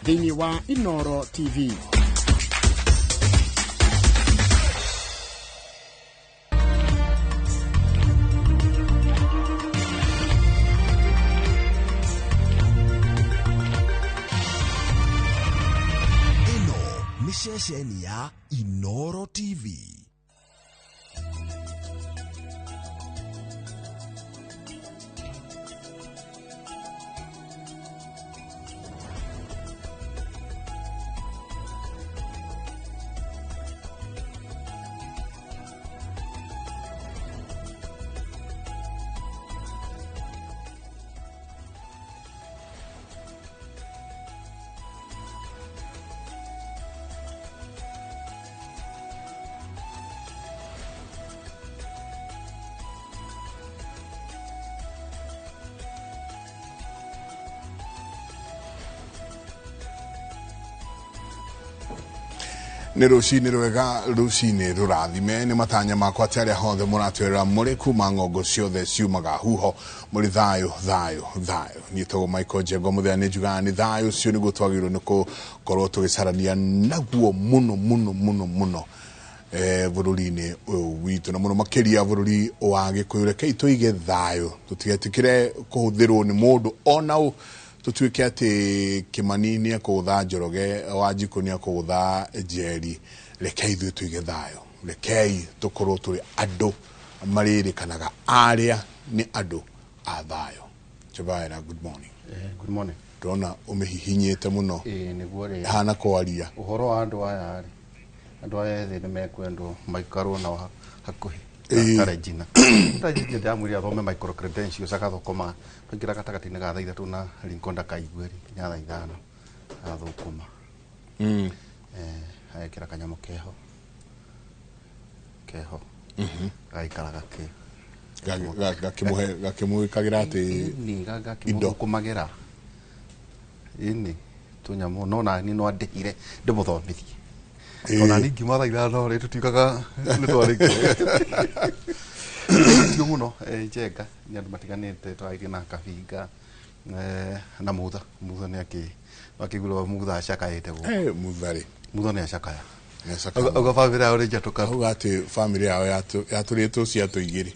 Thĩinĩ wa Inoro TV. Ĩno nĩ ceceni ya Inoro TV. Nĩ rũcinĩ rwega, rũcinĩ rũrathime. Nĩ matanya makwa atĩ arĩa hothe mũratwĩrora mũrĩ kuma ng'ongo ciothe ciumaga huho mũrĩ thayũ, thayũ, thayũ. Niĩ tagwo Michael Njengo Mũthenya, nĩ njugaga nĩ thayũ ũcio nĩguo twagĩrĩirwo nĩ gũkorwo tũgĩcarania naguo mũno mũno mũno mũno bũrũri-inĩ ũyũ witũ, na mũno makĩria bũrũri wa Gĩkũyũ. Rekei tũige thayũ, tũtigetĩkĩre kũhũthĩrwo nĩ mũndũ ona ũ, tũtuĩke atĩ Kĩmani nĩ ekũgũtha Njoroge, Wanjikũ nĩ ekũgũtha Njeri. Rekei ithuĩ tũige thayũ, rekei tũkorwo tũrĩ andũ marĩrĩkanaga arĩa nĩ andũ a thayũ. Chabaera, good morning. Good morning. Ndĩrona ũmĩhihinyĩte mũno. Ĩĩ, nĩguo rĩ. Hana kwaria. Ũhoro wa andũ aya rĩ, andũ aya ethĩ nĩ mekwendwo maikarwo nao hakuhĩ. Ta Regina. Regina ndĩramwĩrire athome micro credentials agathũkũma. Twaingĩra gatagatĩ-inĩ ga thaa 3 na Lincoln ndakaigue rĩ, nginya thaa 5 agathũkũma. Agekĩra kanyamũ keho. Keho. Gagaikara gakĩ. Gakĩmũhe, gakĩmwĩkagĩra atĩ Ĩni, gakĩmũthũkũmagĩra. Ĩni, tũnyamũ, no nani no andĩhire ndĩmũthomithie. Ona niĩ ngiuma thaa 5 rĩ, tũtiugaga nĩ twarĩkia. Thengiũ mũno, Njenga, nĩ andũ matiganĩte, tũrarĩtie na Kabinga, na Mutha. Mutha nĩ akĩigua Mutha acakaĩte gũkũ. Mutha rĩ. Mutha nĩ acakaya. Nĩ acakaya. Auga bamĩrĩ yao nĩ njatũkanu. Auga atĩ bamĩrĩ yao yatũrĩtwo ciatũ igĩrĩ.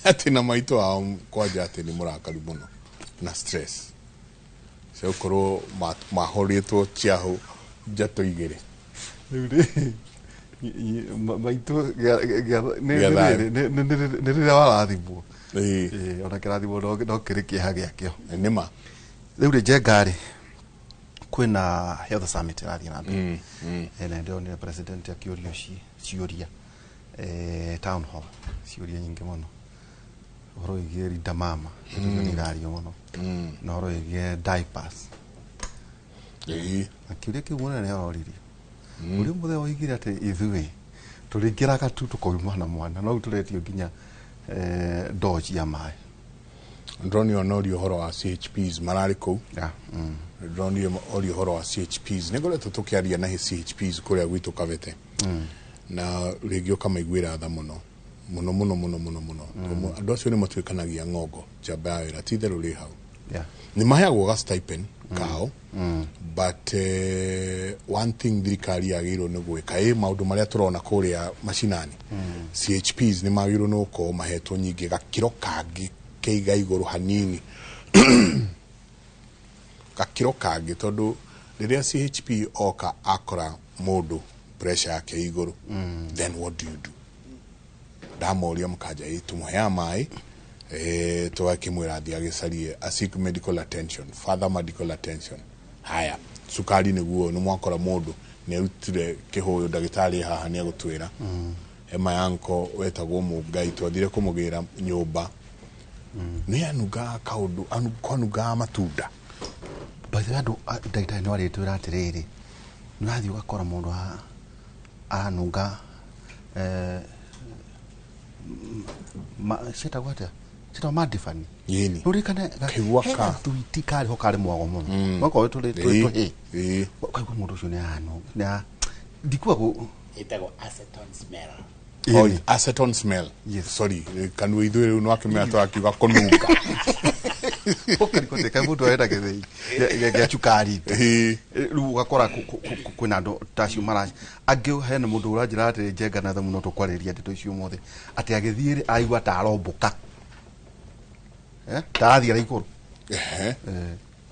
Atĩ na maitũ ao kwanja atĩ nĩ mũrakaru mũno na stress. Cia gũkorwo mahũrĩtwo ciahũ njatũ igĩrĩ. Rĩu rĩ, maitũ Gĩa thayũ. nĩ rĩrĩa warathimwo. Ona kĩrathimo no kĩrĩ kĩeha gĩakĩo. Nĩ ma. Rĩu rĩ, Njenga rĩ, kwĩna health summit ĩrathiĩ na mbere. Na ndĩronire president akĩũrio ciũria, town hall, ciũria nyingĩ mũno. Ũhoro wĩgiĩ Linda Mama, nĩ irario mũno. Na ũhoro wĩgiĩ diapers. Na kĩũria kĩu mũnene aroririe. Ũrĩa mũthenya oigire atĩ ithuĩ tũrĩingĩraga tu tũkauma na mwana, no rĩu tũretio nginya ndoo cia maĩ. Ndĩronire ona ũria ũhoro wa CHPs mararĩ kũu. Ndĩronire ũria ũhoro wa CHPs. Nĩ ngoretwo tũkĩaria na CHPs kũrĩa gwitũ Kabete. Na rĩngĩ ũkamaiguĩra tha mũno. Mũno, mũno, mũno, mũno, mũno. Andũ acio nĩ matuĩkanagia ng'ongo njamba ya wĩra, ti itherũ rĩ hau. Nĩ maheagwo ga stipend kao. But one thing thirikari yagĩrĩirwo nĩ gwĩka, maũndũ marĩa tũrona kũrĩa macinani. CHPs nĩ magĩrĩirwo nĩ gũkorwo mahetwo nyingĩ gakĩro kangĩ keiga igũrũ hanini. Gakĩro kangĩ, tondũ rĩrĩa CHP oka akora mũndũ pressure yake igũrũ, then what do you do? Ndamoria mũkanja, tũmũheaga maĩ, tũgakĩmwĩra athiĩ agĩcarie a seek medical attention, further medical attention. Haya, cukari nĩguo nĩ mwakora mũndũ nĩ arutire kĩhũyũ, ndagĩtarĩ haha nĩ egũtwĩra. Ema yanko wetagwo Mũngai, twathire kũmũgĩra nyũmba. Nĩ anungaga kaũndũ, kwanungaga matunda. By the way, andũ, ndagĩtarĩ nĩ arĩtwĩra atĩrĩrĩ, nĩ ũrathiĩ ũgakora mũndũ aranunga, ciĩtagwo atĩa? Ciĩtagwo madibani. Yĩni. Rũrĩkane Kaigua he ka. gathuiti karĩ ho karĩ mwago mũno. Okorwo tũrĩ tũhĩ. Ũkaigua mũndũ ũcio nĩ aranunga, nĩ ndikuga gũ- Ĩtagwo acetone smell. Oh, Yĩni. acetone smell. Yes. Sorry, kanua ithuĩ rĩu no akĩmenya tũrakiuga kũnunga. Ũkarigwo atĩ kaĩ mũndũ arenda gĩthĩi gĩa cukari. Rĩu ũgakora kwĩna andũ ta acio mara angĩ. Hena mũndũ ũranjĩra atĩ Njenga na Themu no tũkwarĩrĩria ndeto icio ũmũthĩ, atĩ agĩthiĩ rĩ aigua ta arombũka, ta arathiĩ ara igũrũ.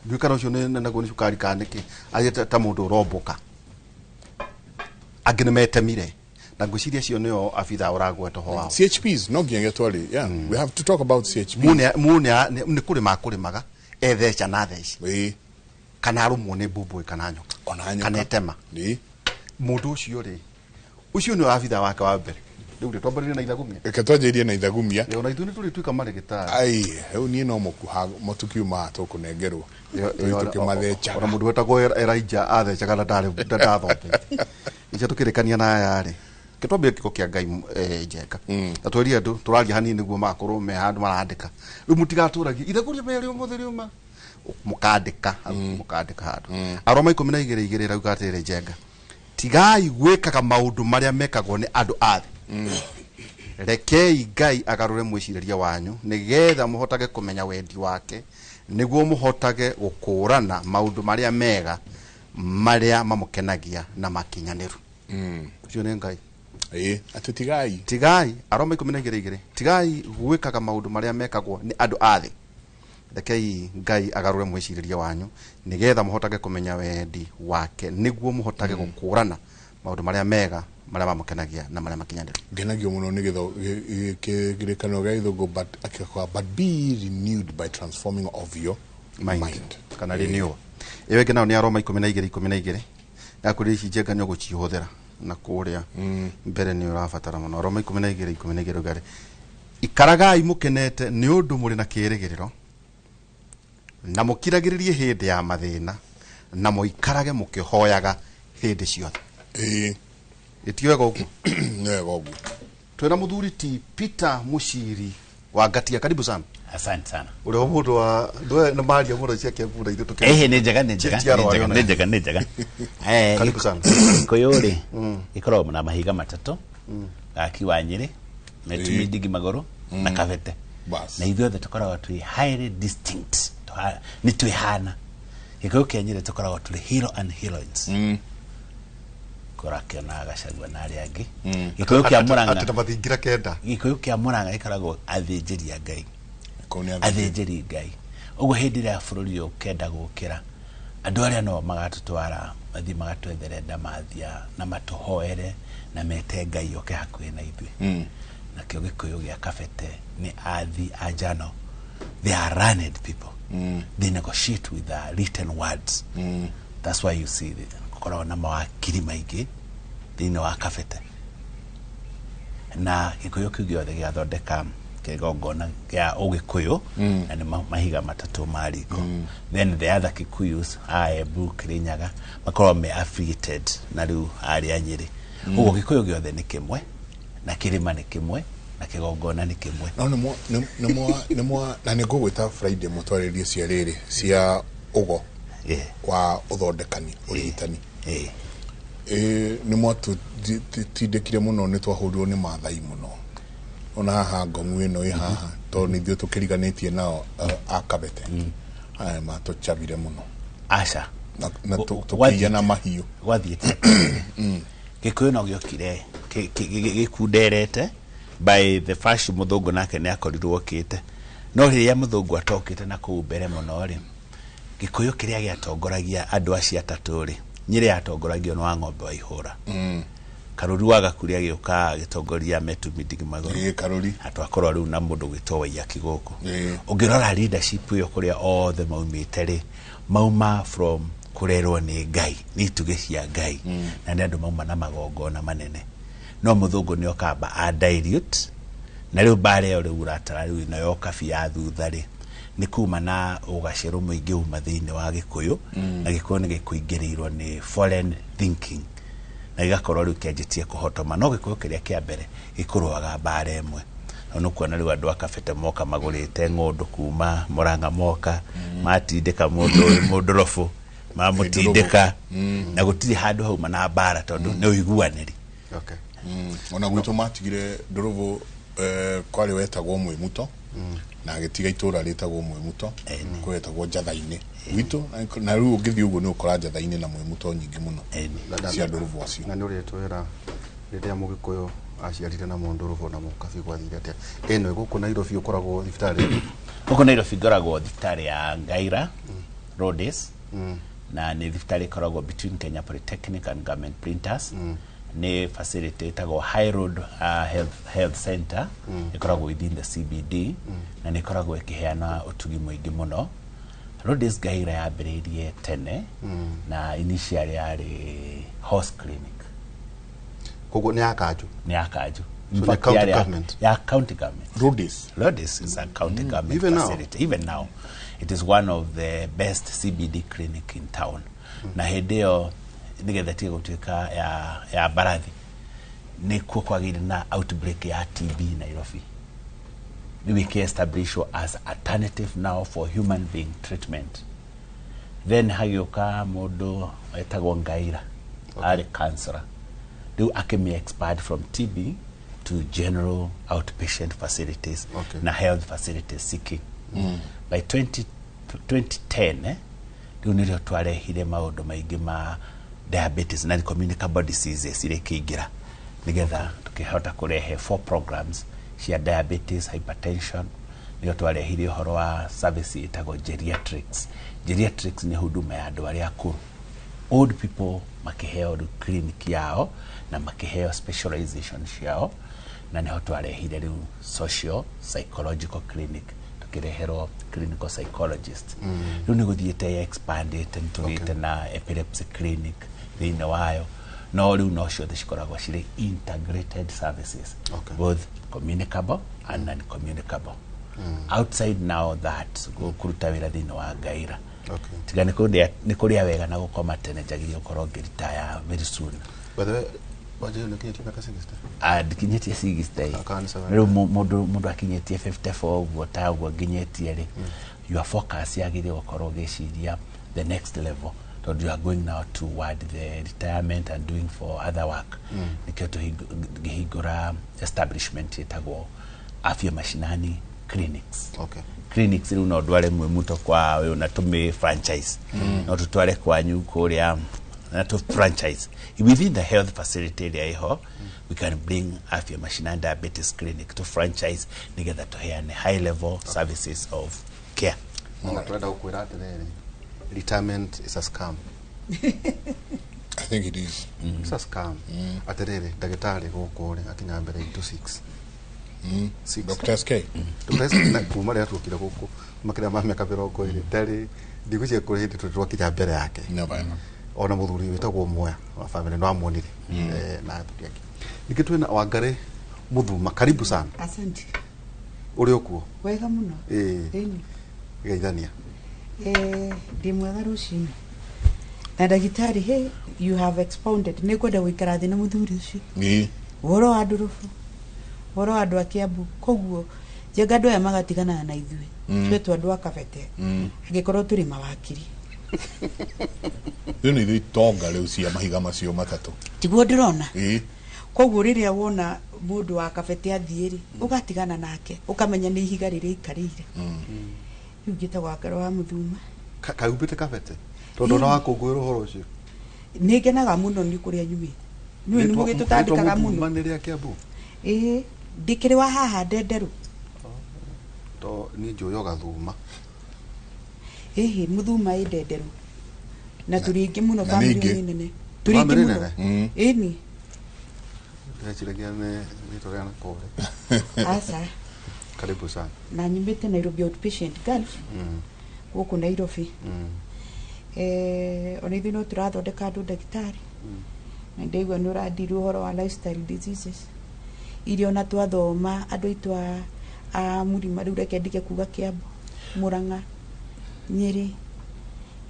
Ndiũĩ kana ũcio naguo nĩ cukari kana nĩkĩ, athiĩ ta mũndũ ũrombũka. Angĩ nĩ metemire, na ngwĩciria acio nĩo abitha ũragweta ho wao. CHPs no nginya twari. Yeah, we have to talk about CHPs. Nĩ kũrĩma akũrĩmaga, etheca na theci kana arũmwo nĩ mbũmbũĩ kana nyoka. Ona nyoka. Kana etema. Mũndũ ũcio rĩ, ũcio nĩ abitha wake wa mbere. Rĩu rĩ, twambĩrĩrie na ithagumia. Reke twanjĩrie na ithagumia. Ona ithuĩ nĩ tũrĩtuĩka marĩgĩtarĩ. Ai, rĩu niĩ no mũkuha mũtukiuma tũkũnengerwo tũkĩmathecaga. Ona mũndũ wetagwo Elijah athecaga na ndarĩ ndathomete. Icio tũkĩrĩkania na aya rĩ, kĩtwambie kĩko kĩa Ngai, Njenga, na twerie andũ tũraria hanini nĩguo magakorwo me handũ marandĩka. Rĩu mũtigatũragie ithagũria merĩ ũmũthĩ rĩuma, mũkandĩka mũkandĩka handũ. Aroma 12:2 ĩrauga atĩrĩrĩ, Njenga, tigai gwĩkaga maũndũ marĩa mekagwo nĩ andũ a thĩ, rekei Ngai agarũre mwĩcirĩrie wanyu nĩgetha mũhotage kũmenya wendi wake, nĩguo mũhotage gũkũũrana maũndũ marĩa mega, marĩa mamũkenagia na makinyanĩru. Ũcio nĩ Ngai. Ĩĩ, atĩ tigai. Tigai, Aroma 12:2, tigai gwĩkaga maũndũ marĩa mekagwo nĩ andũ a thĩ, rekei Ngai agarũre mwĩcirĩrie wanyu nĩgetha mũhotage kũmenya wendi wake, nĩguo mũhotage gũkũũrana maũndũ marĩa mega, marĩa mamũkenagia na marĩa makinyanĩru. Ngenagio mũno nĩ kĩrĩkanĩro gĩa gĩthũngũ, but akĩkwa, "But be renewed by transforming of your mind, mind." Kana renewal. Ĩyo ĩngĩ nayo nĩ Aroma 12:12. Yakwĩrĩa ici, Njenga, nĩ ũgũcihũthĩra na kũrĩa mbere nĩ ũrabatara mũno. Aroma 12:12 rauga, ikaragai mũkenete nĩ ũndũ mũrĩ na kĩĩrĩgĩrĩro, na mũkiragĩrĩrie hĩndĩ ya mathĩna, na mũikarage mũkĩhoyaga hĩndĩ ciothe. Ĩti wega ũguo? Nĩ wega ũguo. Twĩna mũthuri ti Peter Muciri wa Ngatia, karibu sana. Asante sana. Ũrĩa mũndũ wa ndwe nĩ maria mũno cia Kiambu na ithuĩ Ehe, nĩ njega, nĩ njega. Ciarwo Nĩ njega. arĩ Nĩ njega, nĩ njega. Karibu sana. Gĩkũyũ rĩ, gĩkoragwo na mahiga matatũ, Gaki wa Nyĩrĩ, Metumi Ndigi Magũrũ na Kabete. Bas. Na ithuothe tũkoragwo twĩ highly distinct. Nĩ twĩhana. Gĩkũyũ kĩa Nyĩrĩ tũkoragwo tũrĩ hero and heroines. Korwo akĩona Gachagua na arĩa angĩ. Gĩkũyũ kĩa Atĩ Mũrang'a, na mathingira kenda. Gĩkũyũ kĩa Mũrang'a gĩkoragwo athĩnjĩri a Ngai. Kũu nĩ Athĩnjĩri Ngai. Ũguo hĩndĩ ĩrĩa bũrũri ũyũ ũkenda gũkĩra, andũ arĩa no magatũtwara mathiĩ magatwethere ndamathia na matũhoere na mete Ngai oke hakuhĩ na ithuĩ. Nakĩo Gĩkũyũ gĩa Kabete nĩ athi a njano. They are learned people. They negotiate with the written words. That's why you see gũkoragwo na mawakiri maingĩ thĩinĩ wa Kabete. Na Gĩkũyũ kĩu gĩothe gĩgathondeka kĩgongona kĩa ũgĩkũyũ, na nĩ mahiga matatũ ma riko. Then the other Kikuyus, a Embu, Kĩrĩnyaga, makoragwo me affiliated na rĩu arĩa Nyĩrĩ. Ũguo Gĩkũyũ gĩothe nĩ kĩmwe, na kĩrĩma nĩ kĩmwe, na kĩgongona nĩ kĩmwe. No nĩ mwa na nĩ ngũgwĩta Friday mũtwarĩrie cia rĩrĩ cia ũgo wa ũthondekani ũrigitani. Ĩ nĩ mwatũtindĩkire mũno, nĩ twahũrirwo nĩ Mathai mũno, ona haha Ngomu ĩno ĩ haha, tondũ nĩ ithuĩ tũkĩriganĩtie nao, a Kabete aya matũcabire mũno. Aca. Na tũkĩiya na mahiũ. Gwathiĩte atĩrĩrĩ, Gĩkũyũ no gĩokire gĩkunderete by the first mũthũngũ, nake nĩ akorirwo okĩte. No rĩrĩa mũthũngũ atokĩte na kũu mbere mũno rĩ, Gĩkũyũ kĩrĩa gĩatongoragia andũ acio atatũ rĩ, Nyĩrĩ yatongoragio nĩ wa Ng'ombe wa Ihũra. Karũri wa Gakuri agĩũka agĩtongoria Metumi Ndigi Magũrũ. Ĩ, Karũri. Na twakorwo rĩu na mũndũ gwĩtwo Waiyaki gũkũ. Ũngĩrora leadership ĩyo, kũrĩa othe maumĩte rĩ, mauma from kũrerwo nĩ Ngai, nĩ itugĩ cia Ngai, na nĩ andũ mauma na magongona manene. No mũthũngũ nĩ okamba a dilute, na rĩu mbara ĩyo rĩu ũratara rĩu ĩno yoka ya thutha rĩ, nĩ kuma na ũgacĩrũ mũingĩ uma thĩinĩ wa Gĩkũyũ, na Gĩkũyũ nĩ gĩkũingĩrĩirwo nĩ foreign thinking na gĩgakorwo rĩu kĩanjĩtie kũhotoma. No Gĩkũyũ kĩrĩa kĩa mbere gĩkũrũaga mbara ĩmwe, na nĩ kuona rĩu andũ a Kabete moka magũrĩte ng'ũndũ kuma Mũrang'a, moka matindĩka mũndũ ũyũ mũndũrobũ, mamũtindĩka, na gũtirĩ handũ hauma na mbara tondũ nĩ ũiguanĩri. Ona gwitũ matigire ndũrũbũ, kwarĩ wetagwo Mwĩmuto. Na agĩtiga itũra rĩtagwo Mwĩmuto, kwĩtagwo Njatha-inĩ gwitũ, na rĩu ũngĩthiĩ ũguo nĩ ũkora Njatha-inĩ na Mwĩmuto nyingĩ mũno cia ndũrũbũ acio. Na nĩ ũrĩtwĩra rĩrĩa Mũgĩkũyũ aciarire na mũndũrũbũ na mũkabi gwathire atĩa. Ĩno gũkũ Nairobi ũkoragwo thibitarĩ? Gũkũ Nairobi ngoragwo thibitarĩ ya Ngaira Rhodes, na nĩ thibitarĩ ĩkoragwo between Kenya Polytechnic and Government Printers. Nĩ facility ĩtagwo High Road Health Center, ĩkoragwo within the CBD, na nĩ ĩkoragwo ĩkĩheana ũtugi mũingĩ mũno. Rhodes Ngaira yambĩrĩirie tene, na initially yarĩ horse clinic. Koguo nĩ ya kanjũ? Nĩ ya kanjũ. So the county government? Ya county government. Rhodes. Rhodes is a county government Even now? facility. Even now. It is one of the best CBD clinic in town. Na hĩndĩ ĩyo, nĩgetha tige gũtuĩka ya mbarathi, nĩkuo kwagĩire na outbreak ya TB Nairobi. Rĩu ĩkĩ as alternative now for human being treatment. Then hagĩũka mũndũ wetagwo Ngaira, arĩ counselor. Rĩu akĩmĩ expand from TB to general outpatient facilities na health facilities seeking. By 2010, rĩu nĩrĩo twarehire maũndũ maingĩ ma diabetes na communicable diseases iria ikĩingĩra, nĩgetha tũkĩhota kũrehe four programs cia diabetes, hypertension. Nĩrĩo twarehire ũhoro wa service ĩtagwo geriatrics. Geriatrics nĩ huduma ya andũ arĩa akũrũ, old people, makĩheo rĩu clinic yao na makĩheo specialization ciao. Na nĩho twarehire rĩu social psychological clinic, tũkĩreherwo clinical psychologist. Rĩu nĩ gũthiĩte expandĩte, nĩ tũgĩte na epilepsy clinic thĩinĩ wayo, no rĩu no ciothe cikoragwo cirĩ integrated services, both communicable and non-communicable. Outside now that kũruta wĩra thĩinĩ wa Ngaira, tiga nĩ kũrĩa wega na gũkoma tene, njagĩrĩire gũkorwo ngĩritaya very soon. By the way, Wanjĩrĩ, nĩ kinyĩtie mĩaka 60? Ah, ndikinyĩtie 60. Kana nĩ 70? Rĩu mũndũ akinyĩtie 54 ũguo, ta ũguo nginyĩtie rĩ, your focus yagĩrĩire gũkorwo ũgĩciria the next level, tondũ you are going now toward the retirement and doing for other work. Nĩkĩo ngĩhingũra establishment ĩtagwo Afya Mashinani Clinics. Clinics rĩu no ndware Mwĩmuto kwa ũyũ na tũmĩ franchise, no tũtware kwanyu kũrĩa na tũ franchise within the health facility ĩrĩa ĩho. We can bring Afya Mashinani Diabetes Clinic to franchise nĩgetha tũheane high level services of care. Na tũrenda gũkwĩra atĩrĩrĩ, retirement is a scam. I think it is. It's a scam. Atĩrĩrĩ, ndagĩtarĩ gũkũ rĩ akinya mbere itũ 6. Six. Dr. SK. Dr. SK, na kuma rĩrĩa tuokire gũkũ makĩria ma mĩaka 20, ndarĩ ndigwĩciria kũrĩ hĩndĩ tũrĩ twakinya mbere yake. Never ever. Ona mũthuri wĩtagwo Moya wa family no amuonire, na athuri angĩ. Ningĩ twĩna Wangari Mũthuma, karibu sana. Asante. Ũrĩ ũkuo? Wega mũno. Ĩĩ. Ĩni. Geithania. Ndĩ mwega rũcinĩ. Na ndagĩtarĩ, hey, you have expounded. Nĩ ngwenda gũikara thĩ na mũthuri ũcio. Ũhoro wa ndũrũbũ, ũhoro wa andũ a Kiambu. Koguo njenga andũ aya magatigana na ithuĩ. Twetwo andũ a Kabete. Angĩkorwo tũrĩ mawakiri. Rĩu nĩ ithuĩ itonga rĩu cia mahiga macio matatũ. Tiguo ndĩrona. Koguo rĩrĩa wona mũndũ wa Kabete athiĩ rĩ, ũgatigana nake, ũkamenya nĩ ihiga rĩrĩa aikarĩire. Rĩu ngĩtagwo Wangari wa Mũthuma. Kaumbĩte Kabete tondũ ona wakũngũĩra ũhoro ũcio. Nĩ ngenaga mũno nĩ kũrĩa nyumĩte. Nĩũĩ nĩ mũgĩtũtandĩkaga mũno. Nĩ rĩa Kiambu? Ĩĩ, ndĩkĩrĩ wa haha Ndenderũ. To niĩ njũĩ o Gathuma. Ĩhĩ, Mũthuma ĩ Ndenderũ. Na tũrĩ aingĩ mũno, Na nĩ bamĩrĩ aingĩ. nĩ nene. Tũrĩ aingĩ Bamĩrĩ mũno. nene? Ĩni. Ndĩreciragia nĩ rĩtwa rĩa nakũrĩa. Aca. Karibu sana. Na nyumĩte Nairobi Outpatient Gulf, gũkũ Nairobi. Ona ithuĩ no tũrathondeka andũ, ndagĩtarĩ. Na ndaigua nĩ ũrandirwo ũhoro wa lifestyle diseases iria ona twathoma andũ aitũ a mũrima. Rĩu reke ndige kuga Kiambu, Mũrang'a, Nyĩrĩ,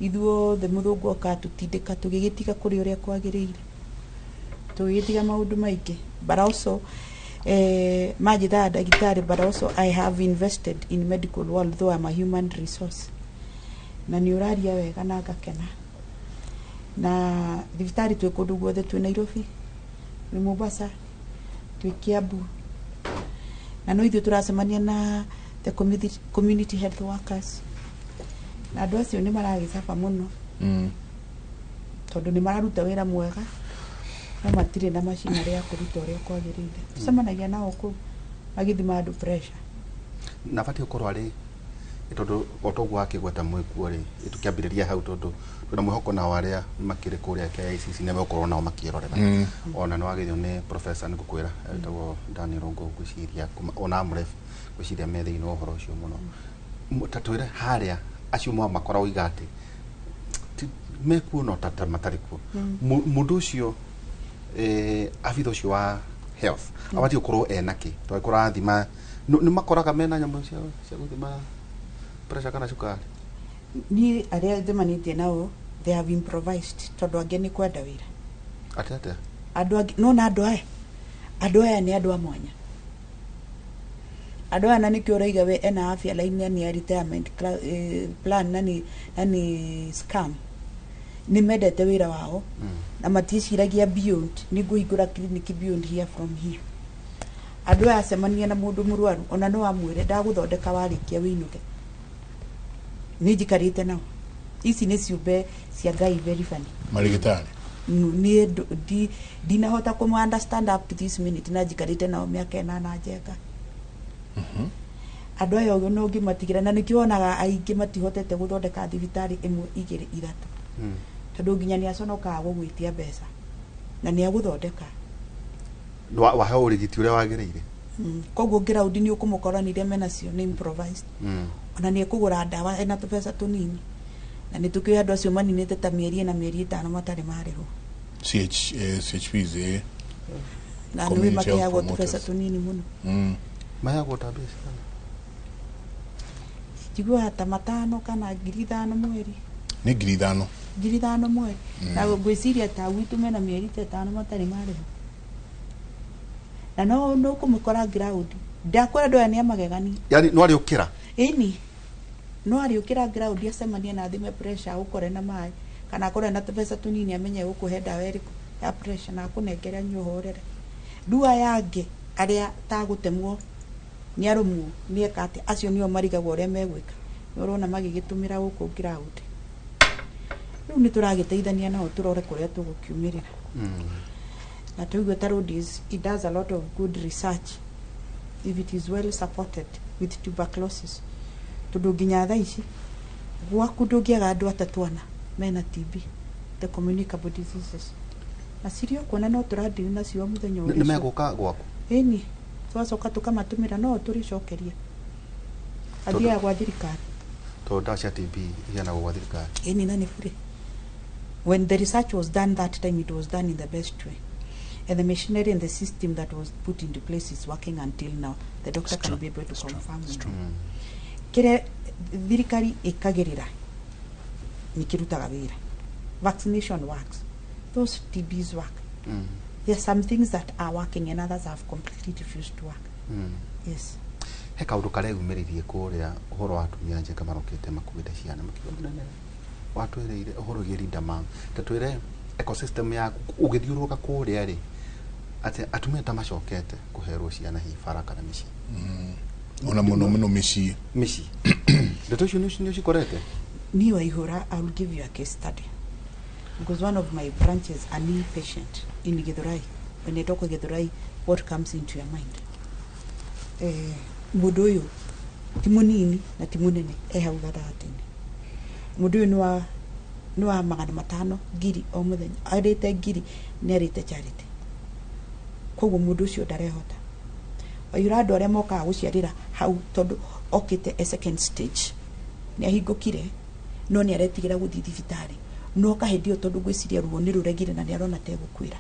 ithuothe mũthũngũ oka tũtindĩka tũgĩgĩtiga kũrĩ ũrĩa kwagĩrĩire, tũgĩgĩtiga maũndũ maingĩ. But also, manjĩtaga ndagĩtarĩ, but also I have invested in medical world, though I'm a human resource. Na nĩ ũraria wega na ngakena. Na thibitarĩ twĩ kũndũ guothe, twĩ Nairobi, twĩ Mombasa, twĩ Kiambu, na no ithuĩ tũracemania na The community health workers na andũ acio nĩ maragĩcaba mũno tondũ nĩ mararuta wĩra mwega no matirĩ na macinarĩ ya kũruta ũrĩa kwagĩrĩire. Tũcemanagia nao kũu magĩthima andũ pressure. Na batiĩ gũkorwo arĩ tondũ o toguo akĩgweta mwĩkuo rĩ, tũkĩambĩrĩria hau tondũ twĩna mwĩhoko nao arĩa makĩrĩ kũrĩa KICC nĩ megũkorwo nao makĩrorera. Ona nĩ wagĩrio nĩ professor nĩ ngũkwĩra etagwo Daniel Rongo, ngwĩciria ona Amref ngwĩciria me thĩinĩ wa ũhoro ũcio mũno. Ta twĩre harĩa acio mwamakora ũiga atĩ mekuo no ta matarĩ kuo. Mũndũ ũcio abitha ũcio wa health abatiĩ gũkorwo ena kĩ tondũ arathima nĩ makoraga mena nyamũ cia gũthima pressure kana cukari? Niĩ arĩa njemanĩtie nao, they have improvised tondũ angĩ nĩ kwenda wĩra. Atĩa atĩa? Andũ angĩ nona andũ aya nĩ andũ a mwanya, andũ aya, na nĩkĩo ũraiga we ena afya line na nĩ ya retirement plan na nĩ scam. Nĩ mendete wĩra wao na matiĩciragia beyond nĩ ngũhingũra clinic beyond here, from here. Andũ aya acemania na mũndũ mũrwaru ona no amwĩre ndagũthondeka warĩkia wĩinũke. Nĩ njikarĩte nao, ici nĩ ciũmbe cia Ngai, very funny. Marigitari. Niĩ ndinahota kũmũ understand up to this minute na njikarĩte nao mĩaka 8 njenga. Andũ aya ũguo no ũngĩmatigĩra na nĩkĩo wonaga aingĩ matihotete gũthondeka thibitarĩ ĩmwe, igĩrĩ, ithatũ, tondũ nginya nĩ aconokaga gũgwĩtia mbeca na nĩ agũthondeka. Waheo ũrigiti ũrĩa wagĩrĩire. Koguo ngĩraundi nĩ ũkũmũkora nĩ iria menacio nĩ improvised. Ona nĩ ekũgũra ndawa ena tũbeca tũnini na nĩ tũkĩũĩ andũ acio maninĩte ta mĩeri 4, mĩeri 5 matarĩ marĩhwo. CHPs, eh. Na nĩ Community health makĩheagwo tũbeca promoters. tũnini mũno. Maheagwo ta mbeca cigana? Njiguaga ta 5,000 kana 5,000 mweri. Nĩ 5,000. 5,000 mweri, na ngwĩciria ta gwitũ mena mĩeri ta 5 matarĩ marĩhwo na no kũmũkora ground. Ndakwĩra andũ aya nĩ amagegania. Yani no arĩũkĩra? Ĩni, no arĩũkĩra ground acemanie na thime pressure, agũkore na maĩ kana akore na tũbeca tũnini, amenye gũkũhe ndawa ĩrĩkũ ya pressure na akũnengere anyue ũhorere. Rĩu aya angĩ arĩa tagũtemwo nĩ arũmwo nĩ eka atĩa, acio nĩo marigagwo ũrĩa megwĩka. Nĩ ũrona magĩgĩtũmĩra gũkũ ground. Rĩu nĩ tũragĩteithania nao tũrore kũrĩa tũgũkiumĩrĩra na tuigue ta Rhodes, it does a lot of good research if it is well supported with tuberculosis, tondũ nginya thaa ici gwaku ndũngĩaga andũ atatũ ana mena TB, the communicable diseases, na cirĩ o kuona no tũradiu nacio o mũthenya. Nĩ ũrĩa megũka gwaku? Ĩni, twacoka tũkamatũmĩra no tũrĩcokeria athiaga gwa thirikari. Tondũ ndawa cia TB iheanagwo gwa thirikari. Ĩni, na nĩ bure. When the research was done that time, it was done in the best way, and the machinery and the system that was put into place is working until now. The doctor It's can true. be able to It's true. confirm. It's true. Kĩrĩa thirikari ĩkagĩrĩra nĩ kĩrutaga wĩra. Vaccination works, those TBs work. There are some things that are working and others have completely refused to work. Yes. He kaũndũ kareyumĩririe kũrĩa, ũhoro wa atumia njenga marokĩte makuĩte ciana makiuga mũnene watwĩrĩire ũhoro wĩgiĩ Linda Mama. Ta twĩre ecosystem yaku ũgĩthiũrũrũka kũrĩa rĩ, atĩ atumia ta macokete kũherwo ciana hihi bara kana mĩciĩ? Ona mũno mũno mĩciĩ. Mĩciĩ, ndeto icio nĩ ũcikorete? Niĩ Waihura, I will give you a case study because one of my branches, a knee patient in Githurai. When I talk of Githurai, what comes into your mind? Mũndũ ũyũ ti mũnini na ti mũnene, e hau gatagatĩ-inĩ. Mũndũ ũyũ nĩ wa 500 ngiri o mũthenya, arĩte ngiri nĩ arĩte charity, koguo mũndũ ũcio ndarehota. Waihũra, andũ arĩa mokaga gũciarĩra hau, tondũ okĩte a second stage, nĩ ahingũkire no nĩ aretigĩra gũthiĩ thibitarĩ, no kahĩndĩ ĩyo tondũ ngwĩciria ruo nĩ rũregire na nĩ arona tegũkwĩra,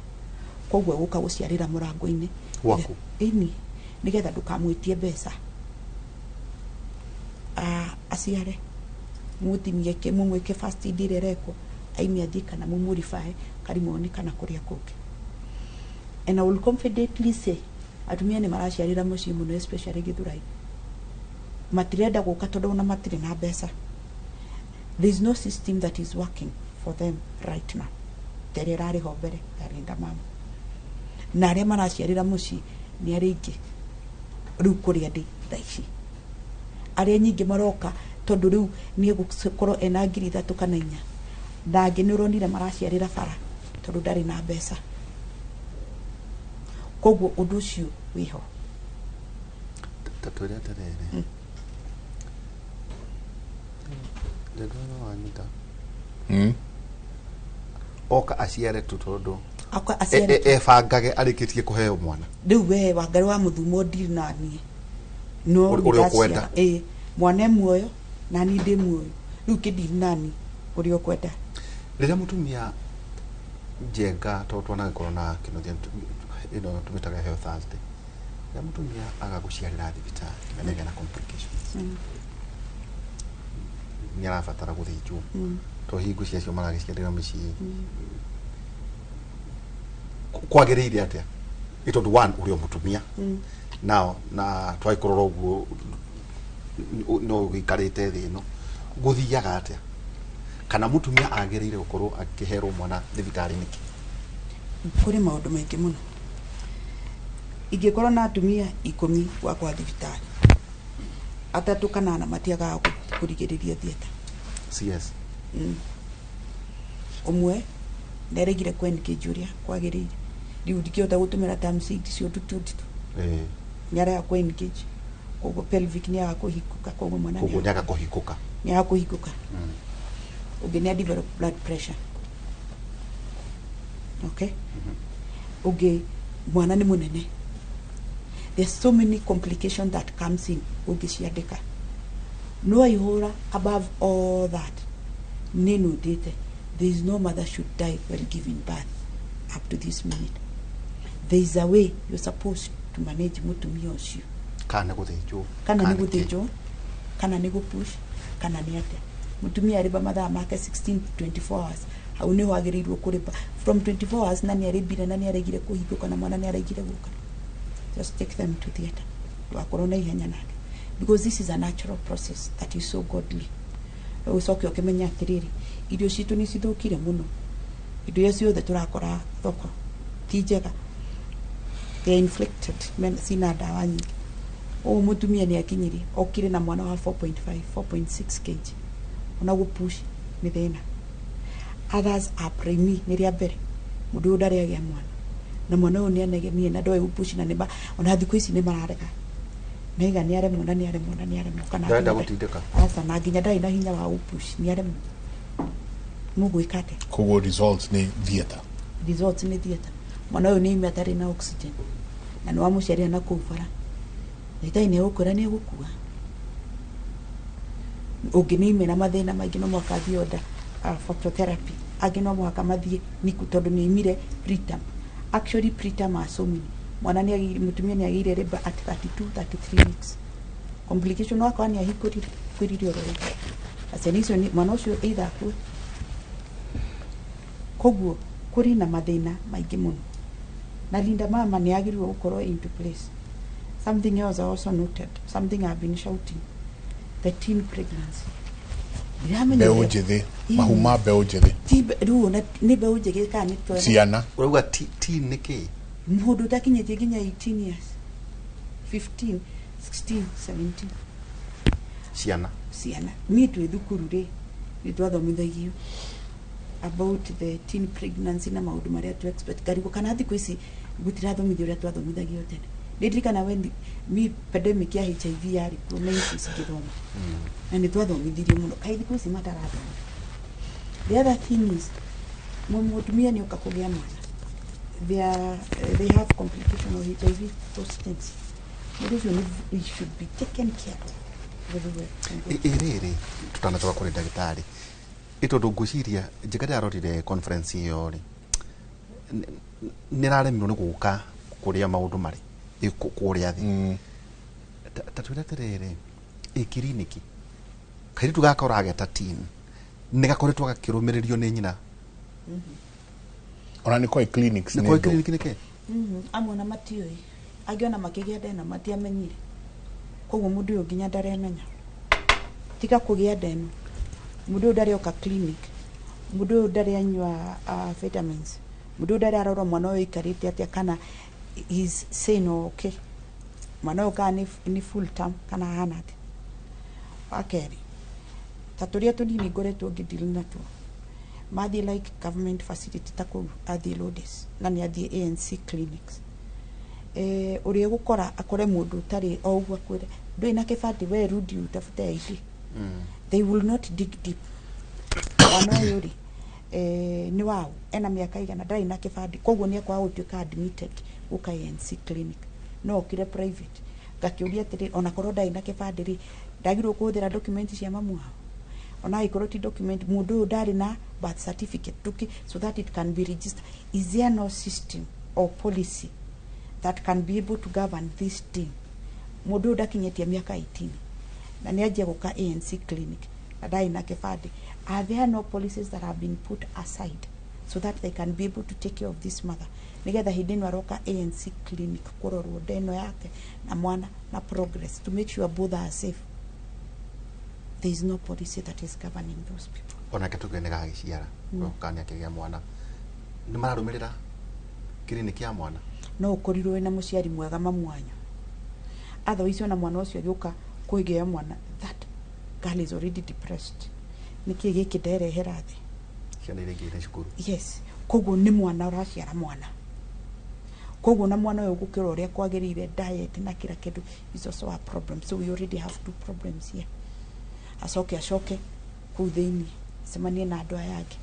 koguo egũka gũciarĩra mũrango-inĩ. Gwaku? Ĩni, nĩgetha ndũkamwĩtie mbeca. Aciare, mũtinie mũmwĩke first aid ĩrĩa ĩrekwo, aime athiĩ kana mũmũribae Karimoni kana kũrĩa kũngĩ. And I will confidently say atumia nĩ maraciarĩra mũciĩ mũno, especially Githurai. Matirenda gũka tondũ ona matirĩ na mbeca. There is no system that is working for them right now ta ĩrĩa ĩrarĩ ho mbere ya Linda Mama, na arĩa maraciarĩra mũciĩ nĩ arĩa aingĩ rĩu kũrĩa ndĩ thaa ici. Arĩa nyingĩ maroka tondũ rĩu nĩ egũkorwo ena 3,000 kana 4, na angĩ nĩ ũronire maraciarĩra bara tondũ ndarĩ na mbeca. Koguo ũndũ ũcio wĩho. Ta twĩre atĩrĩrĩ, ndĩrona wanyita oka aciare tu tondũ Akwa aciare ebangage arĩkĩtie kũheo mwana. Rĩu we Wangari wa Mũthumo ndiri na niĩ no Ũrĩa ũkwenda. Ĩ mwana e muoyo na niĩ ndĩ muoyo, rĩu kĩndiri nani ũrĩa ũkwenda. Rĩrĩa mũtumia Njenga, tondũ twanagĩkorwo na kĩnuthia ĩno tũmĩtaga Health Thursday, rĩrĩa mũtumia aga gũciarĩra thibitarĩ na nĩagĩa na complications, nĩ arabatara gũthĩnjwo, to hingo cia acio maragĩciarĩra mĩciĩ, kwagĩrĩire atĩa? Nĩ tondũ one, ũrĩ o mũtumia nao na twagĩkũrora ũguo no ũgĩikarĩte thĩ ĩno, gũthiaga atĩa? Kana mũtumia agĩrĩire gũkorwo akĩherwo mwana thibitarĩ nĩkĩ? Kũrĩ maũndũ maingĩ mũno. Ingĩkorwo na atumia 10 gwakwa thibitarĩ, 3 kana 4 matiagaga kũrigĩrĩria theatre. CS. Ũmwe nĩaregire kũ-engage ũrĩa kwagĩrĩire, rĩu ndingĩhota gũtũmĩra terms icio nditũ nditũ. Nĩarega kũ-engage, koguo pelvic nĩaga kũhingũka, koguo mwana koguo nĩaga kũhingũka. Nĩaga kũhingũka. Ũngĩ nĩa develop blood pressure, okay. Ũngĩ mwana nĩ mũnene. There's so many complications that comes in ũngĩciandĩka. No aihũra, above all that, nĩ nũndĩte there is no mother should die while giving birth. Up to this minute there is a way you're supposed to manage mũtumia ũcio. Kana nĩ gũthĩnjwo. Kana nĩ nĩkĩ? Gũthĩnjwo, kana nĩ gũpush, kana nĩ atĩa. Mũtumia arĩba mathaa make 16 to 24 hours, hau nĩho agĩrĩirwo kũrĩba from 24 hours, na nĩ arĩmbire na nĩ aregire kũhingũka na mwana nĩ aregire gũka, just take them to theatre, ndũgakorwo na ihenya nake, because this is a natural process that is so godly. Rĩu ũcoke ũkĩmenya atĩrĩrĩ, irio citũ nĩ cithũkire mũno. Indo iria ciothe tũrakora thoko ti njega, they are inflicted, cina ndawa nyingĩ. Ũũ mũtumia nĩ akinyirie okire na mwana wa 4.5 4.6 kg, ona gũpush nĩ thĩna. Others are primi, nĩ rĩa mbere mũndũ ũyũ ndarĩ agĩa mwana, na mwana ũyũ nĩ anegenie na ndoĩ gũpush, na nĩma ona thikũ ici nĩ mararega naiga nĩ aremwo na nĩ aremwo na nĩ aremwo kana Ndarenda nginya gũtindĩka. Aca, na nginya ndarĩ na hinya wa gũpush, nĩ aremwo, mũgwĩka atĩa? Koguo results nĩ theatre. Results nĩ theatre. Mwana ũyũ nĩ ime atarĩ na oxygen na nĩ wamũciarĩra na kũu bara, ndagĩtarĩ nĩ egũkwĩra nĩ egũkua. Ũngĩ nĩ ime na mathĩna maingĩ, no mũhaka athiĩ onda phototherapy. Angĩ no mũhaka mathiĩ NICU tondũ nĩ aimire preterm. Actually preterm are so many. Mwana nĩ agĩire, mũtumia nĩ agĩire labour at 32 33 weeks, complication no akorwo nĩ ahingũrire kwĩrire oro ũguo na ciana icio mwana ũcio either akue. Koguo kũrĩ na mathĩna maingĩ mũno, na Linda Mama nĩ agĩrĩirwo gũkorwo into place. Something else I also noted, something I've been shouting, the teen pregnancy. Ndiramenya Mbeũ njĩthĩ, mahu ma mbeũ njĩthĩ. Ti rĩu ona nĩ mbeũ njĩthĩ kana nĩ twana? Ciana. Ũrauga ti nĩ kĩ? Mũndũ ũtakinyĩtie nginya 18 years, 15 16 17. Ciana. Ciana. Niĩ twĩ thukuru rĩ, nĩ twathomithagio about the teen pregnancy na maũndũ marĩa tu expect karigũ kana thikũ ici gũtirathomithio ũrĩa twathomithagio tene. Nĩ ndirikana when mi pandemic ya HIV yarĩ kuo 90s ngĩthoma, na nĩ twathomithirio mũno. Kaĩ thikũ ici matarathoma? The other thing is mũtumia nĩ oka kũgĩa mwana, they have complication of HIV, those things. Mũndũ ũcio he should be taken care of very well. Ĩrĩrĩ tutanacoka kũrĩ ndagĩtarĩ, ĩ tondũ ngwĩciria njĩka ndĩrarorire conference ĩyo rĩ, nĩ ĩraremirwo nĩ gũka kũrĩa maũndũ marĩ kũrĩa thĩ. Ta twĩre atĩrĩrĩ, ĩ kiriniki kairĩtu gaka ũrageta teen nĩ gakoretwo gakĩrũmĩrĩrio nĩ nyina? Ona nĩ kwa clinics. Nĩ nĩ kwa ndũ. Kiriniki nĩkĩ? Amwe ona matiũĩ, angĩ ona makĩgĩa nda ĩno matiamenyire. Koguo mũndũ ũyũ nginya ndaremenya tiga kũgĩa nda ĩno, mũndũ ũyũ ndarĩ oka clinic, mũndũ ũyũ ndarĩ anyua vitamins, mũndũ ũyũ ndarĩ arorwo mwana ũyũ aikarĩte atĩa, kana he's sane or okay, mwana ũyũ kana nĩ full term kana ahana atĩa. Wa kerĩ, ta tũrĩa tũnini ngoretwo ngĩdeal natuo, mathiĩ like government facility ta kũu, athiĩ Lourdes na nĩ athiĩ ANC clinics, ũrĩa gũkora akore mũndũ ũtarĩ o ũguo, akwĩre ndũrĩ na kĩbandĩ, we rudi utafute ID. They will not dig deep. Mwana ũyũ rĩ, nĩ waũ, ena mĩaka igana, ndarĩ na kĩbandĩ, koguo nĩ ekwaga gũtuĩka admitted gũka ANC clinic, no okire private. Ngakĩũria atĩrĩ, ona korwo ndarĩ na kĩbandĩ rĩ, ndagĩrĩirwo kũhũthĩra document cia mamu wao? Ona angĩkorwo ti document, mũndũ ũyũ ndarĩ na birth certificate tuki, so that it can be registered. Is there no system or policy that can be able to govern this thing? Mũndũ ũyũ ndakinyĩtie mĩaka 18 na nĩ anjia gũka ANC clinic na ndarĩ na kĩbandĩ. Are there no policies that have been put aside so that they can be able to take care of this mother, nigetha hĩndĩ ĩno aroka ANC clinic kũrorwo nda ĩno yake na mwana na progress, to make sure both are safe? There is no policy that is governing those people. Onake tuge nĩ gagĩciara kana akĩgĩa mwana, nĩ mararũmĩrĩra kiriniki ya mwana? No ũkorirwo wĩna mũciari mwega mamu wanyu, otherwise ona mwana ũcio agĩũka kũgĩa mwana, that girl is already depressed. Nĩkĩ gĩkĩ nderehera thĩ? Ciana iria ingĩ irĩ cukuru. Yes, koguo nĩ mwana ũraciara mwana, koguo na mwana ũyũ gũkĩra ũrĩa kwagĩrĩire, diet na kila kĩndũ is also a problem. So we already have two problems here. Acoke kũu thĩinĩ acemanie na andũ aya angĩ,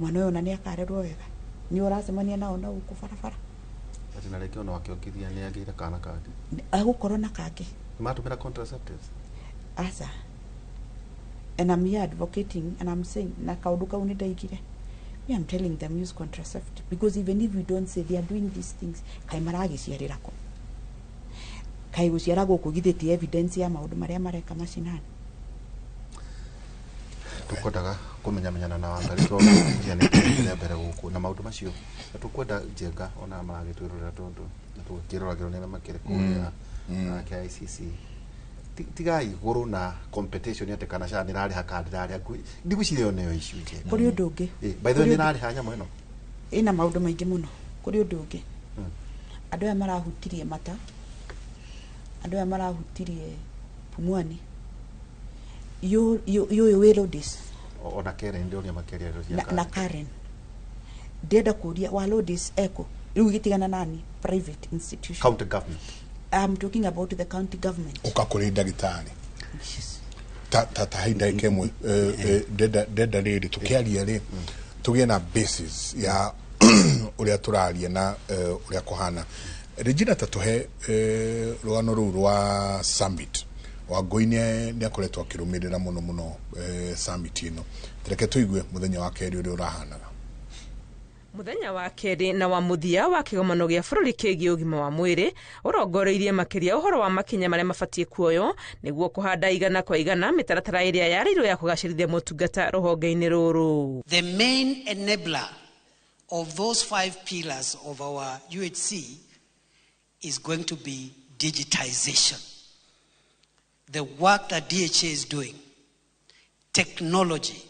mwana ũyũ ona nĩ akarerwo wega nĩ ũracemania nao na gũkũ barabara. Atĩ na rĩngĩ ona wakĩongithia nĩ agĩire kana kangĩ. Agũkorwo na kangĩ. Nĩ matũmĩra contraceptives? Aca. And I'm here advocating and I'm saying, na kaũndũ kau nĩ ndaigire, me, I'm telling them, use contraceptive, because even if we don't say, they are doing these things. Kaĩ maragĩciarĩra kũ? Kaĩ gũciara gũkũ githĩ ti evidence ya maũndũ marĩa mareka macinani? Tukwendaga kũmenyamenyana na Wangari tondũ nĩ mbere gũkũ na maũndũ macio, na tũkwenda Njenga ona maragĩtwĩrorera, tondũ na tũkĩroragĩrwo nĩ arĩa makĩrĩ kũrĩa na KICC. Tigai igũrũ na competition atĩ kana SHA nĩrarĩha kana ndĩrarĩha. Ndigwĩciria ĩyo nĩyo issue, Njenga. Kũrĩ ũndũ ũngĩ. By the way, Kũrĩ nĩrarĩha nyamũ ĩno? Ĩna maũndũ maingĩ mũno. Kũrĩ ũndũ ũngĩ, andũ aya marahutirie mata, andũ aya marahutirie Pumwani, yũyũ wĩ Lourdes. Ona Karen, ndĩroria makĩria cia Na Karen, ndĩrenda kũria wa Lourdes eko rĩu gĩtigana nani private institution. County government. I'm talking about the county government. Ũka kũrĩ ndagĩtarĩ. Yes. Ta hai ndagĩka ĩmwe, ndenda rĩrĩ tũkĩaria rĩ, tũgĩe na basis ya ũrĩa tũraria na ũrĩa kũhana. Regina, ta tũhe rũgano rũu rwa summit. Wangũi nĩ akoretwo akĩrũmĩrĩra mũno mũno summit ĩno. Reke tũigue mũthenya wa kerĩ ũrĩa ũrahanaga. Muthenya wa kerĩ na wa mũthia wa kĩgomano gĩa bũrũri kĩgiĩ ũgima wa mwĩrĩ ũrongoreirie makĩria ũhoro wa makinya marĩa mabatiĩ kuoywo nĩguo kũhanda igana kwa igana mĩtaratara ĩrĩa yarĩirwo ya kũgacĩrithia motungata rũhonge-inĩ rũrũ. The main enabler of those five pillars of our UHC is going to be digitization. The work that DHA is doing, technology.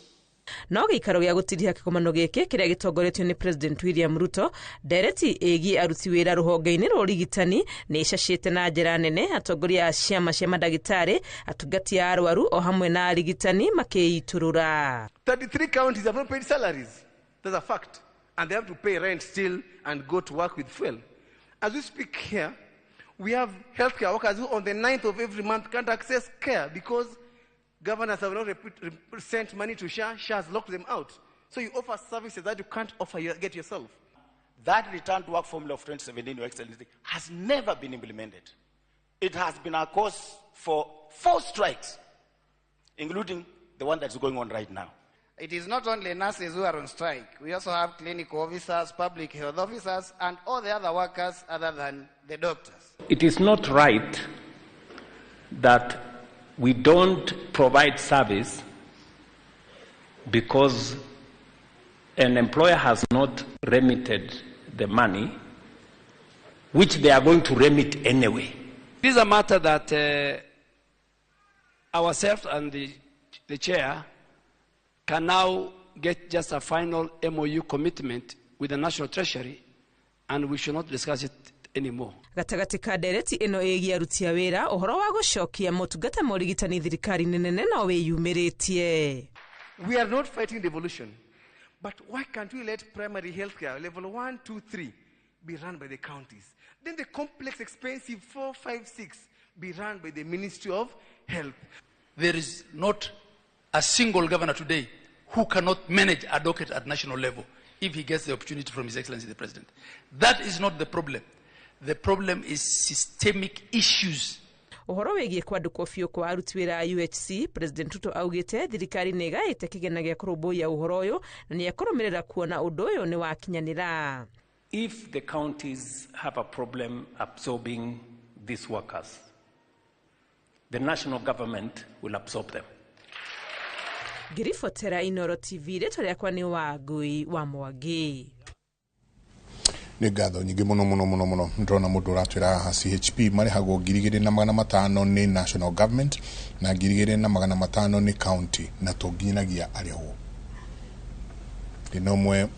No gĩikaro gĩa gũtiriha kĩgomano gĩkĩ kĩrĩa gĩtongoretio nĩ President William Ruto, ndereti ĩgiĩ aruti wĩra rũhonge-inĩ rwa ũrigitani nĩ ĩcacĩte na njĩra nene, atongoria a ciama cia mandagĩtarĩ, atungati a arwaru o hamwe na arigitani makĩitũrũra. 33 counties have not paid salaries. That's a fact. And they have to pay rent still and go to work with fuel. As we speak here, we have healthcare workers who on the 9th of every month can't access care because governors have not sent money to SHA. SHA has locked them out. So you offer services that you can't offer get yourself. That return to work formula of 2017, Your Excellency, has never been implemented. It has been a cause for 4 strikes, including the one that's going on right now. It is not only nurses who are on strike. We also have clinical officers, public health officers, and all the other workers other than the doctors. It is not right that we don't provide service because an employer has not remitted the money, which they are going to remit anyway. It is a matter that ourselves and the chair can now get just a final MOU commitment with the National Treasury, and we should not discuss it anymore. Gatagatĩ ka ndereti ĩno ĩgiĩ aruti a wĩra ũhoro wa gũcokia motungata ma ũrigitani thirikari-inĩ nene no wĩyumĩrĩtie. We are not fighting devolution, but why can't we let primary health care level 1, 2, 3 be run by the counties? Then the complex, expensive 4, 5, 6 be run by the Ministry of Health. There is not a single governor today who cannot manage a docket at national level if he gets the opportunity from His Excellency the President. That is not the problem. The problem is systemic issues. Ũhoro wĩgiĩ kwandĩkwo biũ kwa aruti wĩra a UHC, President Ruto augĩte thirikari nĩ ĩgaĩte kĩgĩna gĩa kũrũmbũiya ũhoro ũyũ na nĩ ekũrũmĩrĩra kuona ũndũ ũyũ nĩ wakinyanĩra. If the counties have a problem absorbing these workers, the national government will absorb them. Ngĩribotera Inooro TV, rĩtwa rĩakwa nĩ Wangui wa Mwangi. Nĩ ngatho nyingĩ mũno mũno mũno mũno. Ndĩrona mũndũ ũratwĩra haha CHP marĩhagwo 2,500 nĩ national government na 2,500 nĩ county, na to nginyagia arĩhwo. Ndĩna ũmwe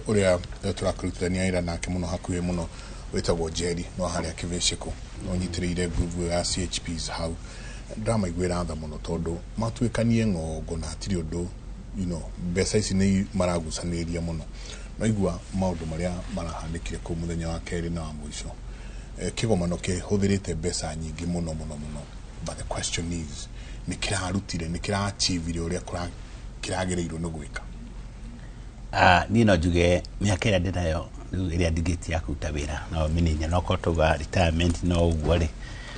ũrĩa tũrakĩrutithania wĩra nake mũno hakuhĩ mũno wĩtagwo Jerry no harĩa Kĩbĩcĩkũ no nyitĩrĩire nguvu ya CHPs hau. Ndĩramaiguĩra tha mũno tondũ matuĩkanie ng'ongo na hatirĩ ũndũ, mbeca ici nĩ maragucanĩria mũno. Naigua maũndũ marĩa marahanĩkire kũu mũthenya wa kerĩ na wa mũico. Kĩgomano kĩhũthĩrĩte mbeca nyingĩ mũno mũno mũno, but the question is nĩ kĩrarutire, nĩ kĩrachievire ũrĩa kĩragĩrĩirwo nĩ gwĩka? Niĩ no njuge mĩaka ĩrĩa ndĩnayo rĩu ĩrĩa ndigĩtie ya kũruta wĩra no mĩnini, no korwo tauga retirement no ũguo rĩ,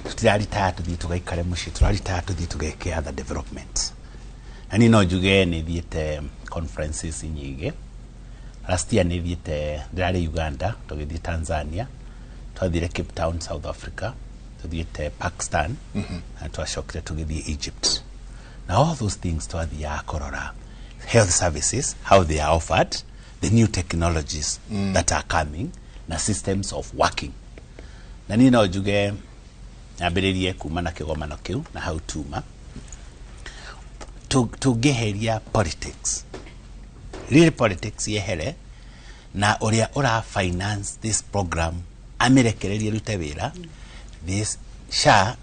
tũtiraritaya tũthiĩ tũgaikare mũciĩ, tũraritaya tũthiĩ tũgeke other development. Na niĩ no njuge nĩ thiĩte conferences nyingĩ. Last year nĩ thiĩte, ndĩrarĩ Uganda, tũgĩthiĩ Tanzania, twathire Cape Town, South Africa, tũthiĩte Pakistan, na twacokire tũgĩthiĩ Egypt. Na all those things twathiaga kũrora health services, how they are offered, the new technologies that are coming, na systems of working. Na niĩ no njuge nyambĩrĩrie kuma na kĩgomano kĩu na hau tuma tũngĩeheria politics, real politics yehere, na ũrĩa ũra finance this program amĩrekererie rute wĩra, this SHA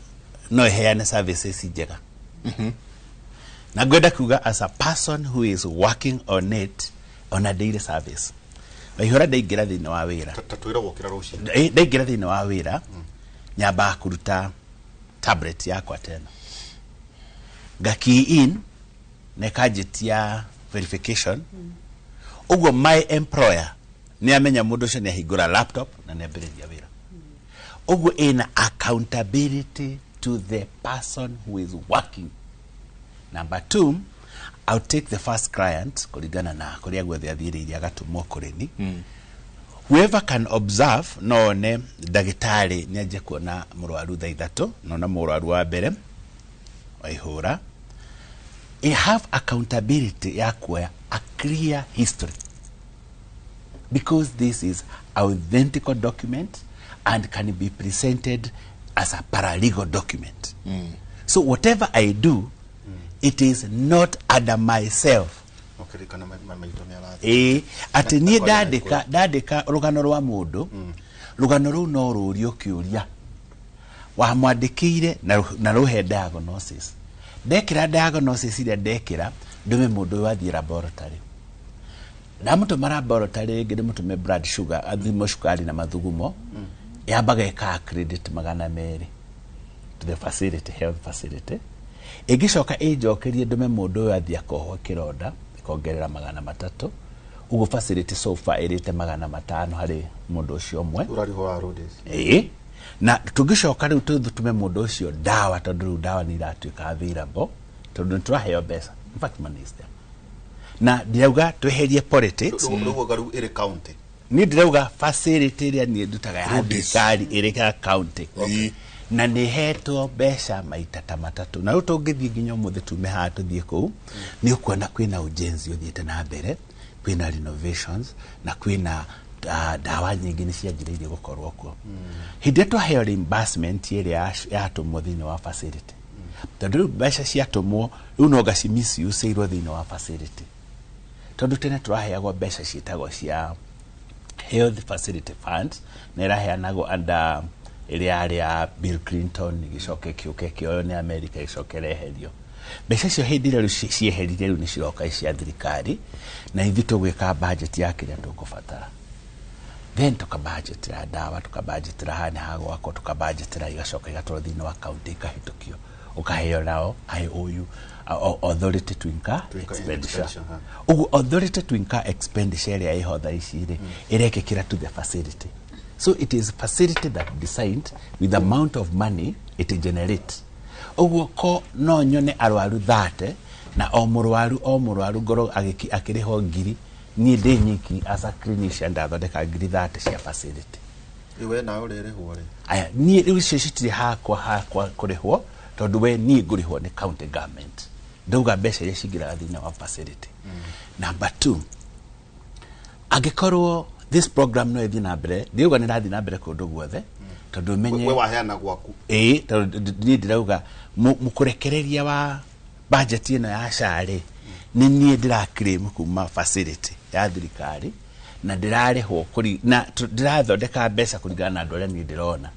no ĩheane services njega. Na ngwenda kuga as a person who is working on it on a daily service, waihũra ndaingĩra thĩinĩ wa wĩra, ndaingĩra thĩinĩ wa wĩra nyambaga kũruta tablet yakwa tena, nga key in na ĩkanjĩtia verification. Ũguo my employer nĩ amenya mũndũ ũcio nĩ ahingũra laptop na nĩ ambĩrĩria wĩra. Ũguo ĩna accountability to the person who is working. Number two, I'll take the first client kũringana na kũrĩa guothe athiĩrĩire agatũmwo kũrĩ ni. Whoever can observe no one ndagĩtarĩ nĩ anjie kuona mũrwaru thaa 3, nona mũrwaru wa mbere waihũra. I have accountability ya kuoya a clear history, because this is authentic document and can be presented as a paralegal document. So whatever I do, it is not under myself. Atĩ niĩ ndandĩka rũgano rwa mũndũ, rũgano rũu no rũrio kĩũria wamwandĩkĩire na rũhe diagnosis. Ndekĩra diagnosis ĩrĩa ndekĩra, ndũme mũndũ ũyũ athiĩ laboratory. Ndamũtũma laboratory rĩngĩ ndĩmũtũme blood sugar, athimwo cukari na mathugumo, yambaga ĩka credit 200 to the facility, health facility. Ĩngĩcoka ĩnjokerie ndũme mũndũ ũyũ athiĩ akohwo kĩronda, ĩkongerera 300. Ũguo facility so far ĩrĩte 500 harĩ mũndũ ũcio ũmwe. Ĩĩ. Na tũngĩcoka rĩu tũtũme mũndũ ũcio ndawa, tondũ rĩu ndawa nĩ iratuĩka available, tondũ nĩ tũraheo mbeca. In fact, money is there. Na ndirauga tweherie politics. Niĩ ndirauga facility ĩrĩa niĩ ndutaga ya thirikari ĩrĩ ya county. Na nĩ hetwo mbeca maita ta 3. Na rĩu tũngĩthiĩ nginya ũmũthĩ tume haha tũthiĩ kũu, nĩ ũkuona kwĩna ujenzi ũthiĩte na mbere, kwĩna renovations, na kwĩna ndawa nyingĩ nĩ cianjĩrĩirie gũkorwo kuo. Hĩndĩ ĩrĩa twaheo reimbursement ĩrĩa yatũmwo thĩinĩ wa facility, tondũ rĩu mbeca ciatũmwo rĩu no ngaci misuse-irwo thĩinĩ wa facility, tondũ tene tũraheagwo mbeca ciĩtagwo cia Health Facility Fund na ĩraheanagwo under ĩrĩa yarĩ ya Bill Clinton, ĩgĩcoka ĩkĩũka ĩkĩoywo nĩ America, ĩgĩcoka ĩreherio. Mbeca icio hĩndĩ ĩrĩa rĩu cieherire, rĩu nĩ ciroka cia thirikari, na ithuĩ tũgwĩka budget ya kĩrĩa tũkũbatara. Then tukabudgetĩra ndawa, tukabudgetĩra haha nĩ hagwakwo, tukabudgetĩra, igacoka igatwarwo thĩinĩ wa county, ikahĩtũkio, ũkaheo nao IOU, authority to incur expenditure. Ũguo authority to incur expenditure ĩrĩa ĩho thaa ici rĩ, ĩrekĩkĩra to the facility. So it is facility that designed with the amount of money it generate. Ũguo ko no nyone arwaru 30 na o mũrwaru o mũrwaru ngorwo akĩrĩhwo 1,000, niĩ ndĩ nyiki as a clinician ndathondeka 30,000 cia facility. We nawe ũrĩrĩhwo rĩ? Aya, niĩ rĩu icio citirĩ hakwa kũrĩhwo, tondũ we niĩ ngũrĩhwo nĩ county government. Ndauga mbeca iria cingĩraga thĩinĩ wa facility. Number 2, angĩkorwo this program no ĩthiĩ na mbere, ndiuga nĩ ĩrathiĩ na mbere kũndũ guothe, tondũ menye we waheana gwaku. Ĩĩ, tondũ niĩ ndĩrauga mũkũrekereria wa budget ĩno ya SHA rĩ, nĩ niĩ ndĩra claim kuma facility ya thirikari, na ndĩrarĩhwo na ndĩrathondeka mbeca kũringana na andũ arĩa niĩ ndĩrona.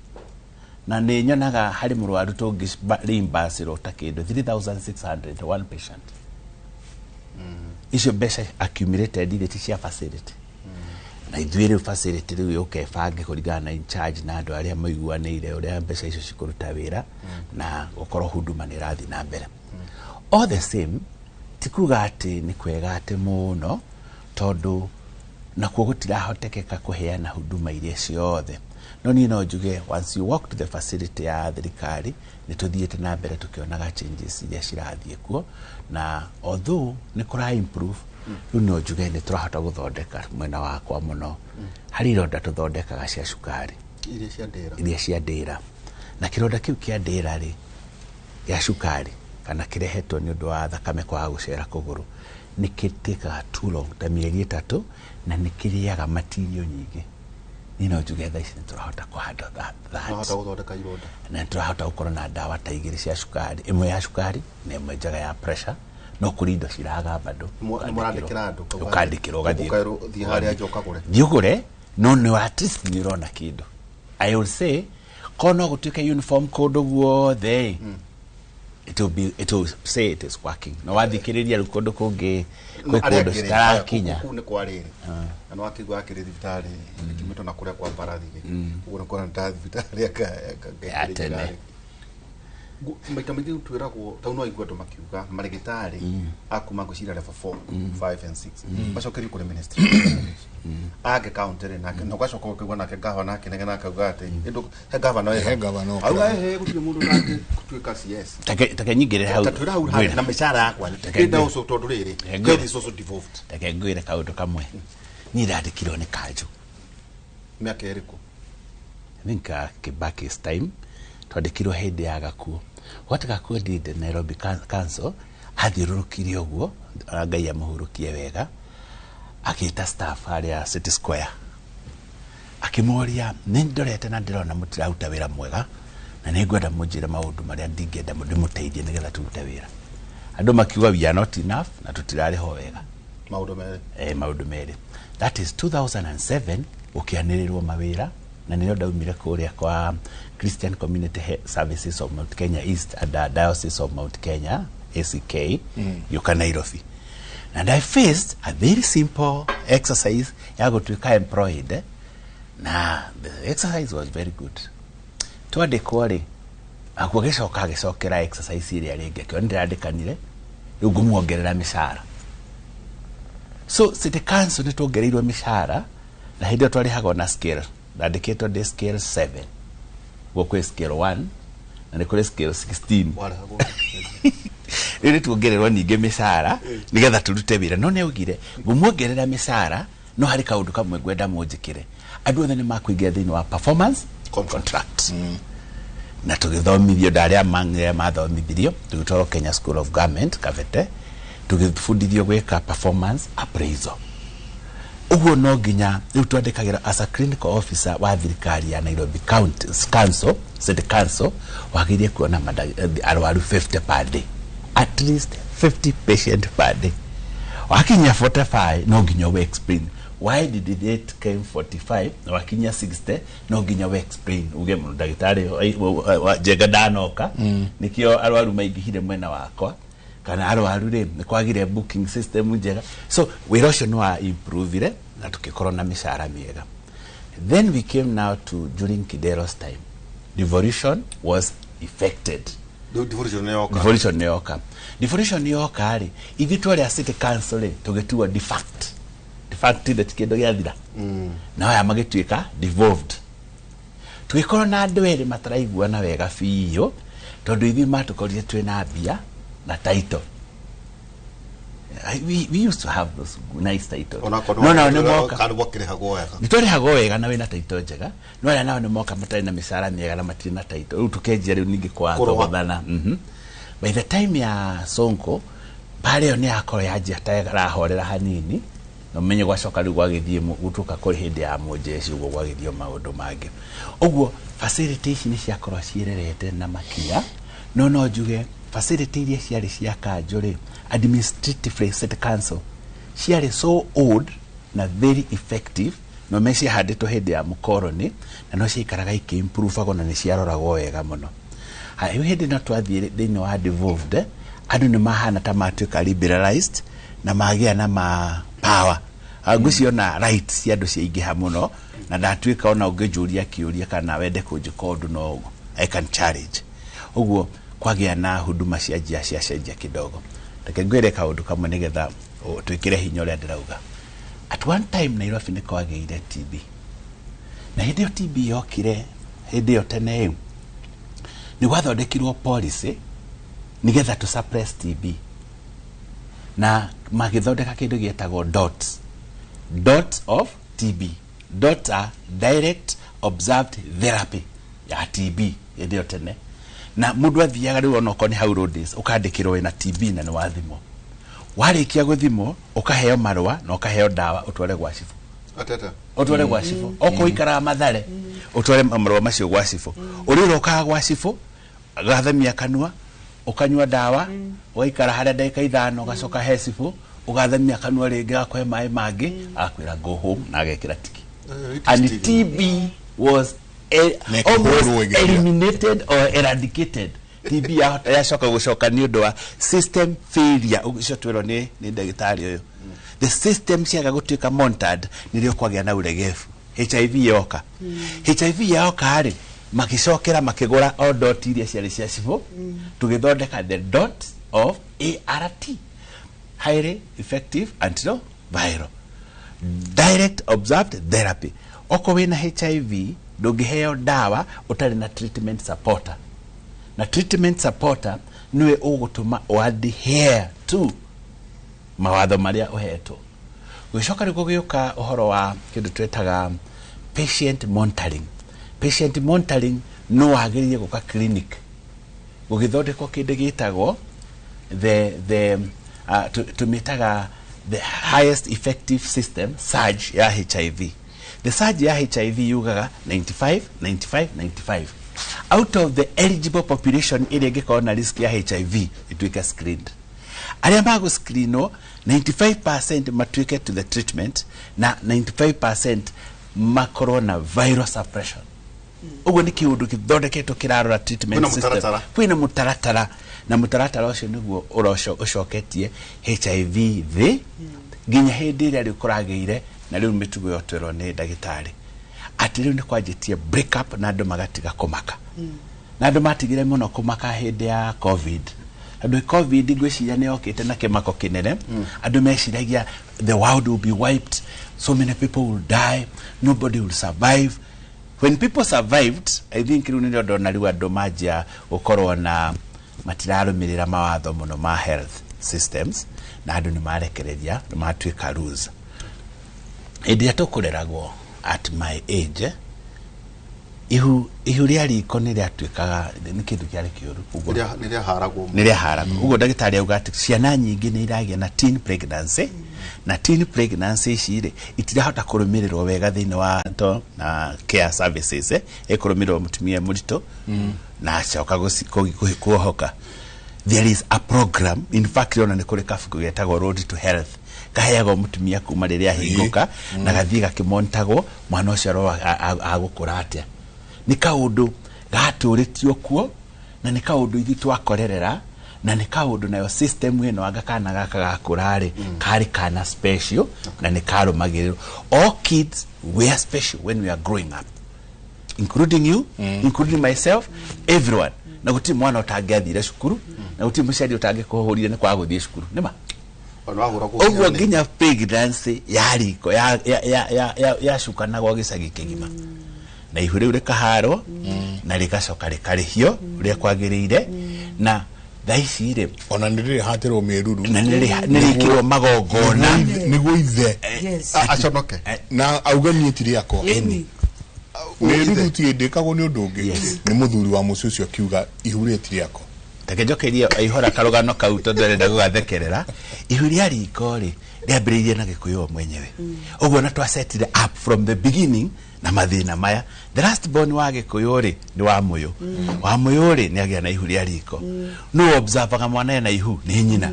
Na nĩ nyonaga harĩ mũrwaru tũngĩ reimburse ta kĩndũ 3600 one patient. Icio mbeca accumulated irĩ ti cia facility. Na ithuĩ rĩu facility rĩu yũke ĩbange kũringana na in charge na andũ arĩa maiguanĩire ũrĩa mbeca icio cikũruta wĩra, na gũkorwo huduma nĩ ĩrathiĩ na mbere. All the same, ti kuga atĩ nĩ kwega atĩ mũno, tondũ nakuo gũtirahotekeka kũheana huduma iria ciothe. No niĩ no njuge once you walk to the facility ya thirikari, nĩ tũthiĩte na mbere tũkĩonaga changes iria cirathiĩ kuo, na although nĩ kũra improve, rĩu no njuge nĩ tũrahota gũthondeka mwena wakwa mũno. Harĩ ironda tũthondekaga cia cukari iria cia ndĩra, iria cia ndĩra, na kĩronda kĩu kĩa ndĩra rĩ, gĩa cukari kana kĩrehetwo nĩ ũndũ wa thakame kwaga gũcera kũgũrũ, nĩ kĩtĩkaga too long, ta mĩeri 3, na nĩ kĩrĩaga material nyingĩ. Niĩ no njuge thaa ici nĩ tũrahota kũhandle that. Gũthondeka ironda. Na nĩ tũrahota gũkorwo na ndawa ta 2 cia cukari, ĩmwe ya cukari na ĩmwe njega ya pressure, no kũrĩ indo ciraga bado. Mũrandĩkĩra andũ, ũkandĩkĩrwo ũgathiĩ ũkerwo thiĩ harĩa nja ũkagũre, thiĩ ũgũre, no nĩ at least nĩ ũrona kĩndũ. I will say ko no gũtuĩke uniform kũndũ guothe, it will say it is working. No wathikĩrĩria rĩu kũndũ kũngĩ kwĩ kũndũ citarakinya. Kũu nĩ kwa rĩrĩ, na nĩ wakĩigua akĩrĩ thibitarĩ ĩkĩmĩtwo na kũrĩa kwa mbarathi rĩ, ũguo nĩ kuona ta thibitarĩ ya tene. Maita maingĩ twĩragwo tau no aigua andũ makiuga marĩgĩtarĩ akuma ngwĩciria level 4, 5 and 6 macokerio kũrĩ ministry age county rĩ, nake na ũgacoka ũkaigua nake gavana akĩnegena akauga atĩ he gavana auga he gũtirĩ mũndũ ũtangĩtuĩka CS. Take nyingĩrĩre hau, ta twĩra hau na mĩcara yakwa ĩnda ũcio, tondũ rĩrĩ health is also devolved. Take ngwĩre kaũndũ kamwe, niĩ ndandĩkirwo nĩ kanjũ mĩaka ĩrĩkũ? I think Kibaki's time, twandĩkirwo hĩndĩ ya Gakuo. What Gakuo did Nairobi Council, athiũrũrũkire ũguo, Ngai amũhurũkie wega, akĩta staff harĩa City Square, akĩmoria nĩ ndorete na ndĩrona mũtiraruta wĩra mwega, na nĩ ngwenda mũnjĩre maũndũ marĩa ndingĩenda ndĩmũteithie nĩgetha tũrute wĩra. Andũ makiuga we are not enough na tũtirarĩhwo wega. Maũndũ merĩ. Maũndũ merĩ. That is 2007 gũkĩanĩrĩrwo mawĩra, na nĩrĩo ndaumire kũrĩa kwa Christian Community Services of Mount Kenya East and the Diocese of Mount Kenya ACK, gĩũka Nairobi. And I faced a very simple exercise ya gũtuĩka employed, na the exercise was very good. Twandĩkwo rĩ, akuo gĩcoka agĩcokera exercise ĩrĩa rĩngĩ, akĩona nĩndĩrandĩkanire, rĩu ngũmuongerera mĩcara. So city council nĩ tuongereirwo mĩcara, na hĩndĩ ĩyo twarĩhagwo na scale, ndandĩkĩtwo ndĩ scale 7, guo kwĩ scale 1 na nĩ kũrĩ scale 16. Rĩu nĩ tuongererwo ningĩ mĩcara nĩgetha tũrute wĩra. No nĩ augire ngũmuongerera mĩcara, no harĩ kaũndũ kamwe ngwenda mũnjĩkĩre, andũ othe nĩ makũingĩra thĩinĩ wa performance contract. Na tũgĩthomithio, ndarĩa mang'e mathomithirio, tũgĩtwarwo Kenya School of Government Kabete, tũgĩbundithio gwĩka performance appraisal. Ũguo no nginya rĩu twandĩkagĩra as a clinical officer wa thirikari ya Nairobi County Council, City Council, wagĩrĩire kuona arwaru 50 per day, at least 50 patient per day. Wakinya 45 no nginya we explain Why did the rate came 45 na wakinya 60? No nginya we explain uge mũno ndagĩtarĩ Njenga ndanoka, nĩkĩo arwaru maingĩhire mwena wakwa, kana arwaru rĩ nĩ kwagire booking system njega. So wĩra ũcio nĩ wa improvire na tũgĩkorwo na mĩcara mĩega. Then we came now to during Kidero's time, devolution was effected. Devolution nĩ yoka. Devolution nĩ yoka. Devolution nĩ yoka rĩ, ithuĩ twarĩ a city council rĩ, tũgĩtuo defunct. Defunct nĩ kĩndũ gĩathira, na aya magĩtuĩka devolved. Tũgĩkorwo na andũ erĩ mataraiguana wega biũ, tondũ ithuĩ matũkorire twĩna mbia na title. We used to have those nice titles. Onakorwo No nao nĩ moka kana gwakĩrĩhagwo wega. Nĩ twarĩhagwo wega na wĩna title njega, no arĩa nao nĩ moka matarĩ na mĩcara mĩega na matirĩ na title. Rĩu tũkenjia rĩu ningĩ kwathogothana. By the time ya Sonko mbara ĩyo nĩ yakorwo yanjia ta ĩrahorera hanini, na ũmenye gwacoka rĩu gwagĩthiĩ gũtuĩka kũrĩ hĩndĩ ya mũjeshi, ũguo gwagĩthiĩ maũndũ mangĩ. Ũguo facility ici nĩ ciakorwo ciĩrerete na makinya, no njuge facility iria ciarĩ cia kanjũ rĩ, administratively city council ciarĩ so old na very effective, no me ciahandĩtwo hĩndĩ ya mũkoroni na no ciaikaraga ikĩimprovagwo na nĩ ciaroragwo wega mũno. Haya, rĩu hĩndĩ ĩno twathiĩ thĩinĩ wa devolved, andũ nĩ mahana ta matuĩka liberalized na magĩa na ma power. Ngwĩciria ona rights cia andũ ciaingĩha mũno, na ndatuĩka ona ũngĩnjũria kĩũria kana wende kũnjĩka ũndũ, no I can challenge. Ũguo kwagĩa na huduma cia njia ciacenjia kidogo. Reke ngwĩre kaũndũ kamwe nĩgetha twĩkĩre hinya ũrĩa ndĩrauga. At one time Nairobi nĩ kwagĩire TB, na hĩndĩ ĩyo TB yokire, hĩndĩ ĩyo tene ĩ, nĩ gwathondekirwo policy nĩgetha to suppress TB, na magĩthondeka kĩndũ gĩetagwo DOTS, DOTS of TB. DOTS are direct observed therapy ya TB hĩndĩ ĩyo tene. Na mũndũ athiaga rĩu onokorwo nĩ hau road days, ũkandĩkĩrwo wĩna TB na nĩ wathimwo. Warĩkia gũthimwo, ũkaheo marũa na ũkaheo ndawa ũtware gwa cibũ. Atete. Ũtware gwa cibũ. Okorwo ũikaraga Mathare, ũtware marũa macio gwa cibũ. Ũrĩa ũrokaga gwa cibũ, agathamia kanua, ũkanyua ndawa, ũgaikara harĩa ndagĩka 5, ũgacoka he cibũ, ũgathamia kanua rĩngĩ, agakũhe maĩ mangĩ, agakwĩra go home na agekĩra tiki. And TB was almost eliminated or eradicated. TB yacoka gũcoka nĩ ũndũ wa system failure. Ũcio twĩrwo nĩ ndagĩtarĩ ũyũ, the system ciaga gũtuĩka monitored, nĩrĩo kwagĩa na ũregebu. HIV yoka, HIV yoka rĩ, magĩcokera makĩgũra o dot iria ciarĩ cia cibũ, tũgĩthondeka the dot of ART, highly effective antiretroviral, direct observed therapy. Okorwo wĩna HIV, ndũngĩheo ndawa ũtarĩ na treatment supporter, na treatment supporter nĩwe ũgũtũma adhere to mawatho marĩa ũhetwo. Gũgĩcoka rĩu gũgĩũka ũhoro wa kĩndũ twetaga patient monitoring. Patient monitoring, no wagĩrĩire gũka clinic, gũgĩthondekwo kĩndũ gĩtagwo the tũmĩtaga the highest effective system surge ya HIV. The surge ya HIV yugaga 95 95 95 out of the eligible population ĩrĩa ĩngĩkorwo na risk ya HIV ĩtuĩke screened. Arĩa magũscreenwo, 95% matuĩke to the treatment na 95% makorwo na viral suppression. Ũguo nĩ kĩũndũ gĩthondeketwo kĩrarora treatment Kwĩna system. Mũtaratara. Kwĩna mũtaratara, na mũtaratara ũcio nĩguo ũcoketie HIV thĩ nginya hĩndĩ ĩrĩa rĩu kũragĩire na rĩu mĩtugo ĩyo twerwo nĩ ndagĩtarĩ atĩ rĩu nĩ kwanjĩtie break up na andũ magatiga kũmaka, na andũ matigire mũno kũmaka hĩndĩ ya COVID, tondũ COVID ngwĩciria nĩ yokĩte na kĩmako kĩnene. Andũ meciragia the world will be wiped, so many people will die, nobody will survive. When people survived, I think rĩu nĩrĩo ndona rĩu andũ manjia gũkorwo na matirarũmĩrĩra mawatho mũno ma health systems, na andũ nĩ marekereria, nĩ matuĩka loose. Hĩndĩ ĩrĩa tũkũreragwo, at my age, ihu rĩa riko nĩ rĩatuĩkaga nĩ kĩndũ kĩarĩ kĩũru. Ũguo Nĩ rĩaharagwo. Nĩ rĩaharagwo. Ũguo ndagĩtarĩ auga atĩ ciana nyingĩ nĩ iragĩa na teen pregnancy, na teen pregnancy ici rĩ, itirahota kũrũmĩrĩrwo wega thĩinĩ wa to na care services, ĩkũrũmĩrĩrwo mũtumia mũritũ na acoka kuohoka. There is a program, in fact ona nĩ kũrĩ kabuku getagwo Road to Health, kaheagwo mũtumia kuma rĩrĩa ahingũka na gathiĩ gakĩmontagwo mwana ũcio agũkũra atĩa. Nĩ kaũndũ gatũrĩtio kuo, na nĩ kaũndũ ithuĩ twakorerera, na nĩ kaũndũ nayo system ĩno anga kana gaka gakũra rĩ, karĩ kana special na nĩ karũmagĩrĩrwo. All kids were special when we are growing up, including you, including myself, everyone. Na gũtirĩ mwana ũtangĩathire cukuru, na gũtirĩ mũciari ũtangĩkũhũrire nĩ kwaga gũthiĩ cukuru, nĩma? Ũguo nginya pregnancy ya riko yacukanagwo gĩcagi kĩgima, na ihu rĩu rĩkaharwo na rĩgacoka rĩkarĩhio ũrĩa kwagĩrĩire. Na thaa ici rĩ, ona nĩ rĩrĩ hatĩrwo mĩruru. Na nĩ rĩkĩrwo magongona. Nĩguo ithe aconoke na auge niĩ ti rĩakwa. Mĩruru ti ndĩkagwo nĩ ũndũ ũngĩ, nĩ mũthuri wa mũciĩ ũcio akiuga ihu rĩrĩ ti rĩakwa. Reke njokerie ihora karũgano kau tondũ arenda gũgathekerera. Ihu rĩa riko rĩ, rĩambĩrĩirie na Gĩkũyũ o mwenyewe. Ũguo na twasetire up from the beginning na mathĩna maya. The last born wa Gĩkũyũ rĩ, nĩ wa mũyũ. Wa mũyũ rĩ, nĩ agĩa na ihu rĩa riko. Nũ observaga mwana ena ihu? Nĩ nyina.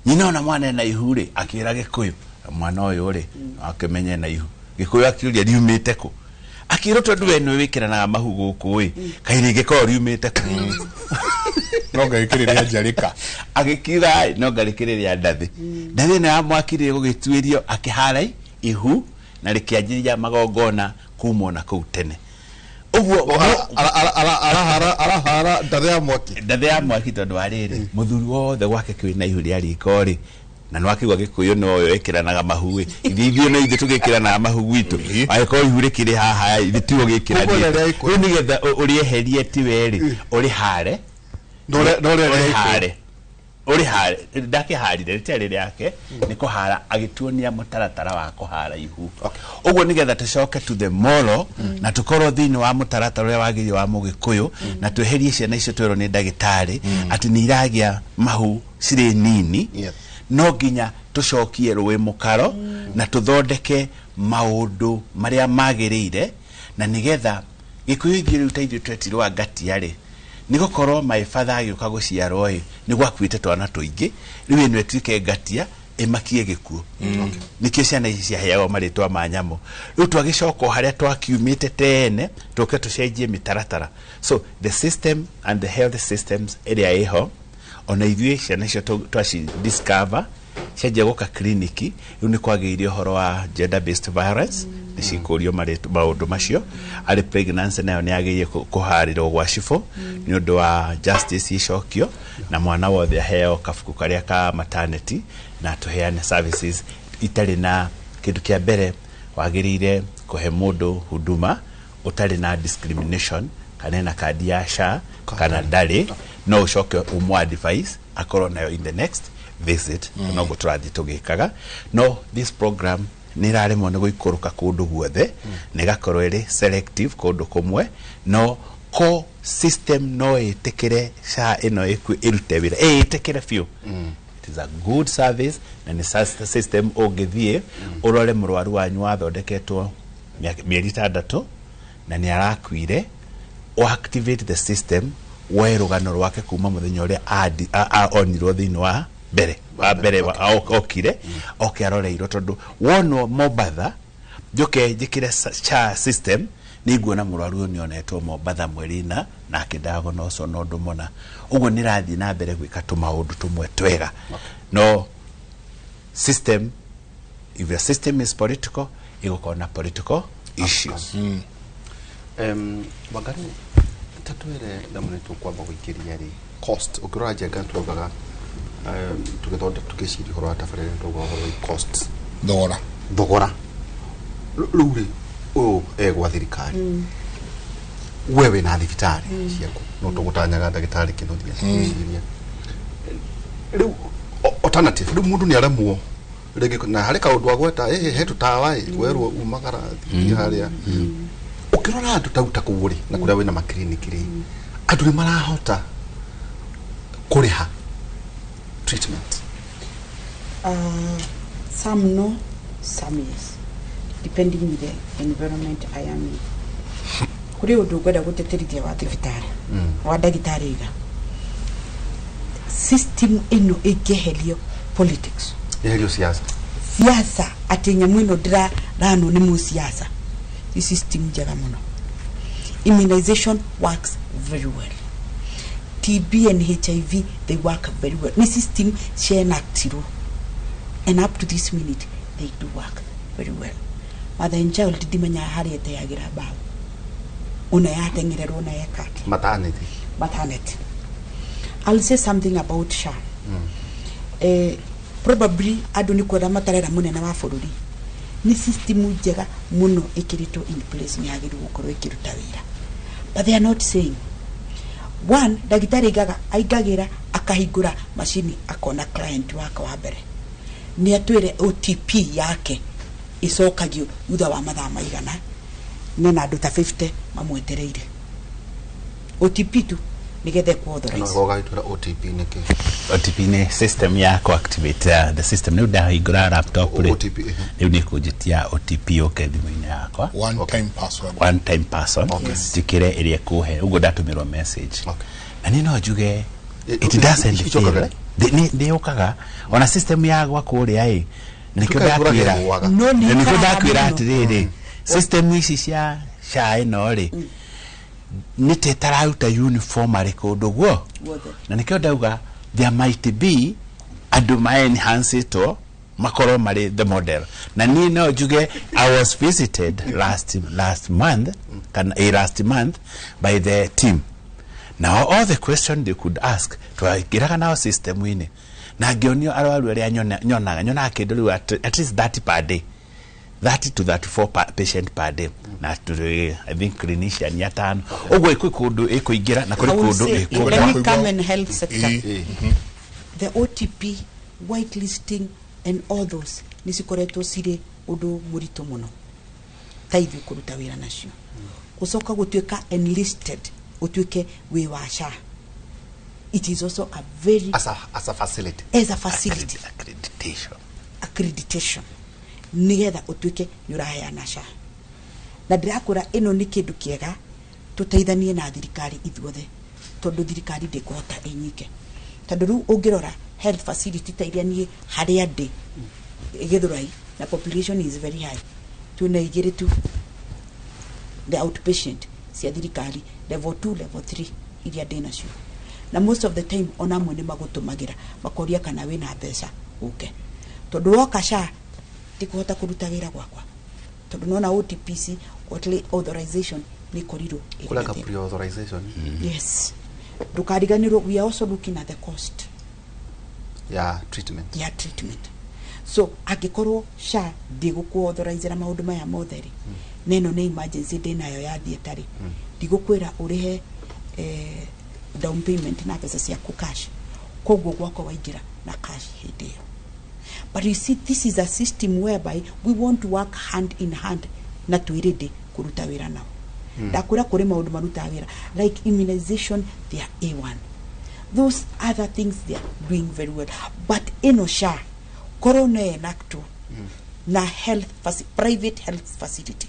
Nyina ona mwana ena ihu rĩ, akĩra Gĩkũyũ, mwana ũyũ rĩ, akĩmenye ena ihu. Gĩkũyũ akĩũria riumĩte kũ? Akĩrwo tondũ we nĩwe wĩkĩranaga mahu gũkũ ĩ, kaĩ rĩngĩkorwo riumĩte kũ? No ngarĩkĩrĩ rĩa njarĩka. Agĩkiuga no ngarĩkĩrĩ rĩa ndathĩ. Ndathĩ ĩno ya mwaki rĩ, gũgĩtuĩrio akĩhara ihu na rĩkĩanjĩrĩria magongona kuma ona kũu tene. Ũguo arahara ndathĩ ya mwaki. Ndathĩ ya mwaki, tondũ wa rĩrĩ, mũthuri wothe gwake kwĩna ihu rĩa riko rĩ, na nĩwakĩigua Gĩkũyũ no ĩkĩranaga mahu ĩ, ithuĩ no ithuĩ tũgĩkĩranaga mahu gwitũ, angĩkorwo ihu rĩkĩrĩ haha ithuĩ tiwe ũgĩkĩranĩte. Rĩu nĩgetha ũrĩeherie tiwe rĩ, ũrĩhare ũrĩhare ũrĩhare. Ndakĩharire rĩtiarĩ rĩake, nĩ kũhara agĩtuonia mũtaratara wa kũhara ihu. Ũguo nĩgetha tũcoke to the moral na tũkorwo thĩinĩ wa mũtaratara ũrĩa wagĩrĩire wa Mũgĩkũyũ, na tweherie ciana icio twerwo nĩ ndagĩtarĩ atĩ nĩ iragĩa mahu cirĩ nini, no nginya tũcokie rũĩ mũkaro na tũthondeke maũndũ marĩa magĩrĩire, na nĩgetha Gĩkũyũ ithuĩ rĩu ta ithuĩ twetirwo angatia rĩ, nĩ gũkorwo my father agĩũka gũciarwo ĩ, nĩ gwakuĩte twana tũingĩ. Rĩu ĩno ĩtuĩke ngatia ĩmakie gĩkuũ, nĩkĩo ciana ici ciaheagwo marĩtwa ma nyamũ. Rĩu twagĩcoka o harĩa twakiumĩte tene, tũke tũcenjie mĩtaratara. So the system and the health systems ĩrĩa ĩho, ona ithuĩ ciana icio twaci discover cianjia gũka kliniki, rĩu nĩ kwagĩire ũhoro wa gender based violence, nĩ cikũrio maũndũ macio. Arĩ pregnancy nayo nĩ yagĩrĩire kũharĩrwo gwa cibũ nĩ ũndũ wa justice icokio, na mwana wothe aheo kabuku karĩa ka maternity, na tũheane services itarĩ na kĩndũ kĩa mbere wagĩrĩire kũhe mũndũ huduma ũtarĩ na discrimination, kana ena kandi ya SHA kana ndarĩ, no ũcoke ũmũ advice akorwo nayo in the next visit. Noguo tũrathiĩ tũgĩkaga, no this program nĩ ĩraremwo nĩ gũikũrũka kũndũ guothe, na ĩgakorwo ĩrĩ selective kũndũ kũmwe. No ko system no ĩtĩkĩre SHA ĩno ĩrute wĩra, ĩtĩkĩre biũ. It is a good service, na nĩ system ũngĩthiĩ ũrore mũrwaru wanyu wathondeketwo mĩeri 6 na nĩ arakuire, o activate the system, woe rũgano rwake kuma mũthenya ũrĩa onirwo thĩinĩ wa mbere wa mbere okire oke aroreirwo, tondũ wonwo Mombatha, njoke njĩkĩre SHA system, nĩ nguona mũrwaru ũyũ nĩ onetwo Mombatha mweri na akĩdiagnoswo na ũndũ mũna. Ũguo nĩ ĩrathiĩ na mbere gwĩka tũmaũndũ tũmwe twega, no system, if the system is political, ĩgũkorwo na political issues. Wangari, tatwĩre ndamũ nĩ tũkwamba gũikĩria rĩ cost. Ũkĩrora Njenga, turaugaga tũgĩthonde tũgĩciria ũhoro wa tabarĩra, turauga ũhoro wa cost. Thogora. Thogora rĩu rĩ, ũyũ egwa thirikari, we wĩna thibitarĩ ciaku, no tũgũtanyaga ndagĩtarĩ Kĩnuthia ciria rĩu alternative. Rĩu mũndũ nĩ aremwo rĩngĩ na harĩ kaũndũ agweta he tũtawa ĩ werwo umagara thiĩ harĩa. Ũkĩrora andũ tau ta kũu rĩ, na kũrĩa wĩna makiriniki rĩ, andũ nĩ marahota kũrĩha treatment? Some no, some yes, depending with the environment I am in. Kũrĩ ũndũ ngwenda gũtĩtĩrithia wa thibitarĩ, wa ndagĩtarĩ iga. System ĩno ĩngĩeherio politics, Eherio siasa. Siasa, atĩ nyamũ ĩno ndĩraranwo nĩ mũsiasa, nĩ system njega mũno. Immunization works very well. TB and HIV, they work very well. Nĩ system cienactirwo, and up to this minute they do work very well. Mother and child, ndimenyaga harĩa ĩteagĩra mbaũ, ona yateng'ererwo na eka atĩa. Maternity. Maternity. I'll say something about SHA. Probably andũ nĩ kwenda matarera mũnene wa bũrũri. Nĩ system njega mũno ĩkĩrĩtwo in place, nĩ yagĩrĩirwo gũkorwo ĩkĩruta wĩra, but they are not saying one. Ndagĩtarĩ aigaga aingagĩra akahingũra macini, akona client wake wa mbere, nĩ atwĩre OTP yake ĩcokagio thutha wa mathaa maigana, nena andũ ta 50 mamwetereire OTP tu nigetha No ĩkũ-authorize. Gũgagĩtwĩra OTP nĩ kĩ? OTP nĩ system ya ku-activate the system. Rĩu ndahingũra laptop rĩ, OTP, ehe. rĩu nĩ kũnjĩtia OTP yũke thimũ-inĩ yakwa. One time password. One time password. Njĩkĩre ĩrĩa ĩkũhe ũguo ndatũmĩrwo message. Na niĩ no njuge it doesn't icokaga fail. rĩ? Nĩ yũkaga ona system ya gwa kũrĩa ĩ, na nĩkĩo Tukae ndakwĩra tũragĩgũaga. No, nĩ na nĩkĩo ĩkaga ndakwĩra mũno. atĩrĩrĩ, system ici cia SHA ĩno rĩ, nĩ ta ĩtararuta uniform arĩ kũndũ guo. Guothe. Na nĩkĩo ndauga there might be andũ ma-enhancĩtwo makorwo marĩ the model. Na niĩ no njuge I was visited last month, kana last month, by the team. Now all the question they could ask, twaingĩraga nao system-inĩ na ngĩonio arwaru arĩa nyonaga kĩndũ rĩu at least 30 per day, 30 to 34 patient per day, na tũrĩ, I think, clinician atano ũguo. Kwĩ kũndũ ĩkũingĩra na kũrĩ I will kũndũ say, ĩkũra. let me come and health sector. The OTP, whitelisting and all those nĩ cikoretwo cirĩ ũndũ mũritũ mũno ta ithuĩ kũruta wĩra nacio, gũcoka gũtuĩka enlisted, ũtuĩke wĩ wa SHA. It is also a very As a facility. As a facility. Accreditation. Accreditation nigetha ũtuĩke nĩ ũraheana SHA. Na ndĩrakwĩra ĩno nĩ kĩndũ kĩega tũteithanie na thirikari ithuothe, tondũ thirikari ndĩkũhota ĩnyike, tondũ rĩu ũngĩrora health facility ta iria niĩ harĩa ndĩ Gĩthũrai, na population is very high, twĩna igĩrĩ tu, the outpatient cia thirikari, level 2, level 3 iria ndĩ nacio. Na most of the time ona amwe nĩ magũtũmagĩra makoria kana wĩna mbeca ũke, tondũ woka SHA ndikũhota kũruta wĩra gwakwa, tondũ nona OTPC authorization nĩ ĩkorirwo ĩrĩ na Kũreka thĩna. Pre-authorization. Yes, ndũkariganĩrwo we are also looking at the cost ya treatment. Ya treatment. So angĩkorwo SHA ndĩgũkũ-authorizera maũndũ maya mothe rĩ, na ĩno nĩ emergency ndĩnayo ya theatre rĩ, ndigũkwĩra ũrĩhe down payment na mbeca ciaku cash, koguo gwakwa waingĩra na cash hĩndĩ ĩyo. But you see, this is a system whereby we want to work hand in hand na twĩ ready kũruta wĩra nao. Ndakwĩra kũrĩ maũndũ marutaga wĩra like immunization, they are A1. Those other things they are doing very well, but ĩno SHA korwo no enactwo na health private health facility,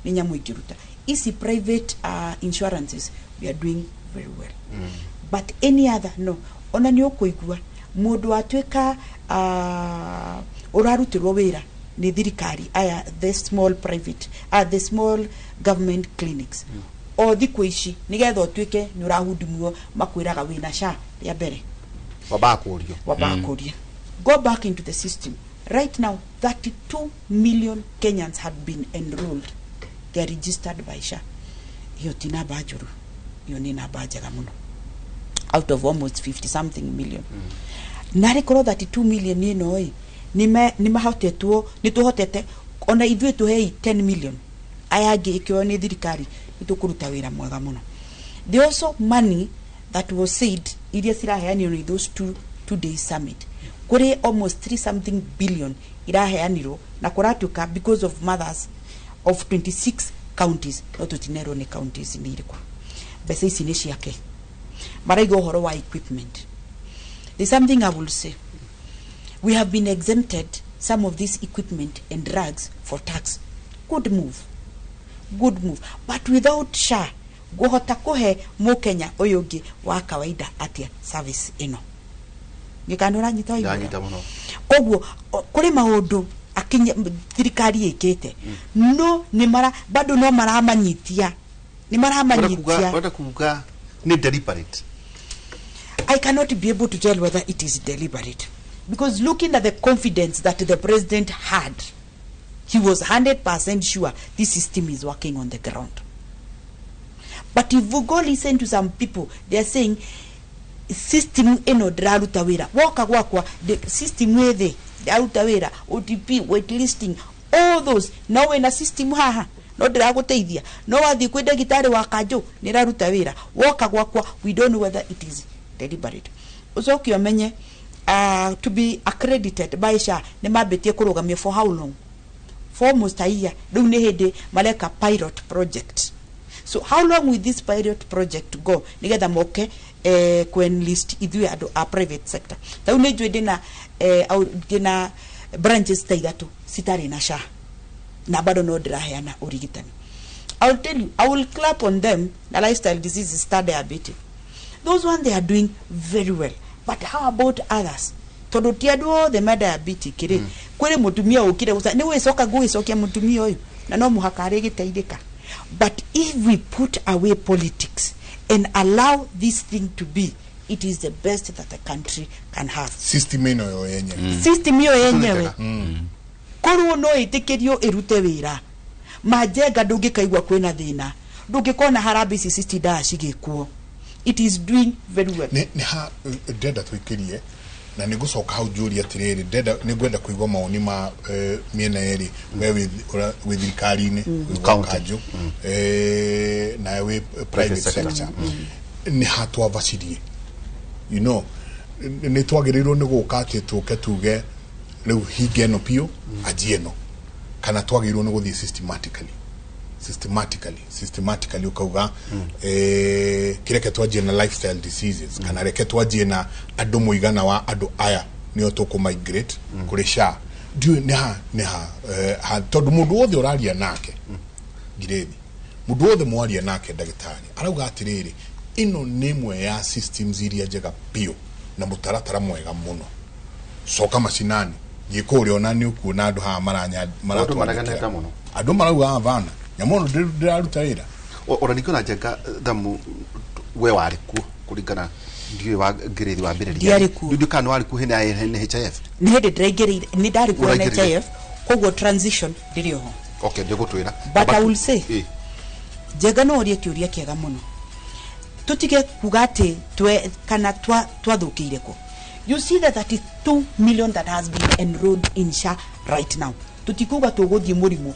nĩ nyamũ ingĩruta ici private insurances. We are doing very well, but any other no. Ona nĩ ũkũigua mũndũ watuĩka ũrarutĩrwo wĩra nĩ thirikari, aya the small private, the small government clinics, o thikũ ici nĩgetha ũtuĩke nĩ ũrahudumuo, makwĩraga wĩna SHA rĩa mbere. Wambaga kũrio. Wambaga kũria. Go back into the system right now, 32 million Kenyans have been enrolled. They are registered by SHA. Hiyo ti namba njũru, hiyo nĩ namba njega mũno, out of almost 50 something million. Narĩ korwo 32 million ĩno ĩ nĩ mahotetwo, nĩ tũhotete ona ithuĩ tũhei 10 million, aya angĩ ĩkĩoyo nĩ thirikari, nĩ tũkũruta wĩra mwega mũno. There also money that was said iria ciraheanirwo nĩ those 2 days summit, kũrĩ almost 3 something billion iraheanirwo na kũratuĩka because of mothers of 26 counties, no tũtinerwo nĩ counties nĩ irĩkũ. Mbeca ici nĩ ciake maraiga ũhoro wa equipment. There's something I will say. We have been exempted some of this equipment and drugs for tax. Good move, good move, but without SHA ngũhota kũhe mũkenya ũyũ ũngĩ wa kawaida atia service ĩno? Gĩkana ũranyita waigua? Ndanyita mũno. Koguo kũrĩ maũndũ akinye thirikari ĩkĩte, no nĩ mara bado no maramanyitia, nĩ maramanyitia. Ũrenda kuga nĩ deliberate? I cannot be able to tell whether it is deliberate, because looking at the confidence that the president had, he was 100% sure this system is working on the ground. But if you go listen to some people, they are saying system ĩno ndĩraruta wĩra. Woka gwakwa, the system ĩ thĩ, ndĩraruta wĩra, OTP, waitlisting, all those, no wĩna system haha no ndĩragũteithia, no wathiĩ kwĩ ndagĩtarĩ wa kanjũ nĩ ĩraruta wĩra, woka gwakwa. We don't know whether it is deliberate. Ũcoke ũmenye, to be accredited by SHA nĩ mambĩtie kũrũgamia for how long? For almost a year. Rĩu nĩ hĩndĩ mareka pilot project. So how long will this pilot project go nigetha moke kuenlist ithuĩ andũ a private sector? Ta rĩu nĩ njũĩ ndĩna ndĩna branches ta ithatũ citarĩ na SHA na bado no ndĩraheana ũrigitani. I will tell you, I will clap on them na lifestyle diseases ta diabetes. Those one, they are doing very well. But how about others? Tondũ ti andũ othe ma diabetic rĩ, kwĩrĩ mũtumia ũkire gũca nĩ gwĩcoka ngũgĩcokia mũtumia ũyũ na no mũhaka arĩgĩteithĩka. But if we put away politics and allow this thing to be, it is the best that the country can have. System ĩno yo yenyewe. System ĩyo yenyewe korwo no ĩtĩkĩrio ĩrute wĩra, majenga ndũngĩkaigua kwĩna thĩna, ndũngĩkona harambee ici citindaga cigĩkwo. It is doing very well. Nĩ ha ndenda tũikĩrie na nĩ ngũcoka hau njũrie atĩrĩrĩ, ndenda nĩ ngwenda kũigua mawoni ma mĩena yerĩ, we wĩ thirikari-inĩ, wĩ gwa County. kanjũ, nawe wĩ private sector. sector. Nĩ ha twavacirie? Nĩ twagĩrĩirwo nĩ gũka atĩ tũke tuge rĩu hinge ĩno biũ, anjie ĩno, kana twagĩrĩirwo nĩ gũthiĩ systematically, systematically, systematically, ukauga kireke twanjie na lifestyle diseases, kana reke twanjie na andũ mũigana wa andũ aya nĩo tũkũ migrate kũrĩ SHA? Ndiũĩ nĩ ha, tondũ mũndũ wothe ũraria nake ngirĩthi, mũndũ wothe mwaria nake ndagĩtarĩ arauga atĩrĩrĩ, ĩno nĩ ĩmwe ya systems iria njega biũ na mũtaratara mwega mũno. Coka macinani, thiĩ kũrĩa ona nĩ ũkuona andũ haha maranya Andũ mareganĩte maratwandĩkĩra. mũno. Andũ marauga avana nyamũ ĩno ndĩraruta wĩra. Ona ningĩ ona njenga thamu we warĩ kuo kũringana, ndiũĩ wa ngĩrĩthi wambĩrĩria. Ndiarĩ kuo. Ndiũĩ kana nĩ warĩ kuo hĩndĩ ya NHIF. Nĩ hĩndĩ ndĩraingĩrĩire, nĩ ndarĩ kuo. Ũraingĩrĩire. NHIF koguo transition ndĩrĩ oho. Okay, ndĩgũtwĩra. But I will say, Njenga no ũrie kĩũria kĩega mũno. Tũtige kuga atĩ twe kana twathũkĩire kũ. You see the 32 million that has been enrolled in SHA right now, tũtikuga tũgũthiĩ mũrimũ,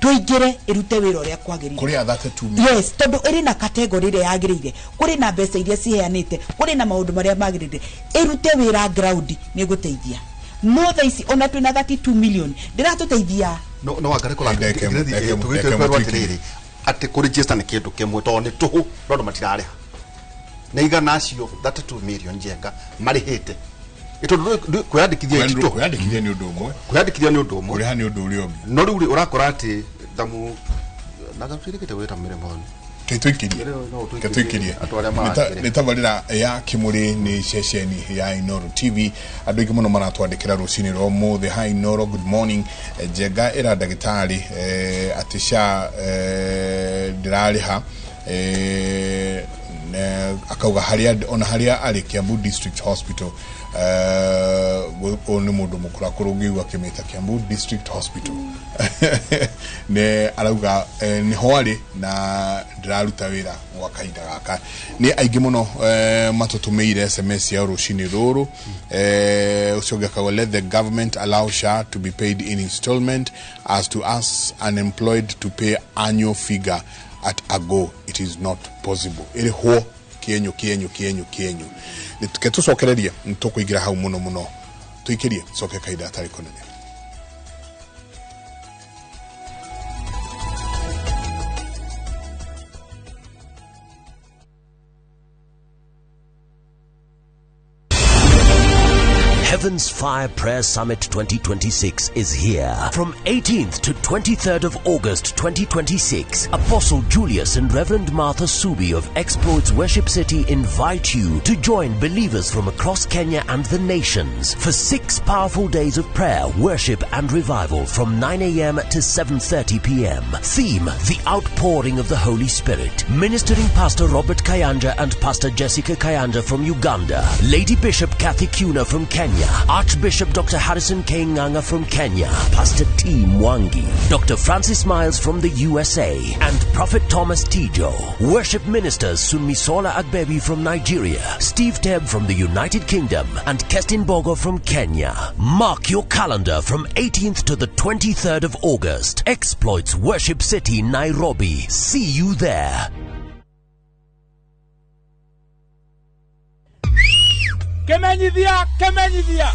tũingĩre ĩrute wĩra ũrĩa kwagĩrĩire. Kũrĩ a 32 million. Yes, tondũ ĩrĩ na category ĩrĩa yagĩrĩire, kũrĩ na mbeca iria ciheanĩte, kũrĩ na maũndũ marĩa magĩrĩire, ĩrute wĩra ground nĩ ĩgũteithia. No thaa ici ona twĩna 32 million ndĩratũteithia. No wangare kũra Ndeke tũgĩtwĩrwo mũtwiki. atĩrĩrĩ, atĩ kũregister nĩ kĩndũ kĩmwe tondũ nĩ tũhũ no andũ matirarĩha na igana acio 32 million njenga marĩhĩte. Ĩ tondũ kwĩyandĩkithia ti tũhũ. Kwĩyandĩkithia nĩ ũndũ ũmwe. Kwĩyandĩkithia nĩ ũndũ ũmwe. Kũrĩha nĩ ũndũ ũrĩa ũngĩ. No rĩu rĩ, ũrakora atĩ thamu nagatwĩrĩkĩte gwĩta mĩrĩmoni. Ketũikĩrie. No ũtũikĩrie. Ketũikĩrie. Andũ arĩa marakĩrĩ. Nĩ tabarĩra ya Kĩmũrĩ, nĩ ceceni ya Inoro TV. Andũ aingĩ mũno maratwandĩkĩra rũcinĩ rwa ũmũthĩ. Hi Inoro, good morning. Njenga ĩra ndagĩtarĩ atĩ SHA ndĩrarĩha, akauga harĩa ona harĩa arĩ Kiambu District Hospital. Ũyũ nĩ mũndũ mũkũrakũrũ ũngĩigua akĩmĩta Kiambu District Hospital, nĩ arauga nĩho arĩ na ndĩraruta wĩra gwa kahinda gaka. Nĩ aingĩ mũno matũtũmĩire SMS ya rũcinĩ rũrũ. Ũcio ũngĩ akauga, let the government allow SHA to be paid in installment as to us unemployed to pay annual figure at a go. It is not possible. Ĩrĩhwo kĩenyo kĩenyo kĩenyo kĩenyo. Ke tũcokererie, nĩ tũkũingĩra hau mũno mũno. Tũikĩrie coke kahinda gatarĩ kũnene. Heaven's Fire Prayer Summit 2026 is here. From 18th to 23rd of August 2026, Apostle Julius and Reverend Martha Subi of Exploits Worship City invite you to join believers from across Kenya and the nations for 6 powerful days of prayer, worship and revival from 9 a.m. to 7:30 p.m. Theme, The Outpouring of the Holy Spirit. Ministering Pastor Robert Kayanja and Pastor Jessica Kayanja from Uganda. Lady Bishop Kathy Kuna from Kenya. Archbishop Dr. Harrison K. Nganga from Kenya. Pastor T. Mwangi. Dr. Francis Miles from the USA. And Prophet Thomas Tijo. Worship ministers Sunmisola Agbebi from Nigeria. Steve Teb from the United Kingdom. And Kestin Bogo from Kenya. Mark your calendar from 18th to the 23rd of August. Exploits Worship City, Nairobi. See you there. Kemenyithia, kemenyithia.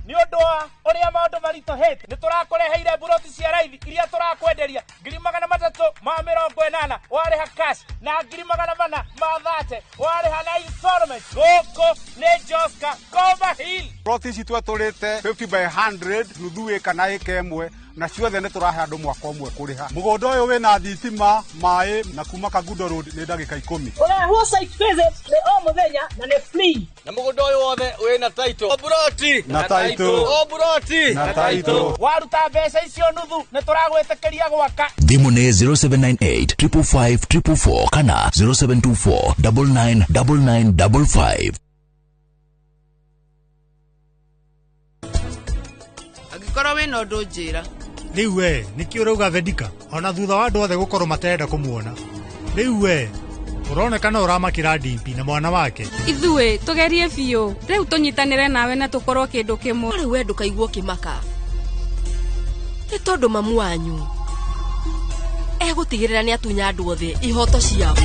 Nĩ ũndũ wa ũrĩa maũndũ maritũhĩte, nĩ tũrakũreheire mburoti cia raithi iria tũrakwenderia 380,000 warĩha cash na 430,000 warĩha na installment. Gũkũ nĩ Joska Cova Hill. Mburoti ici twetũrĩte 50 by 100 nuthu ĩka na ĩka ĩmwe, na ciothe nĩ tũrahe andũ mwaka ũmwe kũrĩha. Mũgũnda ũyũ wĩna thitima, maĩ na kuma Kangundo Road nĩ ndagĩka 10. Ũrehwo site visit nĩ o mũthenya na nĩ free. Na mũgũnda ũyũ wothe wĩna title. O buroti na title. O buroti na title. Waruta mbeca icio nuthu nĩ tũragwĩtĩkĩria gwaka. Thimũ nĩ 0798 555 444 kana 0724 999955. Angĩkorwo wĩna ũndũ njĩra. Rĩu we nĩkĩ ũrauga Vedika ona thutha wa andũ othe gũkorwo matarenda kũmuona? Rĩu we ũronekana ũramakĩra Dimpi na mwana wake. Ithuĩ tũgerie biũ rĩu tũnyitanĩre nawe na tũkorwo kĩndũ kĩmwe. Rĩu we ndũkaigua ũkĩmaka nĩ tondũ mamu wanyu egũtigĩrĩra nĩ atunya andũ othe ihoto ciao.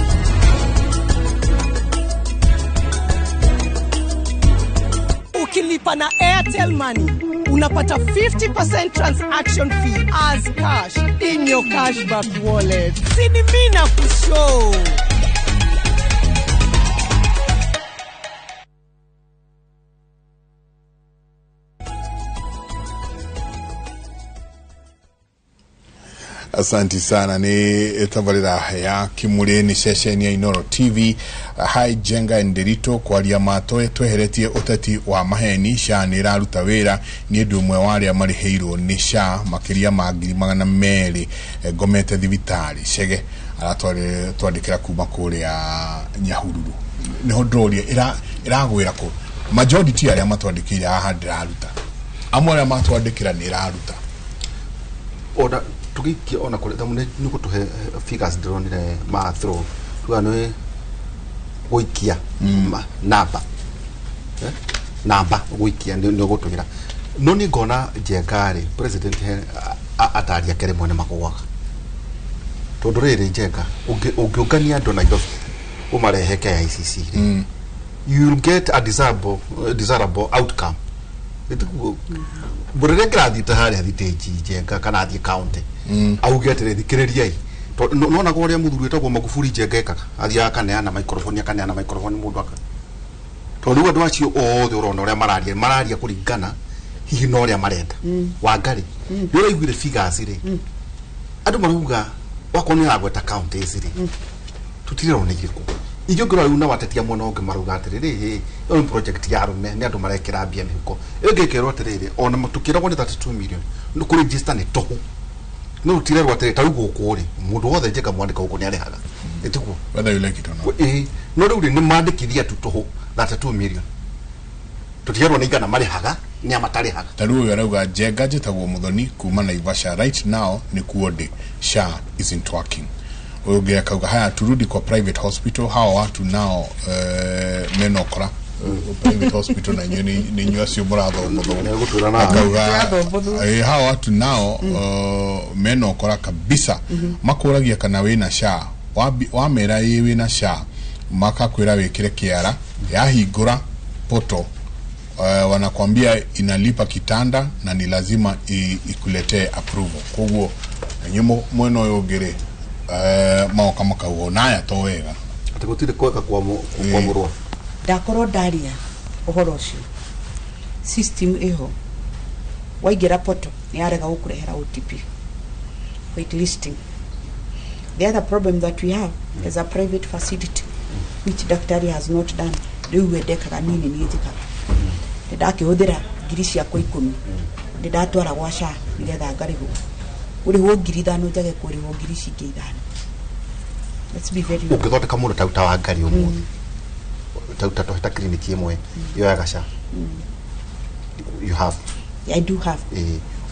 Ukilipa na Airtel Money unapata 50% transaction fee as cash in your cashback wallet. Sini mina kushow. Asanti sana ni tabarira ya Kimuri ni ceceni ya Inoro TV. Hai Jenga Nderito kwaria matoe tweheretie uteti wa maheni SHA ni iraruta wira ni ndu umwe wa aria mariheirwo ni SHA makiria ma 200,000 ngomete thibitari Chege aratwandikira kuma kuria Nyahururu. Niho ndroria iragwira ku majority aria matwandikire haha ndiraruta, amwe aria matwandikira ni iraruta ona tugikia ona kuri tamu ni gutuhe figures ndironire ma throw tuga ni guikia namba namba guikia ni gutugira no ni ngona Njenga ri president ataria kere mwene magwaga tondu riri Njenga ungiungania andu Nairobi umarehe KICC ri you'll get a desirable outcome. Mbũrĩrĩa kĩrathiĩte harĩa thitĩnji Njenga kana athiĩ county auge atĩrĩ thikĩrĩriai nonaga ũrĩa mũthuri wĩtagwo Magufuli Njenga ekaga athiaga akaneana microphone mũndũ aka tondũ rĩu andũ acio othe ũrona ũrĩa mararia mararia kũringana hihi na ũrĩa marenda. Wangari nĩ ũraiguire figures rĩ andũ marauga wakorwo nĩ ũragweta counties rĩ tũtirerwo nĩ irĩkũ ingĩ ũngĩrora rĩu na watetia mwena ũngĩ marauga atĩrĩrĩ ĩyo nĩ project ya arũme nĩ andũ marekĩra mbia mĩhuko ĩyo ĩngĩ ĩkerwo atĩrĩrĩ ona tũkĩragwo nĩ 32 million kũregister nĩ tũhũ no tũtirerwo atĩrĩ ta rĩu gũkũ rĩ mũndũ wothe Njenga mwandĩka gũkũ nĩ arĩhaga ĩtiguo whether you like it or not. Ĩĩ no rĩu rĩ nĩ mandĩkithia tu tũhũ 32 million tũtirerwo nĩ igana marĩhaga nĩ amatarĩhaga. Ta rĩu ũyũ arauga Njenga njĩtagwo Muthoni kuma Naivasha right now nĩ kuo ndĩ SHA isn't working. Ũyũ akauga haya turudi kwa private hospital hawa watu nao menokora private hospital na inyuĩ nĩ inyuĩ acio mũrathomothwo akauga hawa watu nao menokora kabisa makũragia kana wĩna SHA wamera ĩ wĩna SHA makakwĩra wĩkĩre kĩara yahingũra poto wanakwambia inalipa kitanda na ni lazima ikuletee approval. Koguo inyuĩ mwena ũyũ ũngĩ rĩ maoka makauga naya to wega atĩ gũtirĩ kwega kwamũrwo Ndakorwo ndaria ũhoro ũcio, system ĩho waingĩra portal nĩ yarega gũkũrehera OTP, waitlisting. The other problem that we have is a private facility which daktari has not done. Rĩu we ndekaga, niĩ nĩ niĩ njĩkaga. Nĩ ndakĩhũthĩra ngiri ciakwa 10, nĩ ndatwara gwa SHA nĩgetha ngarĩhwo ũrĩhwo 5,000, njage kũrĩhwo ngiri cingĩ 5. Let's be very honest. Ũngĩthondeka mũndũ ta wa ngari ũmũthĩ, ta ta clinic ĩmwe yoyaga SHA, you have? I do have.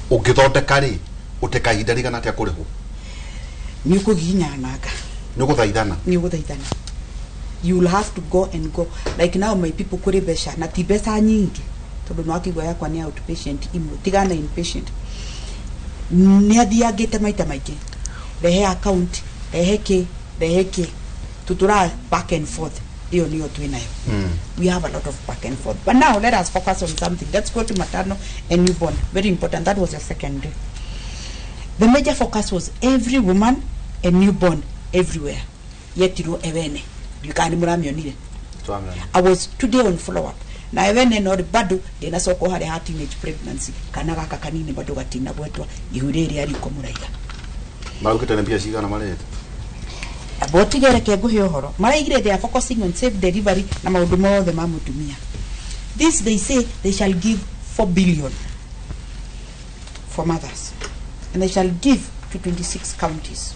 Ũngĩthondeka rĩ, ũteka ihinda rĩigana atĩa kũrĩhwo? Nĩ ũkũgiginyananga. Nĩ ũgũthaithana. Nĩ ũgũthaithana. You will have to go and go. Like now my people, kũrĩ mbeca na ti mbeca nyingĩ, tondũ nĩ wakĩigua yakwa nĩ outpatient imwe tigana inpatient, nĩ athiangĩte maita maingĩ, rehe account, rehe kĩ, rehe kĩ, tutũraga back and forth. Ĩyo nĩyo twĩ nayo. We have a lot of back and forth, but now let us focus on something. Let's go to maternal and newborn. Very important. That was the second day. The major focus was every woman and newborn everywhere. Yetirwo Ewene, ndikana nĩ mũramĩonire. I was today on follow up na Ewene, no bado ndinacoko harĩa ha teenage pregnancy, kana gaka kanini bado gatinagwetwa ihu rĩrĩa riko mũraiga. Maraugĩte nĩ mbia cigana marĩte? Botige, reke nguhe ũhoro. Maraigire they are focusing on safe delivery na maũndũ mothe ma mũtumia. This, they say they shall give 4 billion for mothers and they shall give to 26 counties.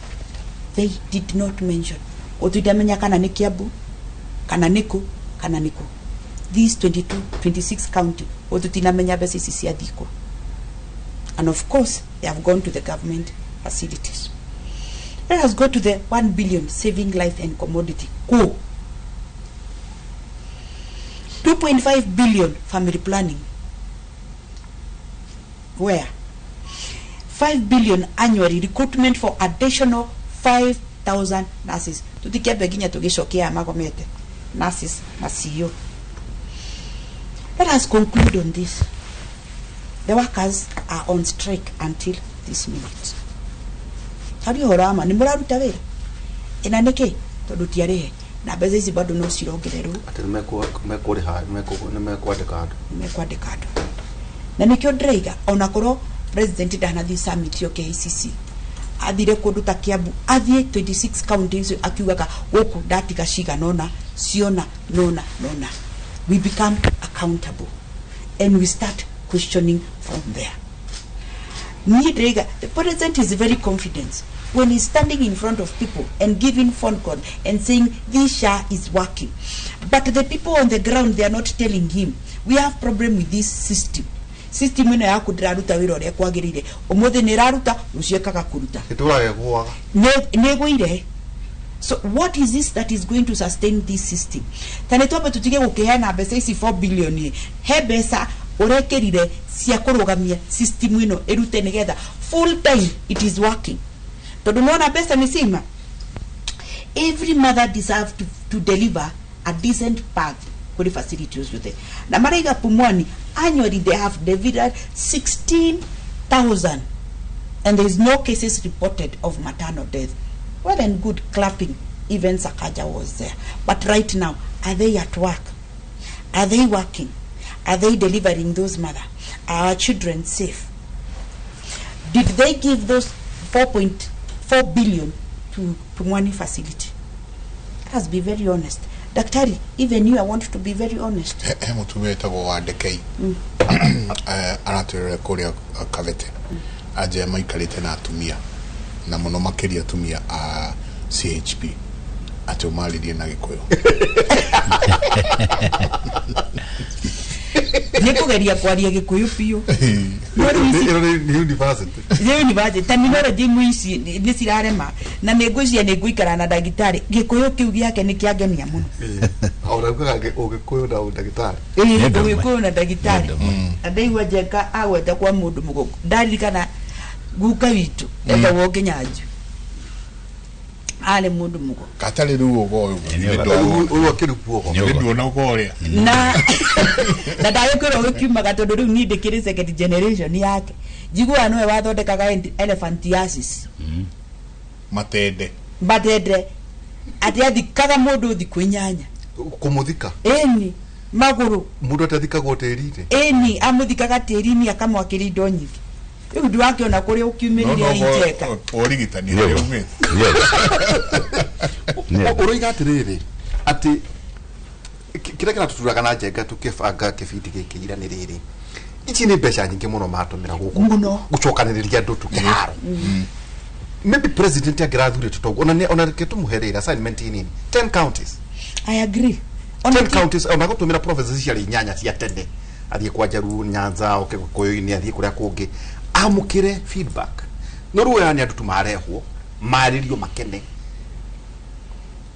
They did not mention, ũtindamenya kana nĩ Kiambu, kana nĩkũ, kana nĩkũ. These 22 26 county, ũtũtinamenya mbeca ici ciathikũ, and of course they have gone to the government facilities. Let us go to the 1 billion saving life and commodity. Ko 2.5 billion family planning. Where? 5 billion annually recruitment for additional 5,000 nurses. Tutikiambe nginya tugicokia magomete nurses na CEO. Let us conclude on this. The workers are on strike until this minute. Harĩ ũhoro wa ma, nĩ mũraruta wĩra ĩna nĩkĩ? Tondũ tiarĩhe na mbeca ici bado no cirongererwo. Atĩ nĩ mekũrĩha, nĩ mekwandĩka andũ. Nĩ mekwandĩka andũ, na nĩkĩo ndĩraiga ona korwo president ndanathiĩ summit yo KICC, athire kũndũ ta Kiambu, athiĩ 26 counties akiugaga gũkũ ndatiga cigana ũna ciona nona nona. We become accountable and we start questioning from there. Niĩ ndĩraiga the president is very confident when he's standing in front of people and giving phone call and saying this SHA is working, but the people on the ground, they are not telling him we have problem with this system. System ĩno yaku ndĩraruta wĩra ũrĩa kwagĩrĩire. Ũmũthĩ nĩ ĩraruta, rũciũ ĩkaga kũruta. Ĩtũraga ĩgũaga. Nĩ ĩgũire. So what is this that is going to sustain this system? Ta nĩ twambe tũtige gũkĩheana mbeca ici 4 billion ĩ. He mbeca ũrekĩrire cia kũrũgamia system ĩno ĩrute nĩgetha full time it is working, tondũ nĩwona mbeca nĩ cima. Every mother deserve to deliver a decent birth kũrĩ facility ciothe, na maraiga Pumwani annually they have delivered 16,000 and there is no cases reported of maternal death. Well and good, clapping. Even Sakaja was there. But right now, are they at work? Are they working? Are they delivering those mother? Are our children safe? Did they give those 4.4 billion to Pumwani facility? Let us be very honest. Daktari, even you, I want to be very honest. He mũtumia wĩtagwo Wandekei aratwĩrĩra kũrĩa Kabete anje maikarĩte na atumia, na mũno makĩria atumia a CHP, atĩ ũmarĩrie na Gĩkũyũ. Nĩ kũgeria kwaria Gĩkũyũ biũ. No rĩu Ĩno nĩ university. Nĩ university terminology imwe ici nĩ cirarema, na nĩ ngwĩciria nĩ ngũikara na ndagĩtarĩ, Gĩkũyũ kĩu gĩake nĩ kĩangenia mũno. Ona ugaga ũgĩkũyũ na ũndagĩtarĩ. Ĩĩ, ũgĩkũyũ na ndagĩtarĩ. Na ndaigua Njenga agweta kwa mũndũ mũgũkũ, ndaririkana guka witũ etagwo Kĩnyanju, arĩ mũndũ mũgo. Gatarĩ rĩu ũgo ũyũ. Ũyũ akĩrukwo. Nĩ nduona ũgo ũrĩa. Na ndagĩkwĩrwo gĩkiumaga, tondũ rĩu niĩ ndĩkĩrĩ second generation yake, njiguaga nĩwe wathondekaga elephantiasis. Matende. Matende, atĩ athikaga mũndũ thikũ 8. Kumuthika eni maguru mundu atathikagwo tĩri-inĩ. Eni amuthikaga tĩri-inĩ akamwakĩra indo nyingĩ. Rĩu ndũrakĩona kũrĩa ũkiumĩrire Njenga. Ũrigitani ũrĩa umĩte. Ũroiga atĩrĩrĩ atĩ kĩrĩa kĩratũturaga na Njenga tũkĩbanga kĩbindi gĩkĩ ira nĩ rĩrĩ, ici nĩ mbeca nyingĩ mũno matũmĩra gũkũ gũcokanĩrĩria andũ tũkĩharo. Maybe president angĩrathurĩtwo toguo ona reke tũmũhe rĩrĩ assignment nini 10 counties. I agree. 10 counties ona gũtũmĩra provinces ciarĩ inyanya cia tene, athiĩ kwa Njaruo, Nyanza, oke Gĩkũyũ-inĩ, athiĩ kũrĩa kũngĩ, amũkĩre feedback. No rĩu aya nĩ andũ tu marehwo marĩrio makene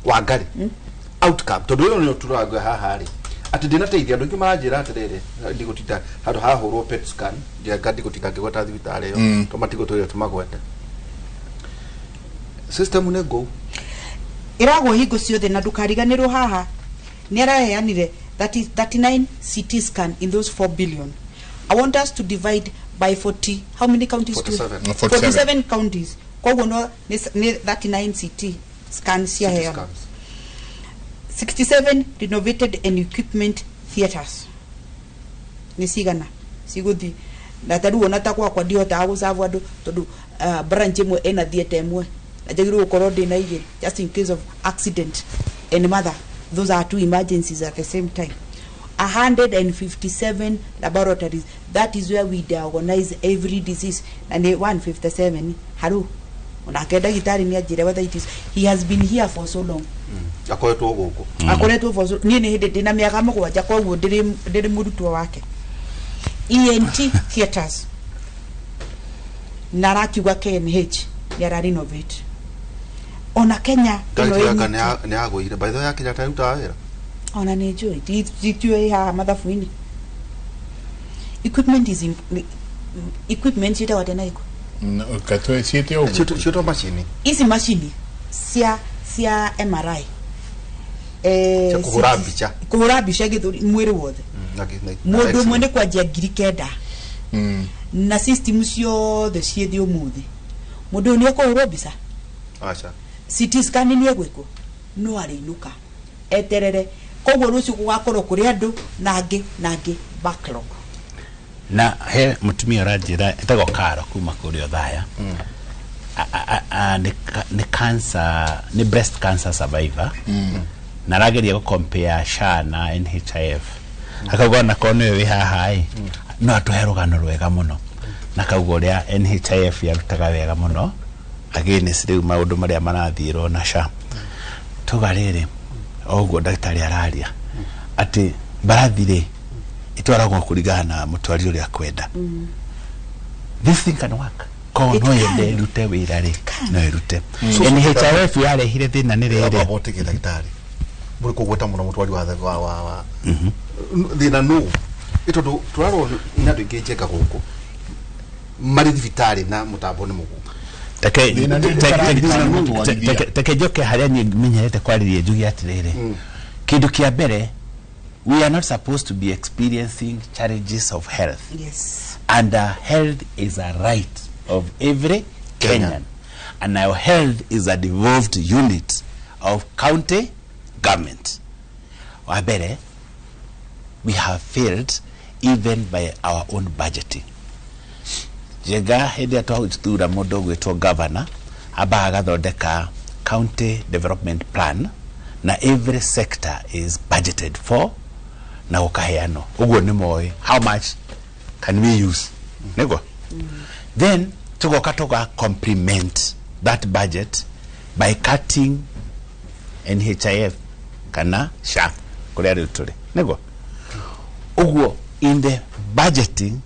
Wangari outcome tondũ ũyũ nĩ tũrauga haha rĩ atĩ ndĩnateithia andũ aingĩ maranjĩra atĩrĩrĩ ndigũtinda handũ hahũrwo PET scan Njenga ndigũtinda ngĩgweta thibitarĩ ĩyo tondũ matigũtwĩre tũmagwete. System nĩ ngũu ĩragwo hingo ciothe na ndũkariganĩrwo haha nĩ araheanire 39 CT scan in those 4 billion. I want us to divide by 40. How many counties? 47. 47 counties. Koguo no nĩ 39 CT scans ciaheanwo. 67 renovated and equipment theaters. Nĩ cigana cigũthiĩ na ta rĩu ona ta gwakwa ndihotaga gũcabu andũ tondũ branch ĩmwe ĩna theatre ĩmwe na njagĩrĩirwo gũkorwo ndĩna igĩrĩ just in case of accident and mother. Those are two emergencies at the same time. 157 laboratories. That is where we diagnose every disease. And 157 haru onake ndagĩtarĩ nĩ anjĩre whether it is he has been here for so long. Akoretwo gũkũ. Akoretwo for so niĩ nĩ hĩndĩ ndĩna mĩaka 7 koguo ndĩrĩ mũrutwo wake. ENT theaters na arakiuga KNH nĩ ara renovate. Ona Kenya ĩno nĩ agũire by the way ya Kenyatta ĩrutaga wĩra. Ona nĩ njũĩ titiũĩ haha mathabu-inĩ. Equipment is equipment ciĩtagwo atĩa na iko katwe ciĩte ũguo ciĩtwo macini ici macini cia MRI cia kũhũra mbica kũhũra mbica gĩthũri mwĩrĩ wothe mũndũ ũmwe nĩ kwanjia 9,000 na system ciothe ciĩ thĩ ũmũthĩ mũndũ ũyũ nĩ ekũhũrwo mbica aca CT scan nĩ egwĩkwo no arĩinũka eterere koguo rũciũ gũgakorwo kũrĩ andũ na angĩ na angĩ backlog. Na he mutumia ũranjĩra etagwo Karo kuma kũrĩa Othaya. Nĩ cancer, nĩ breast cancer survivor na arageria gũ compare SHA na NHIF akauga ona korwo nĩwe wĩ haha ĩ no atũhe rũgano rwega mũno na kauga ũrĩa NHIF yarutaga wega mũno against rĩu maũndũ marĩa marathiĩrwo na SHA. Tuga rĩrĩ o ũguo ndagĩtarĩ araria atĩ mbarathi rĩ itwaragwo kũringana na mũtwari ũrĩa akwenda. This thing can work. Koguo no yende ĩrute wĩra rĩ no ĩrute. NHIF yarehire thĩna nĩ rĩrĩ abotige ndagĩtarĩ mũrĩ kũgweta mũno mũtwari wa thĩna nũ ĩ tondũ tũrarwo nĩ andũ aingĩ Njenga gũkũ marĩ thibitarĩ na mũtambo nĩ mũgũ. Teke njoke harĩa niĩ menyerete kwarĩria njuge atĩrĩrĩ kĩndũ kĩa mbere we are not supposed to be experiencing challenges of health. Yes. And health is a right of every Kenyan. And our health is a devolved unit of county government. Wa mbere, we have failed even by our own budgeting. Njenga hĩndĩ ĩrĩa twathura mũndũ ũgwĩtwo governor ambaga agathondeka county development plan na every sector is budgeted for na gũkaheanwo ũguo nĩ moĩ how much can we use nĩguo. Then tugoka tuga complement that budget by cutting NHIF kana SHA kũrĩa rĩu tũrĩ nĩguo. Ũguo in the budgeting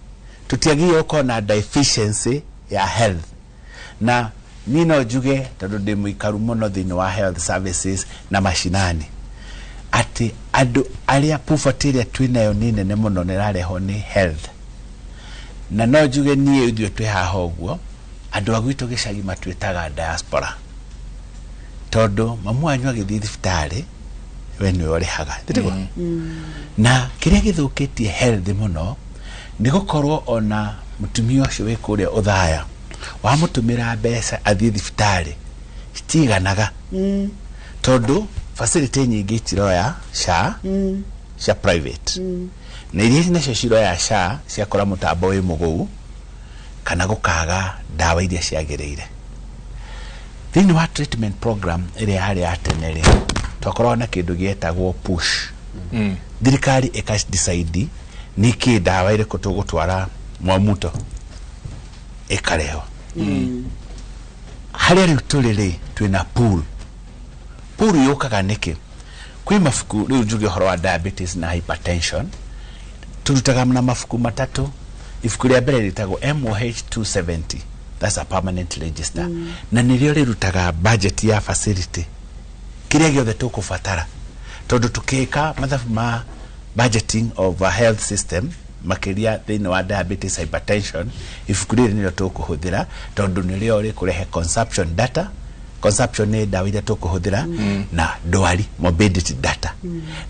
tutiagĩrĩirwo gũkorwo na deficiency ya health na niĩ no njuge tondũ ndĩ mũikaru mũno thĩinĩ wa health services na mashinani atĩ andũ arĩa poverty ĩrĩa twĩnayo nĩ nene mũno na ĩrarehwo nĩ health. Na no njuge niĩ ithuĩ twĩ haha ũguo andũ a gwitũ gĩcagi matuĩtaga diaspora tondũ mamu wanyu agĩthiĩ thibitarĩ we nĩwe ũrĩhaga tiguo. Na kĩrĩa gĩthũkĩtie health mũno nĩ gũkorwo ona mũtumia ũcio wĩ kũrĩa Othaya wamũtũmĩra mbeca athiĩ thibitarĩ citiganaga tondũ Facility nyingĩ itiroya SHA cia private, na iria nacio ciroya SHA ciakora mũtambo wĩ mũgũu kana gũkaga ndawa iria ciagĩrĩire. Thĩinĩ wa treatment program ĩrĩa yarĩ ya tene rĩ, twakoragwo na kĩndũ gĩetagwo push. Thirikari ĩka decide nĩkĩ, ndawa ĩrĩkũ tũgũtwara Mwamuto, ĩkarehwo. Harĩa rĩu tũrĩ rĩ, twĩna pool. Pool yũkaga nĩkĩ? Kwĩ mabuku rĩu njuge ũhoro wa diabetes na hypertension, turutaga na mabuku matatũ. Ibuku rĩa mbere rĩtagwo MOH 270, that's a permanent register, na nĩrĩo rĩrutaga budget ya facility, kĩrĩa gĩothe tũkũbatara, tondũ tũkĩka mathabu ma budgeting of a health system, makĩria thĩinĩ wa diabetes, hypertension, ibuku rĩrĩ nĩrĩo tũkũhũthĩra, tondũ nĩrĩo rĩkũrehe consumption data. Consumption nĩ ndawa iria tũkũhũthĩra, na ndwari, morbidity data,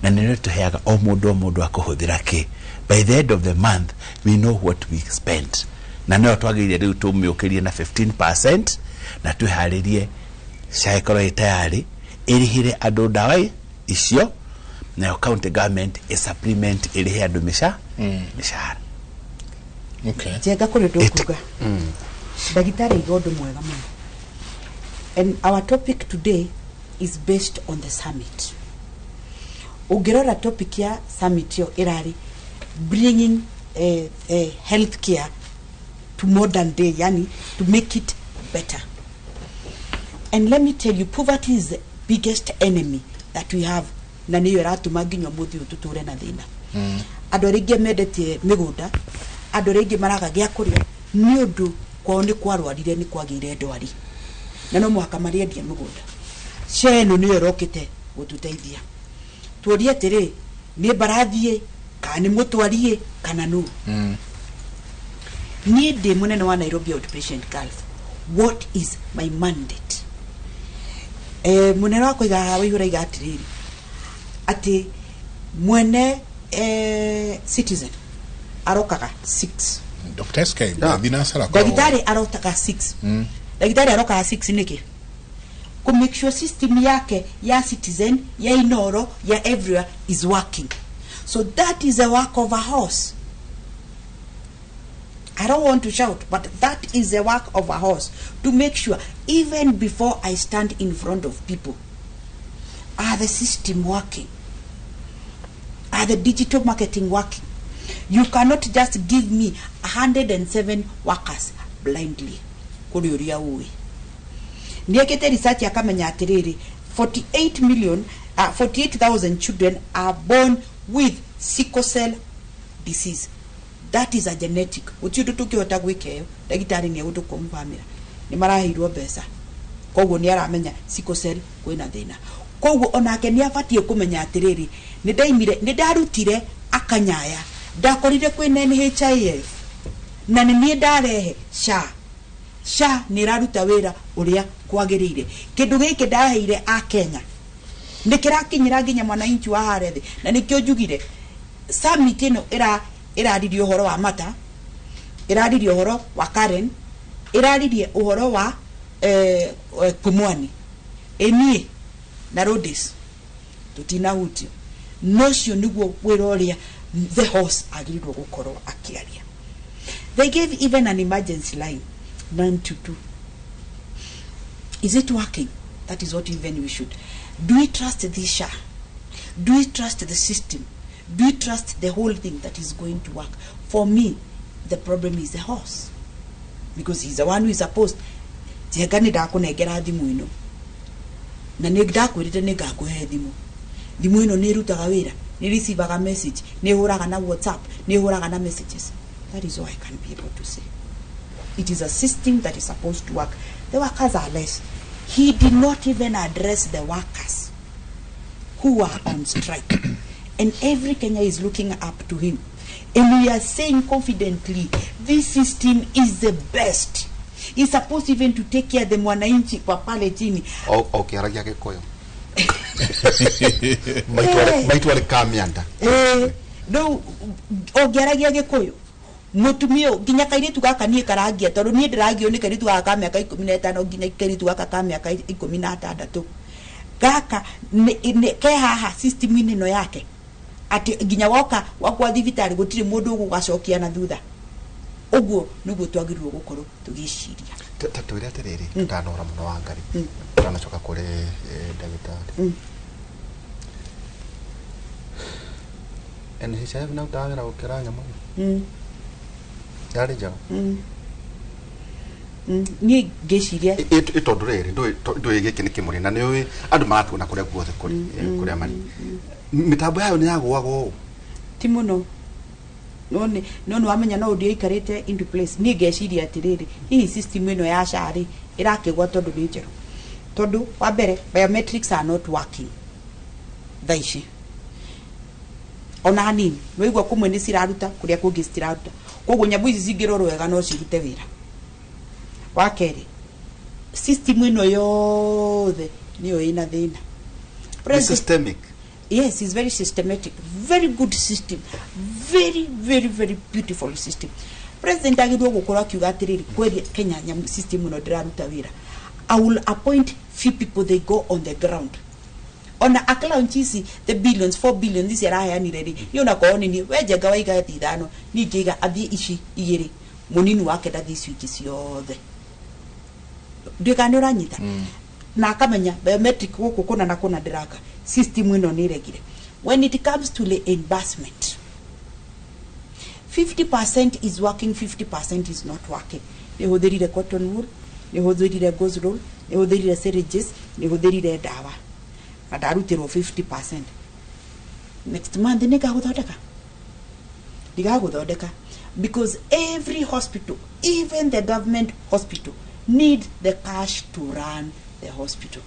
na nĩrĩo tũheaga o mũndũ, o mũndũ akũhũthĩra kĩ. By the end of the month we know what we spent, na no twagĩrĩire rĩu tũmĩũkĩrie na 15% na twĩharĩrie SHA ĩkorwo ĩ tayari ĩrĩhĩre andũ ndawa icio, nayo county government ĩ supplement ĩrĩhe andũ mĩcara. Njenga kũrĩ ũndũ ũkuga ndagĩtarĩ aiga ũndũ mwega mũno, and our topic today is based on the summit. Ũngĩrora topic ya summit ĩyo ĩrarĩ bringing health care to modern day, yani to make it better. And let me tell you, poverty is the biggest enemy that we have, na nĩyo ĩratũma nginya ũmũthĩ ũyũ tũtũre na thĩna. Andũ arĩa aingĩ mendetie mĩgũnda, andũ arĩa aingĩ maraga gĩa kũrĩa nĩ ũndũ kwao nĩ kwarwarire, nĩ kwagĩire ndwari, na no mũhaka marĩendia mĩgũnda. SHA ĩno nĩyo ĩrokĩte gũtũteithia. Tuorie atĩrĩ, nĩ mbarathiĩ kana nĩ mũtwariĩ kana nũ? Niĩ ndĩ mũnene wa Nairobi Outpatient Gulf. What is my mandate? Mũnene wakwa iga haha waihũra iga atĩrĩrĩ, atĩ mwene Citizen arokaga 6. Dr. SK thinacara. Ndagĩtarĩ arokaga 6. Ndagĩtarĩ arokaga 6 nĩkĩ? Ku make sure system yake ya Citizen, ya Inoro, ya everywhere is working. So that is a work of a horse. I don't want to shout, but that is the work of a horse to make sure, even before I stand in front of people, are the system working? Are the digital marketing working? You cannot just give me 107 workers blindly. Kũrĩ ũrĩa ũĩ. Nĩekĩte research akamenya atĩrĩrĩ, 48 million, 48,000 children are born with sickle cell disease. That is a genetic. Gũtirĩ ũndũ tũngĩhota gwĩka ĩyo. Ndagĩtarĩ nĩ egũtũkũmbamĩra. Nĩ maraheirwo mbeca. Koguo nĩ aramenya sickle cell kwĩna thĩna. Koguo onake nĩ abatiĩ kũmenya atĩrĩrĩ, nĩ ndaimire, nĩ ndarutire akanyaya. Ndakorire kwĩna NHIF. Na nĩ niĩ ndarehe SHA. SHA nĩ ĩraruta wĩra ũrĩa kwagĩrĩire. Kĩndũ gĩkĩ ndaheire a Kenya nĩ kĩrakinyĩra nginya mwananchi wa harĩa thĩ, na nĩkĩo njugire summit ĩno ĩraririe ũhoro wa Mata, ĩraririe ũhoro wa Karen, ĩraririe ũhoro wa Pumwani, ĩniĩ na Rhodes tũtinahutio. No cio nĩguo wĩra ũrĩa the horse agĩrĩirwo gũkorwo akĩaria. They gave even an emergency line, 922. Is it working? That is what even we should do. We trust this SHA? Do we trust the system? Do we trust the whole thing that is going to work? For me, the problem is the horse, because he's the one who is supposed. Njenga, nĩ ndakũnengera thimũ ĩno na nĩ ndakwĩrĩte nĩ ngakũhe thimũ. Thimũ ĩno nĩ ĩrutaga wĩra, nĩ receivaga message, nĩ ĩhũraga na WhatsApp, nĩ ĩhũraga na messages? That is all I can be able to say. It is a system that is supposed to work. The workers are less. He did not even address the workers who are on strike, and every Kenya is looking up to him, and we are saying confidently this system is the best. He's supposed even to take care the mwananchi kwa pale chini. O kĩaragia Gĩkũyũ maitu arĩ Kamianda. No ũngĩaragia Gĩkũyũ, mũtumia ũyũ, nginya kairĩtu gaka niĩ karangia, tondũ niĩ ndĩragio nĩ kairĩtu gaka ka mĩaka 15 nginya kairĩtu gaka ka mĩaka 16. Gaka ke haha system-inĩ ĩno yake atĩ nginya woka wakwa thibitarĩ gũtirĩ mũndũ ũgũgacokia na thutha. Ũguo nĩguo twagĩrĩirwo gũkorwo tũgĩciria. Ta twĩre atĩrĩrĩ, tũtanora mũno Wangari, tũtanacoka kũrĩ ndagĩtarĩ. NHIF na utawa wĩra gũkĩra nyamũ ĩno yarĩ njega. Niĩ ngĩciria ĩ tondũ rĩrĩ ndũĩ gĩkĩ nĩ kĩmũrĩ na nĩũĩ andũ maratuona kũrĩa guothe kũrĩ kũrĩa marĩ mĩtambo yayo nĩ yagũaga ũũ. Ti mũno, no nĩ wamenya no ũndũ ĩikarĩte into place. Niĩ ngeciria atĩrĩrĩ, hihi system ĩno ya SHA rĩ ĩrakĩgwa tondũ nĩ njerũ? Tondũ wa mbere, biometrics are not working thaa ici ona hanini. Nĩwaigua kũmwe nĩ ciraruta, kũrĩa kũngĩ citiraruta. Koguo nyamũ ici cingĩrorwo wega no cirute wĩra. Wa kerĩ, system ĩno yothe nĩyo ĩna thĩna. Nĩ systemic. Yes, it's very systematic, very good system, very very very beautiful system. President agĩrĩirwo gũkorwo akiuga atĩrĩrĩ, kweri Kenya nyamũ system ĩno ndĩraruta wĩra, I will appoint few people, they go on the ground. Ona akalaunch ici, the billions, 4 billions ici araheanire rĩ, niĩ onakorwo nĩ niĩ we Njenga waiga thi 5, niĩ ingĩiga athiĩ ici 2, mũnini wake ndathiĩ icio ingĩ ciothe. Ndiũĩ kana nĩ ũranyita. Na akamenya biometric gũkũ kũna na kũna ndĩraka system ĩno nĩ ĩregire. When it comes to reimbursement, 50% is working, 50% is not working. Nĩ hũthĩrire cotton wool, nĩ hũthĩrire gauze roll, nĩ hũthĩrire syringes, nĩ hũthĩrire ndawa na ndarutĩrwo 50%. Next month nĩ ngagũthondeka, ndigagũthondeka, because every hospital, even the government hospital, need the cash to run the hospital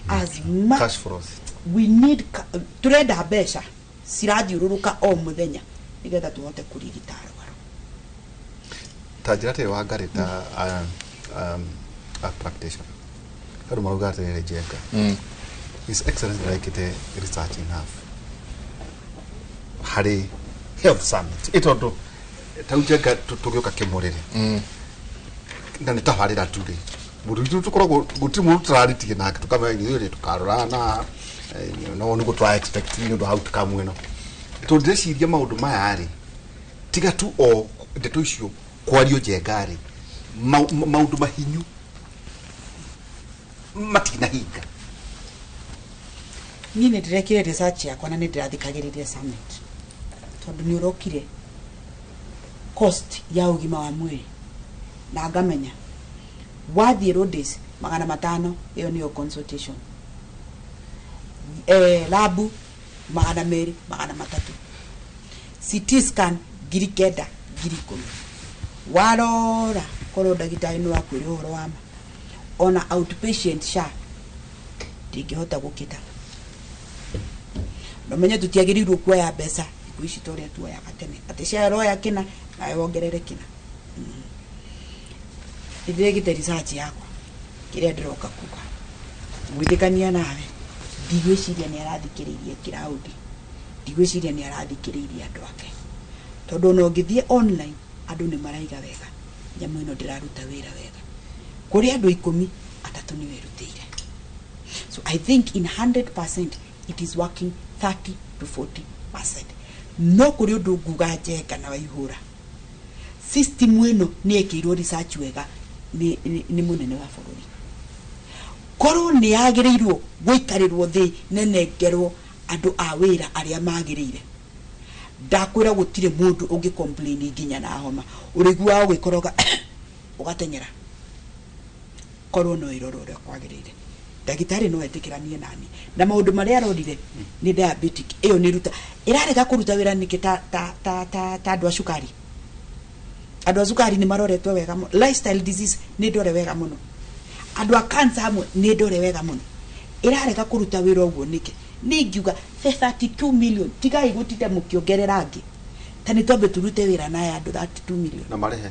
as much. Cash flows. We need turenda mbeca cirathiũrũrũka o mũthenya nĩgetha tũhote kũrigita arwaru. Ta njĩra atĩrĩ Wangari, ta a practitioner, andũ marauga atĩrĩrĩ, Njenga, His Excellency nĩarekĩte research enough harĩ health summit, ĩ tondũ tau Njenga tũgĩũka kĩmũrĩrĩ na nĩ tabarĩra tu rĩ, mũndũ witũ tũkoragwo gũtirĩ mũndũ tũrarĩtie nake tũkamenya ithuĩ rĩ tũkarora na no nĩguo tũra expect nĩ ũndũ wa outcome ĩno. Tondũ ndĩreciria maũndũ maya rĩ, tiga tu o ndeto icio kwario Njenga rĩ, maũndũ mahinyu matinahinga. Niĩ nĩ ndĩrekire research yakwa na nĩ ndĩrathikagĩrĩria summit tondũ nĩ ũrokire cost ya ũgima wa mwĩrĩ na ngamenya wathiĩ Rhodes 500, ĩyo nĩyo consultation, labu 200, 300, CT scan 9,000, 10,000. Warora korwo ndagĩtarĩ nĩ wakwĩra ũhoro wa ma, ona outpatient SHA ndingĩhota gũkĩta. Nomenye tũtiagĩrĩirwo kuoya mbeca thikũ ici ta ũrĩa tuoyaga tene, atĩ ciaroya kĩna nawe wongerere kĩna. Ndĩrekĩte research yakwa. Kĩrĩa ndĩroka kuga, gwĩtĩkania nawe, ndigwĩciria nĩ arathikĩrĩirie kiraudi, ndigwĩciria nĩ arathikĩrĩirie andũ ake, tondũ ona ũngĩthiĩ online andũ nĩ maraiga wega nyamũ ĩno ndĩraruta wĩra wega. Kũrĩ andũ 10, 3 nĩ werutĩire. So I think in 100% it is working 30 to 40%. No kũrĩ ũndũ nguga, Njenga na Waihũra, system ĩno nĩ ĩkĩirwo research wega nĩ mũnene wa bũrũri. Korwo nĩ yagĩrĩirwo gũikarĩrwo thĩ nenengerwo andũ a wĩra arĩa magĩrĩire, ndakwĩra gũtirĩ mũndũ ũngĩ complain nginya na homa ũrĩguaga ũgĩkoroga ũgatenyera. Korwo no ĩrorwo ũrĩa kwagĩrĩire, ndagĩtarĩ no etĩkĩranie nani na maũndũ marĩa arorire nĩ diabetic ĩyo nĩ ruta ĩrarega kũruta wĩra nĩkĩ? Ta andũ a cukari, andũ a cukari nĩ maroretwo wega mũno. Lifestyle disease nĩ ndore wega mũno. Andũ a cancer amwe nĩ ndore wega mũno. Ĩrarega kũruta wĩra ũguo nĩkĩ? Niĩ ingiuga the 32 million, tigai gũtinda mũkĩongerera angĩ, ta nĩ twambe tũrute wĩra na andũ 32 million. Na marĩhe.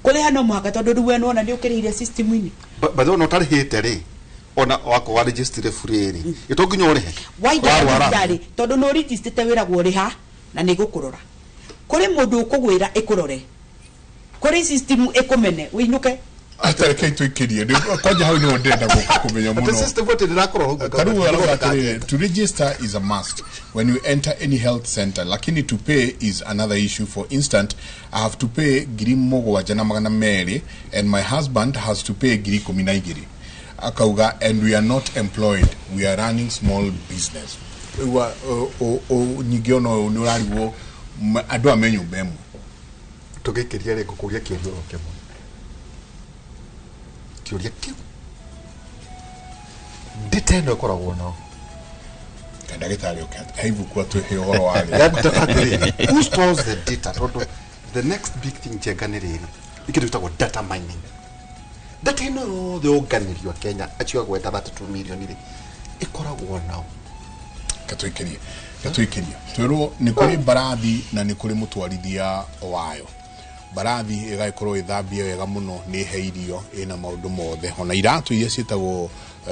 Kũrĩha no mũhaka, tondũ rĩu we nĩwona nĩ ũkĩrĩire system-inĩ. By the way, ona ũtarĩhĩte rĩ, ona wako wa register free rĩ, ĩto nginya ũrĩhe. Waingĩra Warwara. thibitarĩ, tondũ nĩ ũrigistĩte wĩragwo ũrĩha na nĩ ĩgũkũrora. Kũrĩ mũndũ ũkũgwĩra ĩkũrore, kũrĩ system ĩkũmene wĩinũke. Atareke tuikirie kwanja hau niho ndĩrenda gũka kũmenya mũno. System wote ndĩrakorwo hau. Tarĩu arauga atĩrĩrĩ, to register is a must when you enter any health center, lakini to pay is another issue. For instance, I have to pay 7,200 and my husband has to pay 12,000. Akauga, and we are not employed, we are running small business. Ningĩ ona ũyũ nĩ ũrarigwo andũ aya me nyũmba ĩmwe. Tũgĩkĩria rĩ, ngũkũria kĩũria oro kĩmwe, kĩũria kĩu ndĩte ĩno ĩkoragwo nao. Ndagĩtarĩ oke he ibuku atwĩhe ũhoro wa rĩ. Atĩrĩrĩ, who stores the data? Tondũ the next big thing, Njenga, nĩ rĩrĩ, nĩ kĩndũ gĩtagwo data mining. Data ĩno yothe yũnganĩrio Kenya, acio agweta 32 million rĩ, ĩkoragwo nao. Katwĩkĩrie gatwĩkĩrie twĩrwo nĩ kũrĩ mbarathi na nĩ kũrĩ mũtwarithia wayo. Mbarathi ĩgagĩkorwo ĩthambie wega mũno, nĩ he irio, ĩna maũndũ mothe, ona iratũ iria ciĩtagwo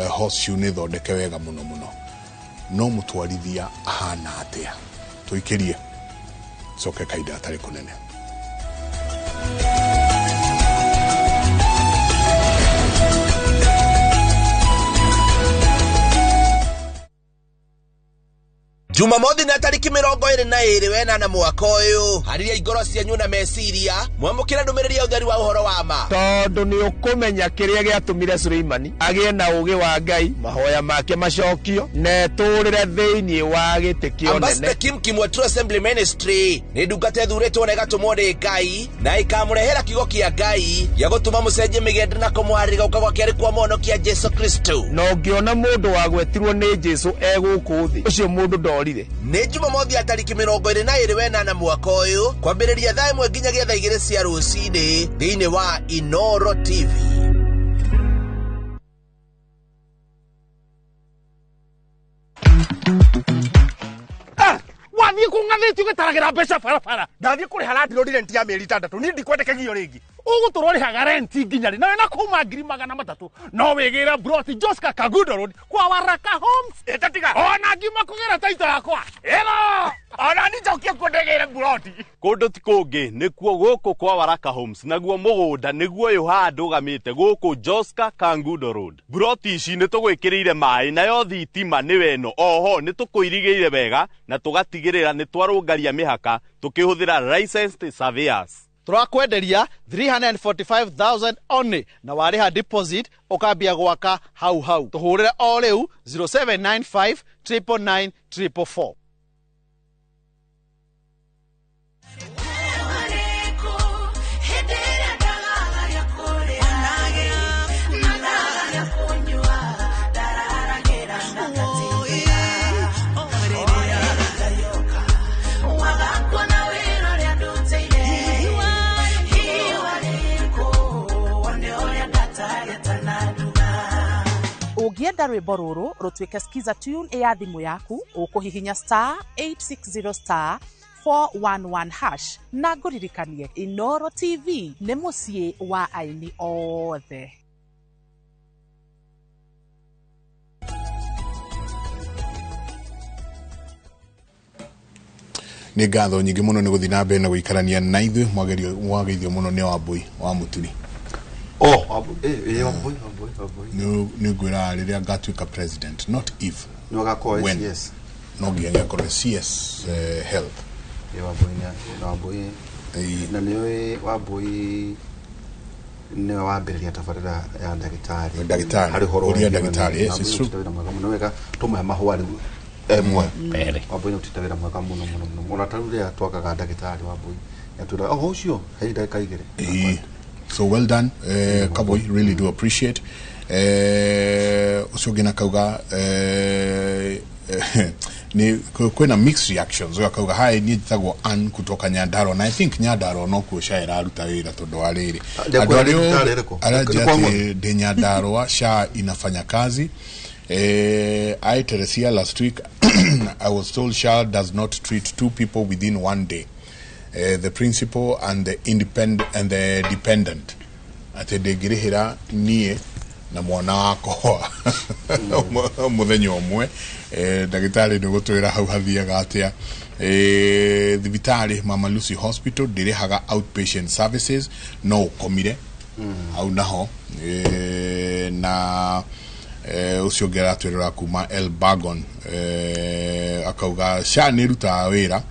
horseshoe nĩ thondeke wega mũno mũno, no mũtwarithia ahana atĩa? Tũikĩrie coke kahinda gatarĩ kũnene. Jumamothi na tariki 22 wenana mwaka ũyũ, harĩria ingoro cianyu na meciria mwamũkĩre ndũmĩrĩri ya ũtheri wa ũhoro wa ma, tondũ nĩ ũkũmenya kĩrĩa gĩatũmire Suleimani agĩe na ũgĩ wa Ngai, mahoya make macokio na etũũrĩre thĩinĩ wa gĩtĩ kĩa Ambassador ũnene. Kim Kim wa True Assembly Ministry nĩ ndungata ĩthurĩtwo na ĩgatũmwo nĩ Ngai na ĩkamũrehera kiugo kĩa Ngai gĩa gũtũma mũcenjie mĩgendo na kũmũharĩria gũka gwa kerĩ kwa mũhonokia Jesu Kristo. Na ũngĩona mũndũ wagwetirwo nĩ Jesu e gũkũ thĩ, ũcio mũndũ ndorire. Nĩ Jumamothi ya tariki 22 wenana mwaka ũyũ, kwambĩrĩria thaa 1 nginyagia thaa 2 cia rũcinĩ thĩinĩ wa Inoro TV. Wathiĩ kũng'athĩtio gĩtaragĩra mbeca barabara. Ndathiĩ kũrĩha landlord rent ya mĩeri 6, niĩ ndikwendekagio rĩngĩ. Ũgũtũrwo rĩhaga renti nginya rĩ? Nawe na kuma 300,000 no wĩgĩre broti Joska Kangundo Road kwa Waraka Homes. Ĩtatiga ona ngiuma kũgĩra taito yakwa ĩno, ona ni njokie kuo ndĩgĩre broti. Kũndũ ti kũngĩ, nĩkuo gũkũ kwa Waraka Homes, naguo mũgũnda nĩguo ũyũ haha ndũgamĩte gũkũ Joska Kangundo Road. Buroti ici nĩ tũgwĩkĩrĩire maĩ, nayo thitima nĩwe ĩno. Oho nĩ tũkũirigĩire wega na tũgatigĩrĩra nĩ twarũngaria mĩhaka tũkĩhũthĩra licensed surveyors. Tũrakwenderia 345,000 only, na warĩha deposit ũkambia gwaka hau hau. Tũhũrĩre o rĩu 0795 999 444. Ũngĩenda rwĩmbo rũrũ rũtuĩke skiza tune ya thimũ yaku, ũkũhihinya star 860 star 411 hash. Na ngũririkanie, Inoro TV nĩ mũciĩ wa aini othe. Nĩ ngatho nyingĩ mũno nĩ gũthiĩ na mbere na gũikarania na ithuĩ. Mwageithio mũno nĩ Wambui wa Mũturi. Oh, Wambui, Wambui, Wambui, Wambui. Nĩ ngwĩra rĩrĩa ngatuĩka president, not if, Nĩ ũgakorwo when. CS. No nginya nĩakorwo CS health. Wambui nĩ Wambui, na nĩ ũĩ Wambui nĩwe wambĩrĩria tabarĩra ya ndagĩtarĩ. Ndagĩtarĩ. Harĩ ũhoro Ũria wĩgiĩ ndagĩtarĩ, yes, Wambui it's true. nĩ wĩra mwega mũno, wega tũmũhe mahũa rĩu emwe. Mbere. Wambui nĩ ũrutĩte wĩra mwega mũno mũno mũno. Ona ta rĩu rĩrĩa twakaga ndagĩtarĩ Wambui nĩatwĩraga, "Oh, ũcio he ndagĩka 2." So well done, Kaboi, really do appreciate. Ũcio ũngĩ na kauga ni kwĩna mixed reactions. Ũyũ akauga, "Hi, niĩ njĩtagwo Ann kutoka Nyandarua," na I think Nyandarua nokuo SHA ĩraruta wĩra tondũ wa rĩrĩ. Ndio Andũ kwa arĩa thibitarĩ ĩrĩkũ? aranjia Nĩ kwa atĩ ng'ombe? ndĩ Nyandarua, SHA inafanya kazi. I Teresia last week I was told SHA does not treat two people within one day. The principal and the independent and the dependent. Atĩ ndĩngĩrĩhĩra niĩ na mwana wakwa mũthenya ũmwe. Ndagĩtarĩ nĩ gũtwĩra hau hathiaga atĩa. Thibitarĩ Mama Lucy Hospital ndĩrĩhaga outpatient services, no ũkomire. Hau naho na ũcio ũngĩ aratwĩrora kuma Elbagon, akauga SHA nĩ ĩrutaga wĩra.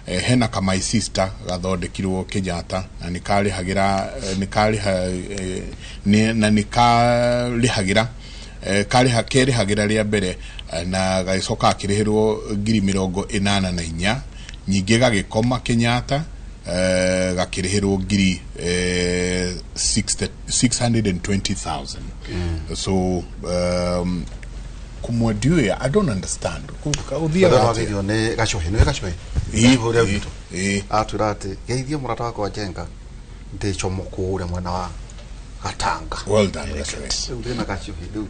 Hena ka my sister gathondekirwo Kenyatta na nĩ karĩhagĩra, nĩ karĩha na nĩ karĩhagĩra, karĩha kerĩhagĩra rĩa mbere, na gagĩcoka akĩrĩhĩrwo 84,000. Ningĩ gagĩkoma Kenyatta, gakĩrĩhĩrwo ngiri 620,000. So kumwe ndiũĩ, I don't understand. Ũthiaga atĩa? Wagĩrio nĩ Gacohi, nĩ Gacohi. Ĩĩ, Gacohi ũrĩa ĩĩ, witũ ĩĩ. Atwĩra atĩ geithie mũrata wakwa Njenga ndĩ como kũrĩa mwena wa Gatanga. Well done, Gacohi. Rĩu ndĩna Gacohi rĩu,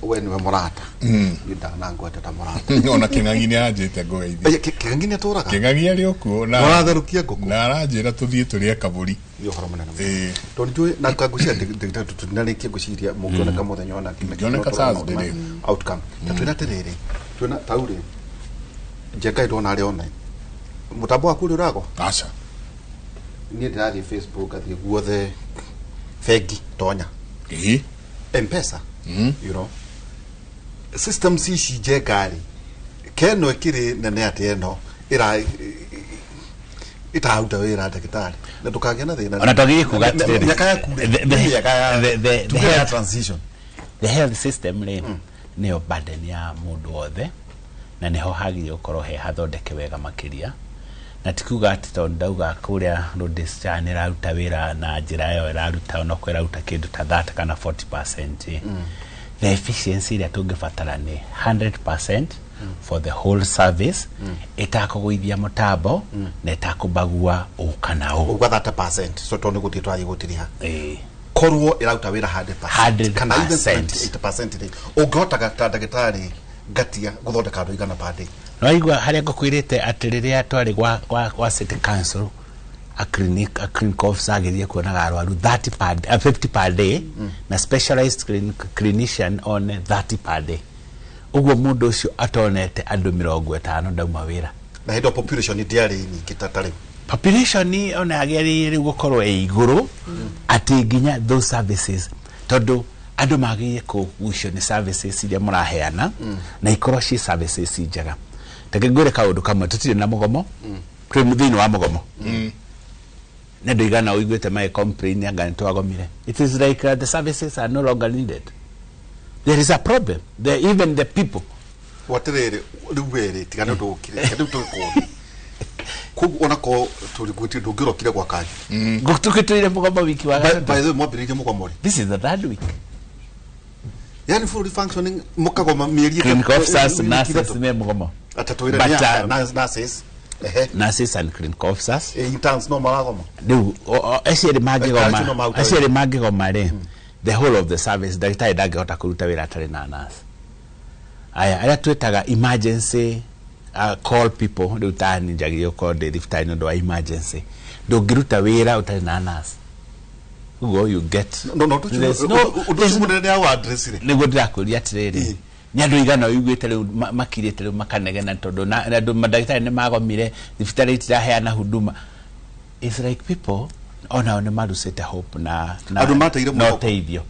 we nĩwe mũrata. Niĩ ndanangwete ta mũrata. Ona Kĩng'ang'i nĩ aranjĩte ngũgeithie. Kĩng'ang'i nĩ atũraga? Kĩng'ang'i arĩ o kuo na Mũratherũkia ngũkũ? Na aranjĩra tũthiĩ tũrĩe kabũri. Nĩ ũhoro mũnene mũno. Ĩĩ. Tondũ njũĩ na ngwĩciria tũtinarĩkia, ngwĩciria mũngĩoneka mũthenya ona Mũngĩoneka Thursday rĩ. Outcome ta twĩna atĩrĩrĩ, twĩna tau rĩ, Njenga ndona arĩ online mũtambo waku ũrĩ ũragwa? Aca. Niĩ ndĩrathiĩ Facebook, ngathiĩ guothe, bengi tonya, Ĩĩ. Mpesa, you know systems ici Njenga rĩ, keno ĩkĩrĩ nene atĩ ĩno ĩra ĩtararuta wĩra, ndagĩtarĩ, na ndũkagĩa na thĩna. Ona twagĩrĩire kuga atĩrĩrĩ, Mĩaka yaku rĩ, nĩ mĩaka ya tuge ya transition. The health system rĩ, nĩyo burden ya mũndũ wothe, na nĩho hagĩrĩire gũkorwo he hathondeke wega makĩria. Na ti kuga atĩ tondũ ndauga kũrĩa Rhodes SHA nĩ ĩraruta wĩra na njĩra ĩyo ĩraruta, onokorwo ĩraruta kĩndũ ta 30 kana 40%, the efficiency ĩrĩa tũngĩbatara nĩ 100% for the whole service, ĩtakũgũithia mũtambo na ĩtakũbagua ũ kana ũ. Uga 30%, so tondũ nĩ gũthiĩ twathiĩ gũtiriha Ĩĩ. Korwo ĩraruta wĩra 100% kana even 100%. 78% rĩ, ũngĩhotaga ta ndagĩtarĩ Ngatia gũthondeka andũ igana per day? Nĩwaigua harĩa ngũkwĩrĩte atĩ rĩrĩa twarĩ gwa city council, a clinic officer agĩthiĩ kuonaga arwaru 30 per, 50 per day, na specialized clinician one 30 per day. Ũguo mũndũ ũcio atonete andũ 50 ndauma wĩra. Na hĩndĩ ĩyo population ndĩarĩ nyingĩ ta rĩu. Population ona yagĩrĩire rĩu gũkorwo ĩ igũrũ, atĩ nginya those services, tondũ andũ magĩrĩire kũgucio nĩ services iria mũraheana, na ikorwo ci services njega. Reke ngwĩre kaũndũ kamwe, tũtirĩ na mũgomo, twĩ thĩinĩ wa mũgomo nĩ andũ igana ũiguĩte magĩ complain anga nĩ twagomire? It is like the services are no longer needed. There is a problem there, even the people. Watirĩrĩ, rĩu werĩ tiga nĩ ũndũ ũkire rĩu tũgĩkwo koguo ona ko tũrĩgwĩtie ndũngĩrokire gwa kanyu. Tũkĩtũire mũgomo wiki wa gatatũ. By the way, mwambĩrĩirie mũgomo rĩ? This is the third week. Yani fully functioning mũkagoma mĩeri Clinical officers, wiki nurses 3. Me mũgomo. Atatũ But, ĩrĩa nurses, ehe. Nurses and clinical officers. Interns no maragoma? Rĩu acio erĩ Ndagĩtarĩ acio no mangĩgoma, maruta acio wĩra. erĩ mangĩgoma rĩ, the whole of the service, ndagĩtarĩ ndangĩhota kũruta wĩra atarĩ na nurse. Aya arĩa twĩtaga emergency call people, rĩu tani njagĩrĩire gũkorwo ndĩ thibitarĩ nĩ ũndũ wa emergency, ndũngĩruta wĩra ũtarĩ na nurse. Ũguo you get No ũndũ ũcio There's ũndũ ũcio mũnene nĩ awa-address rĩ. Nĩguo ndĩrakũria atĩrĩrĩ, nĩ andũ igana ũiguĩte rĩu makirĩte rĩu makanegena tondũ na andũ mandagĩtarĩ nĩ magomire, thibitarĩ itiraheana huduma? It's like people onao nĩ marucĩte hope na Andũ mateire na mwĩhoko. ũteithio,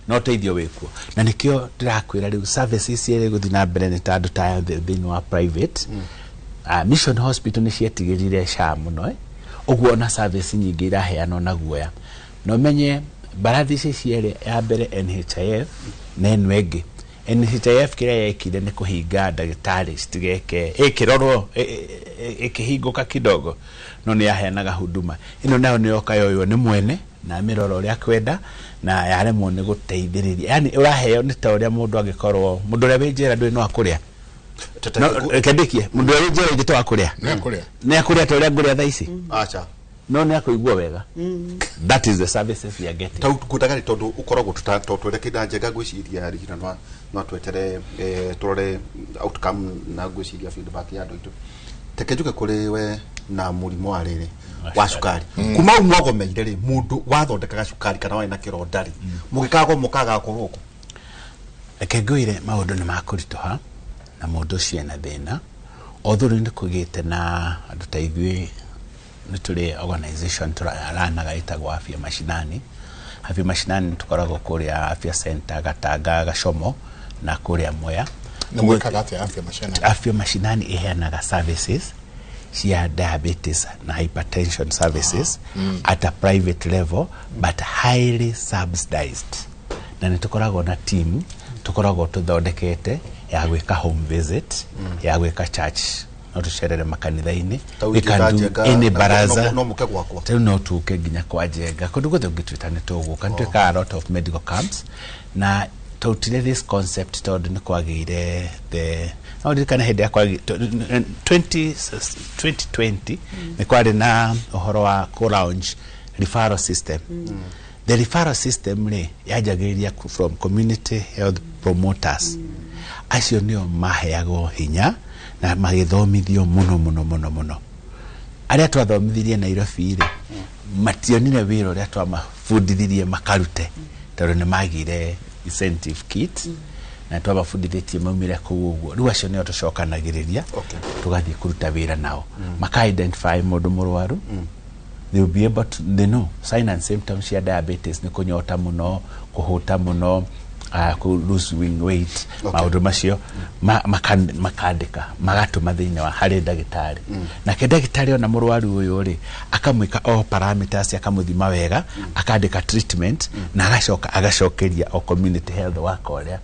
na ũteithio wĩkuo, na nĩkĩo ndĩrakwĩra rĩu services ici gũthiĩ na mbere nĩ ta andũ ta aya thĩinĩ wa private. Mission Hospital nĩ cietigĩrire SHA mũno, eh? Ũguo ona service nyingĩ iraheanwo na guoya, na ũmenye mbarathi ici cierĩ, ya mbere NHIF na ĩno ĩngĩ. NHIF kĩrĩa yekire nĩ kũhinga ndagĩtarĩ citigeke ĩkĩrorwo ĩkĩhingũka kidogo, no nĩ yaheanaga huduma. Ĩno nayo nĩ yoka yoywo nĩ mwene na amĩrora ũrĩa akwenda na yaremwo nĩ gũteithĩrĩria. Yani ũraheo nĩ ta ũrĩa mũndũ angĩkorwo mũndũ ũrĩa wĩ njera ndũĩ no akũrĩa. No, reke ndĩkie. Mũndũ ũrĩa wĩ njera ingĩ to akũrĩa? Nĩ akũrĩa. Nĩ akũrĩa ta ũrĩa ngũrĩa thaa ici? Aca. No nĩ akũigua wega? That is the services we are getting. Tau ngwendaga rĩ, tondũ ũkoragwo twerekeire Njenga, ngwĩciria Regina no twetere, tũrore outcome na ngwĩciria feedback ya andũ aitũ. Reke njuke kũrĩ we na mũrimũ wa rĩrĩ wa cukari. Kuma u mwagomeire rĩ, mũndũ wathondekaga cukari kana warĩ na kĩronda rĩ, mũgĩkago mũkaga gũkorwo kũ? Reke ngwĩre, maũndũ nĩ makũritũha na mũndũ ũcio ena thĩna. Although rĩu nĩ kũgĩte na andũ ta ithuĩ, nĩ tũrĩ organization tũraranaga ĩtagwo Afya Mashinani, Afya Mashinani tũkoragwo kũrĩa Afya Center Gatanga, Gacomo na kũrĩa Mwea. Na mwĩkaga atĩa Afya Mashinani? Afya Mashinani iheanaga services cia diabetes na hypertension services at a private level but highly subsidized, na nĩ tũkoragwo na team tũkoragwo tũthondekete ya gwĩka home visit, ya gwĩka church, no tũcerere makanitha-inĩ. Ta We can ũingĩta do Njenga, any na baraza. No mũke gwakwa. Rĩu no tuke nginya kwa Njenga, kũndũ guothe ũngĩtwĩta nĩ tũgũka. Nĩ twĩkaga a lot of medical camps na twautire this concept tondũ nĩ kwagĩire the, no ririkane hĩndĩ ya 2020 nĩ kwarĩ na ũhoro wa kũ launch referral system. The referral system rĩ yanjagĩrĩria from community health promoters. Acio nĩo maheagwo hinya na magĩthomithio mũno mũno mũno mũno. Arĩa twathomithirie Nairobi rĩ, mationire wĩra ũrĩa twamabundithirie makarute, tondũ nĩ magire incentive kit na twamabundithĩtie maumire kũu ũguo. Rĩu acio nĩo tũcokanagĩrĩria, tũgathiĩ kũruta wĩra nao, maka identify mũndũ mũrwaru. They will be able to, they know sign and symptoms cia diabetes nĩ kũnyota mũno, kũhũta mũno, ku losing weight, maũndũ macio makandĩka magatũma thĩinĩ wa harĩ ndagĩtarĩ. Nake ndagĩtarĩ ona mũrwaru ũyũ rĩ, akamwĩka all parameters, akamũthima wega, akandĩka treatment na agacoka agacokeria o community health worker ũrĩa.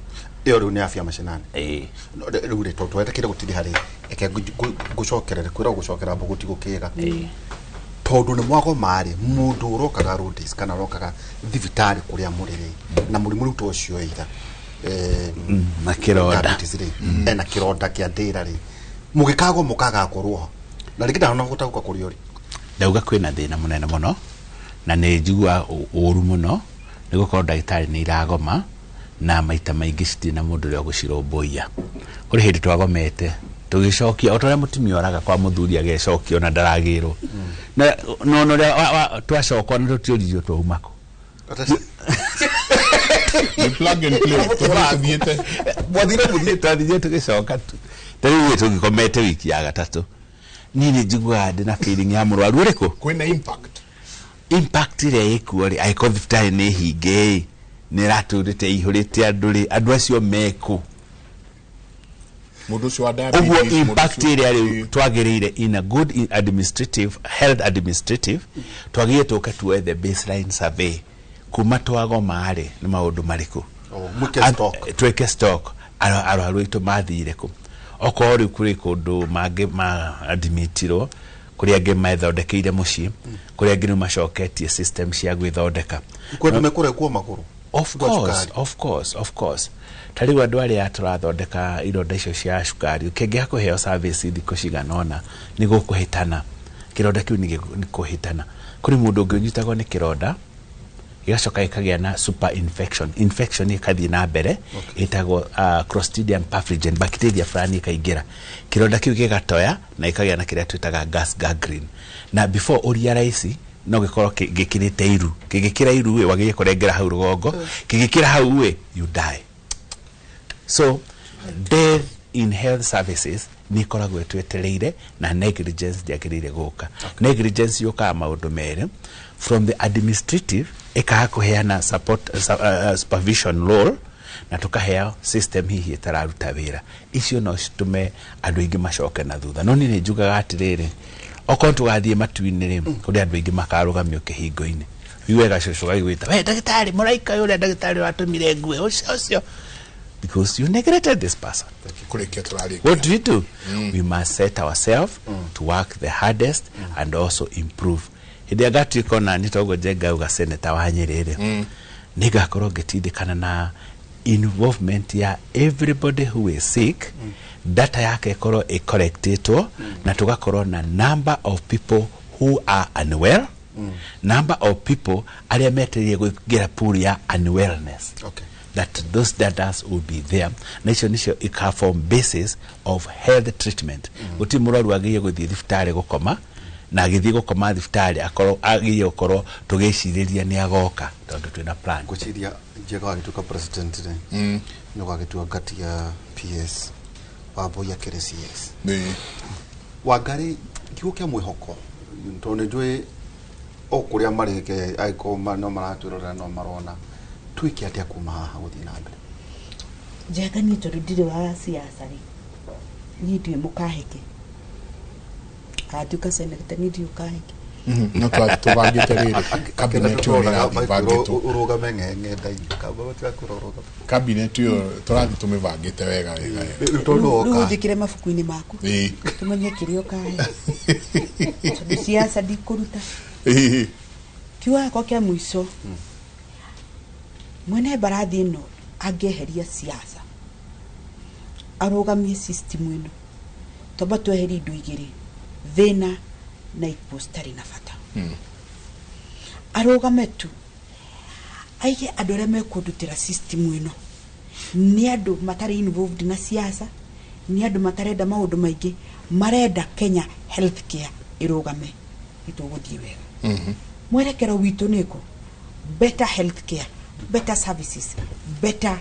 Ĩyo rĩu nĩ Afya Mashinani. Ĩĩ. No, rĩu rĩ, tondũ twetekeire gũtiri harĩ, reke ngũcokerere kwĩra gũcokera mbũgũ gũkĩga, tondũ nĩ mwagoma rĩ, mũndũ ũrokaga road kana ũrokaga thibitarĩ kũrĩa mũrĩ rĩ na mũrimũ rĩu ta ũcio ĩira na kĩronda. Diabetes rĩ, ena kĩronda kĩa ndĩra rĩ, mũgĩkagwo mũkagakorwo ho na rĩngĩ ndanahota gũka kũrĩa ũrĩ. Ndauga kwĩna thĩna mũnene mũno na nĩ njigua ũru mũno nĩ gũkorwo ndagĩtarĩ nĩ iragoma na maita maingĩ citirĩ na mũndũ ũrĩa ũgũcirũmbũiya. Kũrĩ hĩndĩ twagomete tũgĩcokia o ta ũrĩa mũtumia oraga kwa mũthuri agecokia ona ndaragĩrwo na no no ũrĩa twacoka na tũtiũririo twauma kũ. Nĩ plug and play, tũthiĩte. Mwathire mũthiĩ, twathire tũgĩcoka ta rĩu ĩ tũgĩkomete wiki ya gatatũ. Niĩ nĩ njiguaga ndĩ na feeling ya mũrwaru ũrĩkũ. Kwĩna impact. Impact ĩrĩa ĩkuo rĩ, angĩkorwo thibitarĩ nĩ hinge ĩ, nĩ ĩratũrĩte ihũrĩte andũ rĩ, andũ acio mekũ? Mũndũ ũcio wa diabetes, Ũguo mũndũ impact ũcio- ĩrĩa rĩu twagĩrĩire in a good administrative health administrative, twagĩrĩire tũke tuoe the baseline survey kuma twagoma rĩ, nĩ maũndũ marĩkũ. Mwĩke stock. Twĩke stock, arwaru aitũ mathire kũ, okorwo rĩu kũrĩ kũndũ mangĩ maadmitirwo, kũrĩ angĩ methondekeire mũciĩ, kũrĩ angĩ nĩ macoketie system cia gwĩthondeka. Kwĩ andũ mekũrekwo magũrũ. Of Kwa course, cukari. Of course, of course. Ta rĩu andũ arĩa tũrathondeka ironda icio cia cukari, kĩngĩaga kũheo service thikũ cigana ũna nĩ gũkũhĩtana kĩronda kĩu, nĩ kũhĩtana. Kũrĩ mũndũ ũngĩ ũnyitagwo nĩ kĩronda gĩgacoka gĩkagĩa na super infection, infection ĩkathiĩ na mbere, ĩtagwo Clostridium perfringens, bacteria fulani ĩkaingĩra kĩronda kĩu gĩgatoya na ĩkagĩa na kĩrĩa twĩtaga gas gangrene, na before ũrealize no gĩkorwo gĩkĩrĩte iru. Kĩngĩkĩra iru ĩ, wagĩrĩire kũrengera hau rũgongo, kĩngĩkĩra hau ĩ, you die. So death in health services nĩ ĩkoragwo ĩtwetereire na negligence ndĩagĩrĩire gũka. Negligence yũkaga maũndũ merĩ: from the administrative ĩkaga kũheana support, supervision role, na tũkaheo system hihi ĩtararuta wĩra. Icio no citũme andũ aingĩ macoke na thutha. No niĩ nĩ njugaga atĩrĩrĩ, okorwo tũgathiĩ matu-inĩ rĩ, kũrĩ andũ aingĩ makarũgamio kĩhingo-inĩ, iwe gacũcũ gagĩgwĩta, "We ndagĩtarĩ mũraika ũyũ, ũrĩa ndagĩtarĩ watũmire ngue ũcio ũcio," because you neglected this person. Kũrĩkia tũrarĩkia. What do we do? We must set ourselves to work the hardest and also improve. Hĩndĩ ĩrĩa ngatuĩka ona niĩ toguo Njenga auga senator wa Nyĩrĩ rĩ, nĩ ngakorwo ngĩtindĩkana na involvement ya everybody who is sick, data yake ĩkorwo ĩcollectĩtwo, na tũgakorwo na number of people who are unwell, number of people arĩa metereire kũingĩra pool ya unwellness, that those data will be there, na icio nicio ika form basis of health treatment. Gũtirĩ mũrwaru agĩrĩire gũthiĩ thibitarĩ gũkoma, na agĩthiĩ gũkoma thibitarĩ akorwo agĩrĩire gũkorwo tũgĩcirĩria nĩ agoka tondũ twĩna plan. Ngwĩciria Njenga wagĩtuĩka president rĩ, nĩ ũgagĩtua ngati ya PS, Wambui akĩrĩ CS. Wangari, kiugo kĩa mwĩhoko, tondũ nĩ njũĩ O kũrĩa marĩ ke angĩkorwo no maratwĩrorera no marona twĩke atĩa kuma haha gũthiĩ na mbere. Njega niĩ tondũ ndirĩ wa siasa rĩ, niĩ ndirĩ mũkahĩke agatuĩka senator, niĩ ndirĩ ũkahĩke. No tũbangĩte rĩrĩ cabinet ĩyo nĩ ĩrathiĩ ĩbangĩtwo. Ũrũgame ng'enda-inĩ kamba matigakwĩra ũrũgame. Cabinet ĩyo tũrathiĩ tũmĩbangĩte wega wega wega. Rĩu tondũ Rĩu woka ũnjĩkĩre mabuku-inĩ maku tũmenye kĩrĩa ũkahe tondũ siasa ndikũruta. Kiugo gĩakwa kĩa mũico, mwene mbarathi ĩno angĩeheria siasa arũgamie system ĩno, twamba tweherie indo igĩrĩ, thĩna na ikuũ citarĩ na bata. Arũgame tu aige andũ arĩa mekũndutĩra system ĩno nĩ andũ matarĩ involved na siasa, nĩ andũ matarenda maũndũ maingĩ, marenda Kenya healthcare ĩrũgame, nĩtũgũthiĩ wega. Mwerekero witũ nĩ kũ better healthcare, better services, better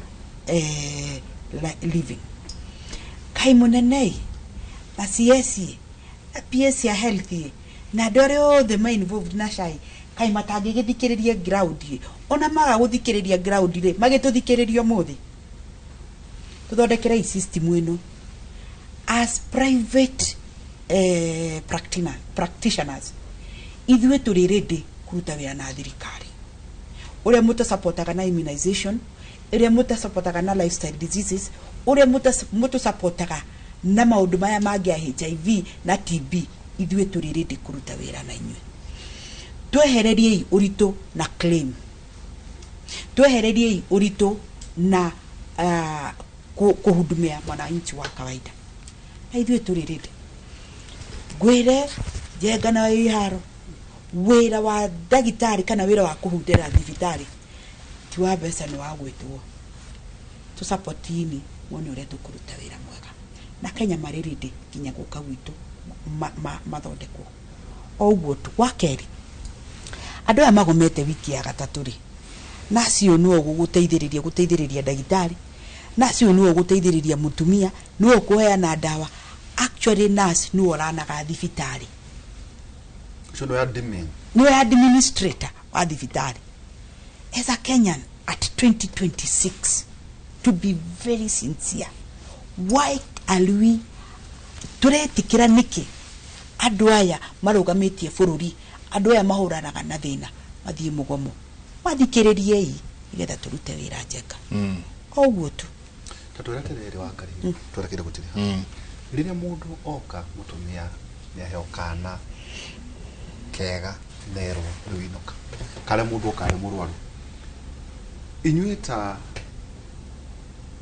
living. Kai mũnene na CS na PS ya health na andũ arĩa othe ma involved na SHA kai matangĩgĩthikĩrĩria ground ĩ, ona maga gũthikĩrĩria ground rĩ, magĩtũthikĩrĩria ũmũthĩ tũthondekere system ĩno as private practitioners. Ithuĩ tũrĩ ready kũruta wĩra na thirikari ũrĩa mũtũsupportaga na immunization, ũrĩa mũtũsupportaga na lifestyle diseases, ũrĩa mũtũsupportaga na maũndũ maya mangĩ ya HIV na TB. Ithuĩ tũrĩ ready kũruta wĩra na inyuĩ. Twehereriei ũritũ na claim, twehereriei ũritũ na kũhudumia mwananchi wa kawaida, na ithuĩ tũrĩ ready. Ngwĩre Njenga na iharo, wĩra wa ndagĩtarĩ kana wĩra wa kũhundĩra thibitarĩ ti wa mbeca, nĩ wa gwĩtwo. Tũsupportini muone ũrĩa tũkũruta wĩra mwega na Kenya marĩ ready nginya gũka gwitũ mathondekwo o ũguo tu. Wa kerĩ, andũ aya magomete wiki ya gatatũ rĩ, nacio nĩwe ũgũgũteithĩrĩria gũteithĩrĩria ndagĩtarĩ, nacio nĩwe ũgũteithĩrĩria mũtumia, nĩwe ũkũheana ndawa. Actually nurse nĩwe ũranaga thibitarĩ. Ũcio nĩwe admin. Nĩwe administrator wa thibitarĩ. As a Kenyan at 2026, to be very sincere, why are we tũretĩkĩra nĩkĩ andũ aya marũgamĩtie bũrũri, andũ aya mahũranaga na thĩna mathiĩ mũgomo? Mathikĩrĩriei nĩgetha tũrute wĩra njega. O ũguo tu. Ta twĩre atĩrĩrĩ wa Karĩ, twerekeire gũtirĩ rĩrĩa mũndũ oka mũtumia nĩ aheo kana kega nerwo rĩu inũka, karĩa mũndũ oka arĩ mũrwaru, inyuĩ ta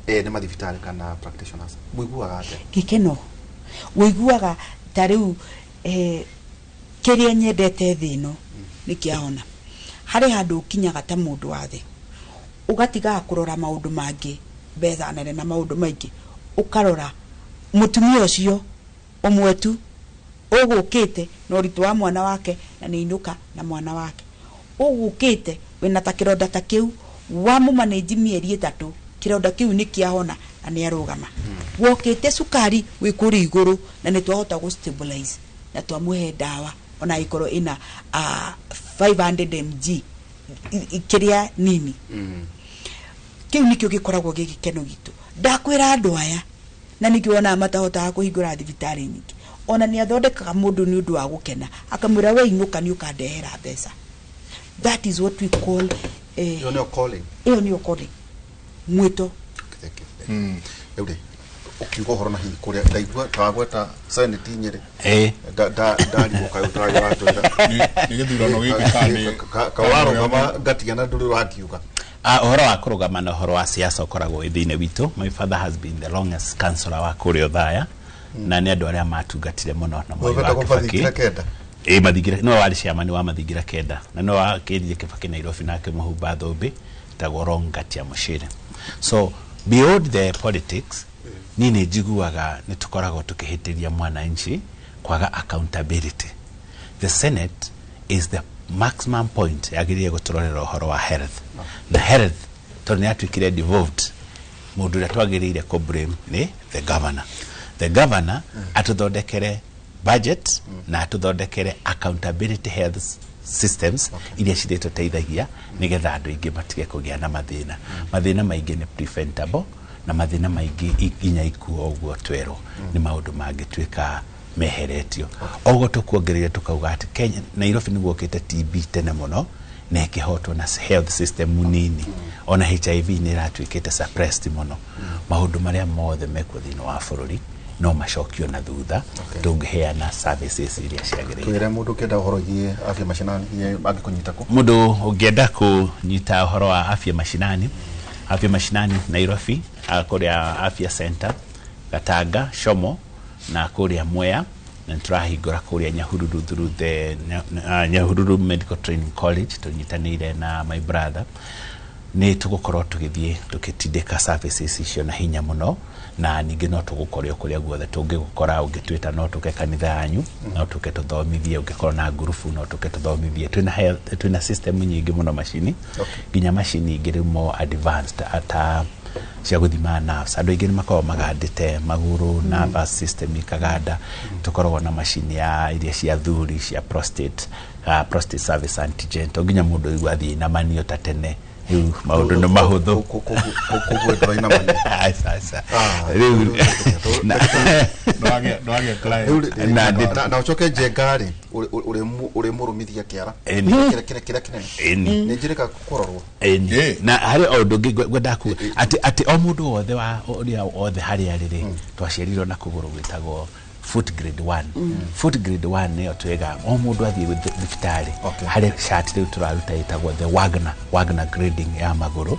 ene mathibitarĩ kana practitioners mũiguaga atĩa? Gĩkeno ũiguaga ta rĩu kĩrĩa nyendete thĩ ĩno nĩ kĩahona. Harĩ handũ ũkinyaga ta mũndũ wa thĩ ũgatigaga kũrora maũndũ mangĩ, mbeca nene na maũndũ maingĩ, ũkarora mũtumia ũcio ũmwe tu ũgũkĩte na ũritũ wa mwana wake na nĩ inũka na mwana wake, ũgũkĩte wĩna ta kĩronda ta kĩu, wamũmanĩnji mĩeri 3 kĩronda kĩu nĩ kĩahona na nĩ arũgama. Wokĩte cukari wĩ kũrĩa igũrũ na nĩ twahota gũ stabilize na twamũhe ndawa ona ĩkorwo ĩna 500 mg kĩrĩa nini. Kĩu nĩkĩo gĩkoragwo gĩ gĩkeno gitũ. Ndakwĩra andũ aya na nĩkĩo wonaga matahotaga kũhingũra thibitarĩ nyingĩ, ona nĩ athondekaga mũndũ nĩ ũndũ wa gũkena akamwĩra we inũka nĩ ũkandehera mbeca. That is what we call ĩyo nĩyo calling. Ĩyo nĩyo calling, mwĩto. Rĩu rĩ ũkiuga ũhoro na hihi kũrĩa ndaigua ta wagweta Senate Nyĩrĩ, ndarigwo kaĩ ũtaragia watwĩra nĩ gĩthurano gĩkĩ kana kawarũgama ngatigana ndũrĩ ũrakiuga. Ũhoro wa kũrũgama na ũhoro wa siasa ũkoragwo wĩ thĩinĩ witũ. My father has been the longest councillor wa kũrĩa Othaya na nĩ andũ arĩa matungatire mũno na Mwai wa Wetagwo Kibaki. Mathingira Kenda. Ĩ Mathingira no warĩ chairman wa Mathingira Kenda na no wakĩrire Kibaki Nairobi na akĩmũhumba thũmbĩ tagwo Rongatia Muchiri. So beyond the politics, niĩ nĩ njiguaga nĩ tũkoragwo tũkĩhĩtĩria mwananchi kwaga accountability. The Senate is the maximum point yagĩrĩire gũtũrorera ũhoro wa health na health tondũ nĩ yatuĩkire devolved. Mũndũ ũrĩa twagĩrĩire kũ blame nĩ the governor. The governor atũthondekere Budget na atũthondekere accountability health systems iria cirĩtũteithagia nĩgetha andũ aingĩ matige kũgĩa na mathĩna. Mathĩna maingĩ nĩ preventable, na mathĩna maingĩ nginya ikuo ũguo twerwo nĩ maũndũ mangĩtuĩka meheretio. Oguo tũkuongereire tũkauga atĩ Kenya, Nairobi nĩ guokĩte TB tene mũno na ĩkĩhotwo na health system nini. Ona HIV nĩ ĩratuĩkĩte suppressed mũno. Maũndũ marĩa mothe mekuo thĩinĩ wa bũrũri no macokio na thutha tũngĩheana services iria ciagĩrĩire. Twĩre mũndũ ũngĩenda ũhoro wĩgiĩ afya mashinani angĩkũnyita kũ? Mũndũ ũngĩenda kũnyita ũhoro wa afya mashinani, afya mashinani Nairobi, kũrĩa Afya Center, Gatanga, Shomo na kũrĩa Mwea, na nĩtũrahingũra kũrĩa Nyahururu through the Nyahururu Medical Training College tũnyitanĩire na my brother. Nĩ tũgũkorwo tũgĩthiĩ tũgĩtindĩka services icio na hinya mũno, na ningĩ no tũgũkore o kũrĩa guothe tũngĩgũkora. Ũngĩtwĩta no tũke kanitha yanyu, no tũke tũthomithie. Ũngĩkorwo na ngurubu no tũke tũthomithie. Twĩna health, twĩna system nyingĩ mũno, macini, nginya macini ingĩ rĩu more advanced ata cia gũthima nerves. Andũ aingĩ nĩ makoragwo magandĩte magũrũ, nervous system ikaganda. Tũkoragwo na macini ya iria cia thuri cia prostate, prostate service antigen. To nginya mũndũ aigua athiĩ inamanio ta tene, rĩu maũndũ nĩ mahũthũ. Koguo ndũrainamania? Aca, aca. Rĩu na ũcoke Njenga rĩ, ũrĩ mũrũmithia kĩara Ĩni. kĩrĩa kĩnene Ĩni. nĩ njĩrĩka kũrorwo. Ĩni. Na harĩ o ũndũ ũngĩ ngwendaga kuga atĩ o mũndũ wothe wa ũrĩa wothe harĩa arĩ rĩ, twaciarirwo na kũgũrũ gwĩtagwo foot grade 1. Foot grade 1 nĩyo twega o mũndũ athiĩ thibitarĩ harĩ chart rĩu tũraruta ĩtagwo the Wagner grading ya magũrũ,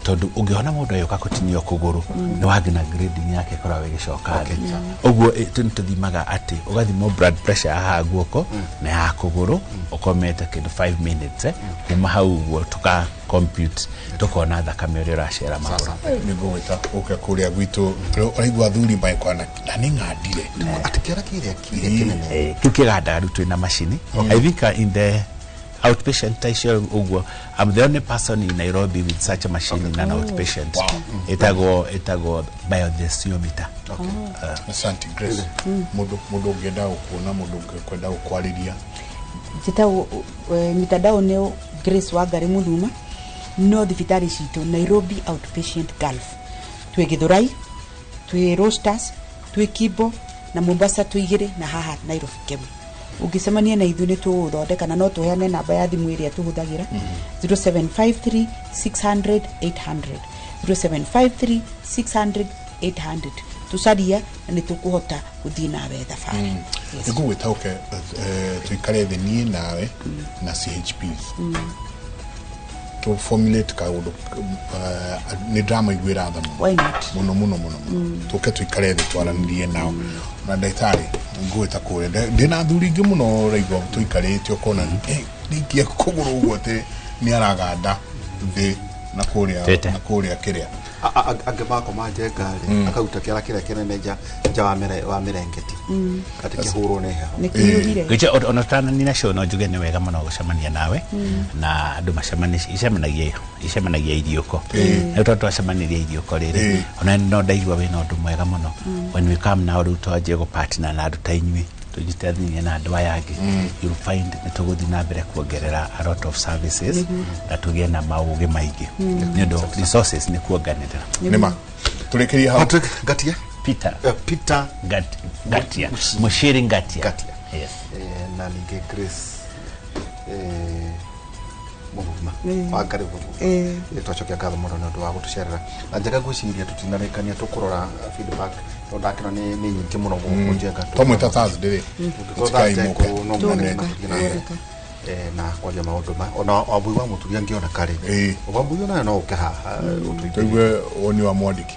tondũ ũngĩona mũndũ agĩũka kũtinio kũgũrũ, nĩ Wagner grading yake ĩkoragwo ĩgĩcoka thĩ. Ũguo nĩ tũthimaga atĩ ũgathimwo blood pressure ya haha guoko na ya kũgũrũ ũkomete kĩndũ 5 minutes, kuma hau ũguo tũka compute tũkona thakame ũrĩa ũracera magũrũ. Nĩ ngũgwĩta ũke kũrĩa gwitũ. Ũraigua athuri magĩkora na nĩ ng'andire. Atĩ kĩara kĩrĩa kĩnene? Kĩu kĩgandaga rĩu twĩna macini. I think in the outpatient ta icio ũguo, I'm the only person in Nairobi with such a machine in an outpatient. Ĩtagwo biothesiometer. Asante, Grace. Mũndũ ũngĩenda gũkuona, mũndũ ũngĩkwenda gũkwarĩria? Njĩtagwo mitandao nĩ Grace Wangari Muthuma, no thibitarĩ citũ Nairobi Outpatient Gulf twĩ Githurai, twĩ Roasters, twĩ Kimbo na Mombasa twĩ igĩrĩ, na haha Nairobi Kemu. Ũngĩcemania na ithuĩ nĩ tũgũthondeka, na no tũheane namba ya thimũ ĩrĩa tũhũthagĩra, 0753 600 800, 0753 600 800. Tũcaria na nĩ tũkũhota gũthiĩ nawe thabarĩ. Nĩ ngũgwĩta ũke tũikare thĩ niĩ nawe na CHPs to formulate kaũndũ. Nĩ ndĩramaiguĩra tha mũno. Why not? Mũno mũno mũno mũno. Tũke tũikare thĩ twaranĩrie nao na ndagĩtarĩ ngũgwĩta kũrĩa. Ndĩna athuri aingĩ mũno ũraigua tũikarĩte ũkona rĩikia kũgũrũ ũguo atĩ nĩ araganda thĩ na kũrĩa Tete. na kũrĩa kĩrĩa. Angĩ makoma Njenga rĩ, akaruta kĩara kĩrĩa kĩnene nja wa mĩrengeti atĩ kĩhũrwo nĩ heho. Ngĩche ona tũtananina show, no njuge nĩ wega mũno gũcemania nawe na andũ macemania icemanagia iriũko. Rĩu tondũ twacemanirie iriũko rĩrĩ, ona no ndaigua wĩna ũndũ mwega mũno. When we come now, rĩu twanjie gũpartner na andũ ta inyuĩ, tũnyitithanie na andũ aya angĩ, you'll find nĩ tũgũthiĩ na mbere kuongerera a lot of services na tũgĩe na maũgĩ maingĩ, nĩ ũndũ resources nĩ kuonganĩrĩra. Nĩma tũrĩkĩrie hau. Patrick Ngatia. Peter. Peter Ngatia Mushiri Ngatia. Ngatia. Yes. Na ningĩ Grace Muthuma, Wangari Muthuma, twacokia ngatho mũno nĩ ũndũ wa gũtũcerera na Njega. Ngwĩciria tũtinarĩkania, tũkũrora feedback tondũ ndakĩona nĩ nyingĩ mũno gũkũ Njenga. Twamwĩta Thursday rĩ, Tũngĩkorwo mũtikai Thursday mũke. kũ- no Tũgoka. mũthiĩ na mbere. Na kwaria maũndũ ma ona Wambui wa Mũturi angĩoneka rĩ, Wambui onayo no ũke haha ũtũiguithie. Tũigue woni wa mwandĩki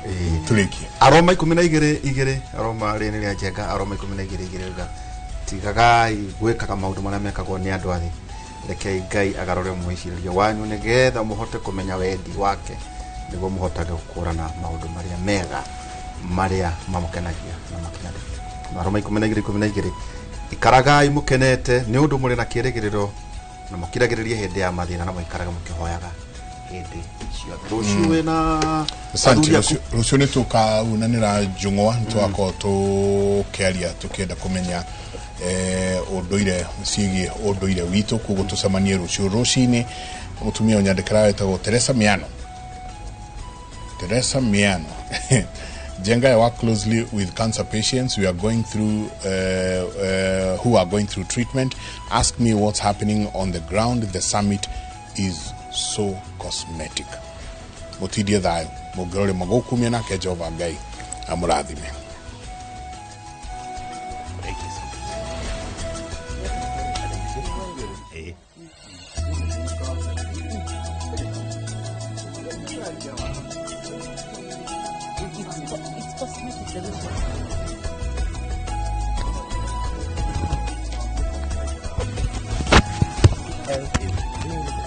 tũrĩkie. Aroma 12:2, Aroma rĩ nĩ rĩa Njenga. Aroma 12:2 ruga tigagai gwĩkaga maũndũ marĩa mekagwo nĩ andũ a thĩ, rekei Ngai agarũre mwĩcirĩrie wanyu nĩgetha mũhote kũmenya wendi wake, nĩguo mũhotage gũkũrana maũndũ marĩa mega marĩa mamũkenagia na makinyanĩru. Aroma 12:12, ikaragai mũkenete nĩ ũndũ mũrĩ na kĩĩrĩgĩrĩro, na mũkiragĩrĩrie hĩndĩ ya mathĩna, na mũikarage mũkĩhoyaga. Hĩndĩ ciothe. Rũciũ wĩna Asante. athuri aku. Rũciũ nĩ tũkaunanĩra njũng'wa, nĩ tũgakorwo tũkĩaria tũkĩenda kũmenya ũndũire ciĩgiĩ ũndũire witũ, koguo tũcemanie rũciũ rũcinĩ. Mũtumia ũnyandĩkĩra wĩtagwo Teresa Miano. Teresa Miano. Jenga, I work closely with cancer patients. We are going through who are going through treatment. Ask me what's happening on the ground. The summit is so cosmetic. Mutindie thayo mũngĩrore magũkumia nake Jehova Ngai amũrathime. Thank you so much. Eh. It's cosmetic, the reason. Health is very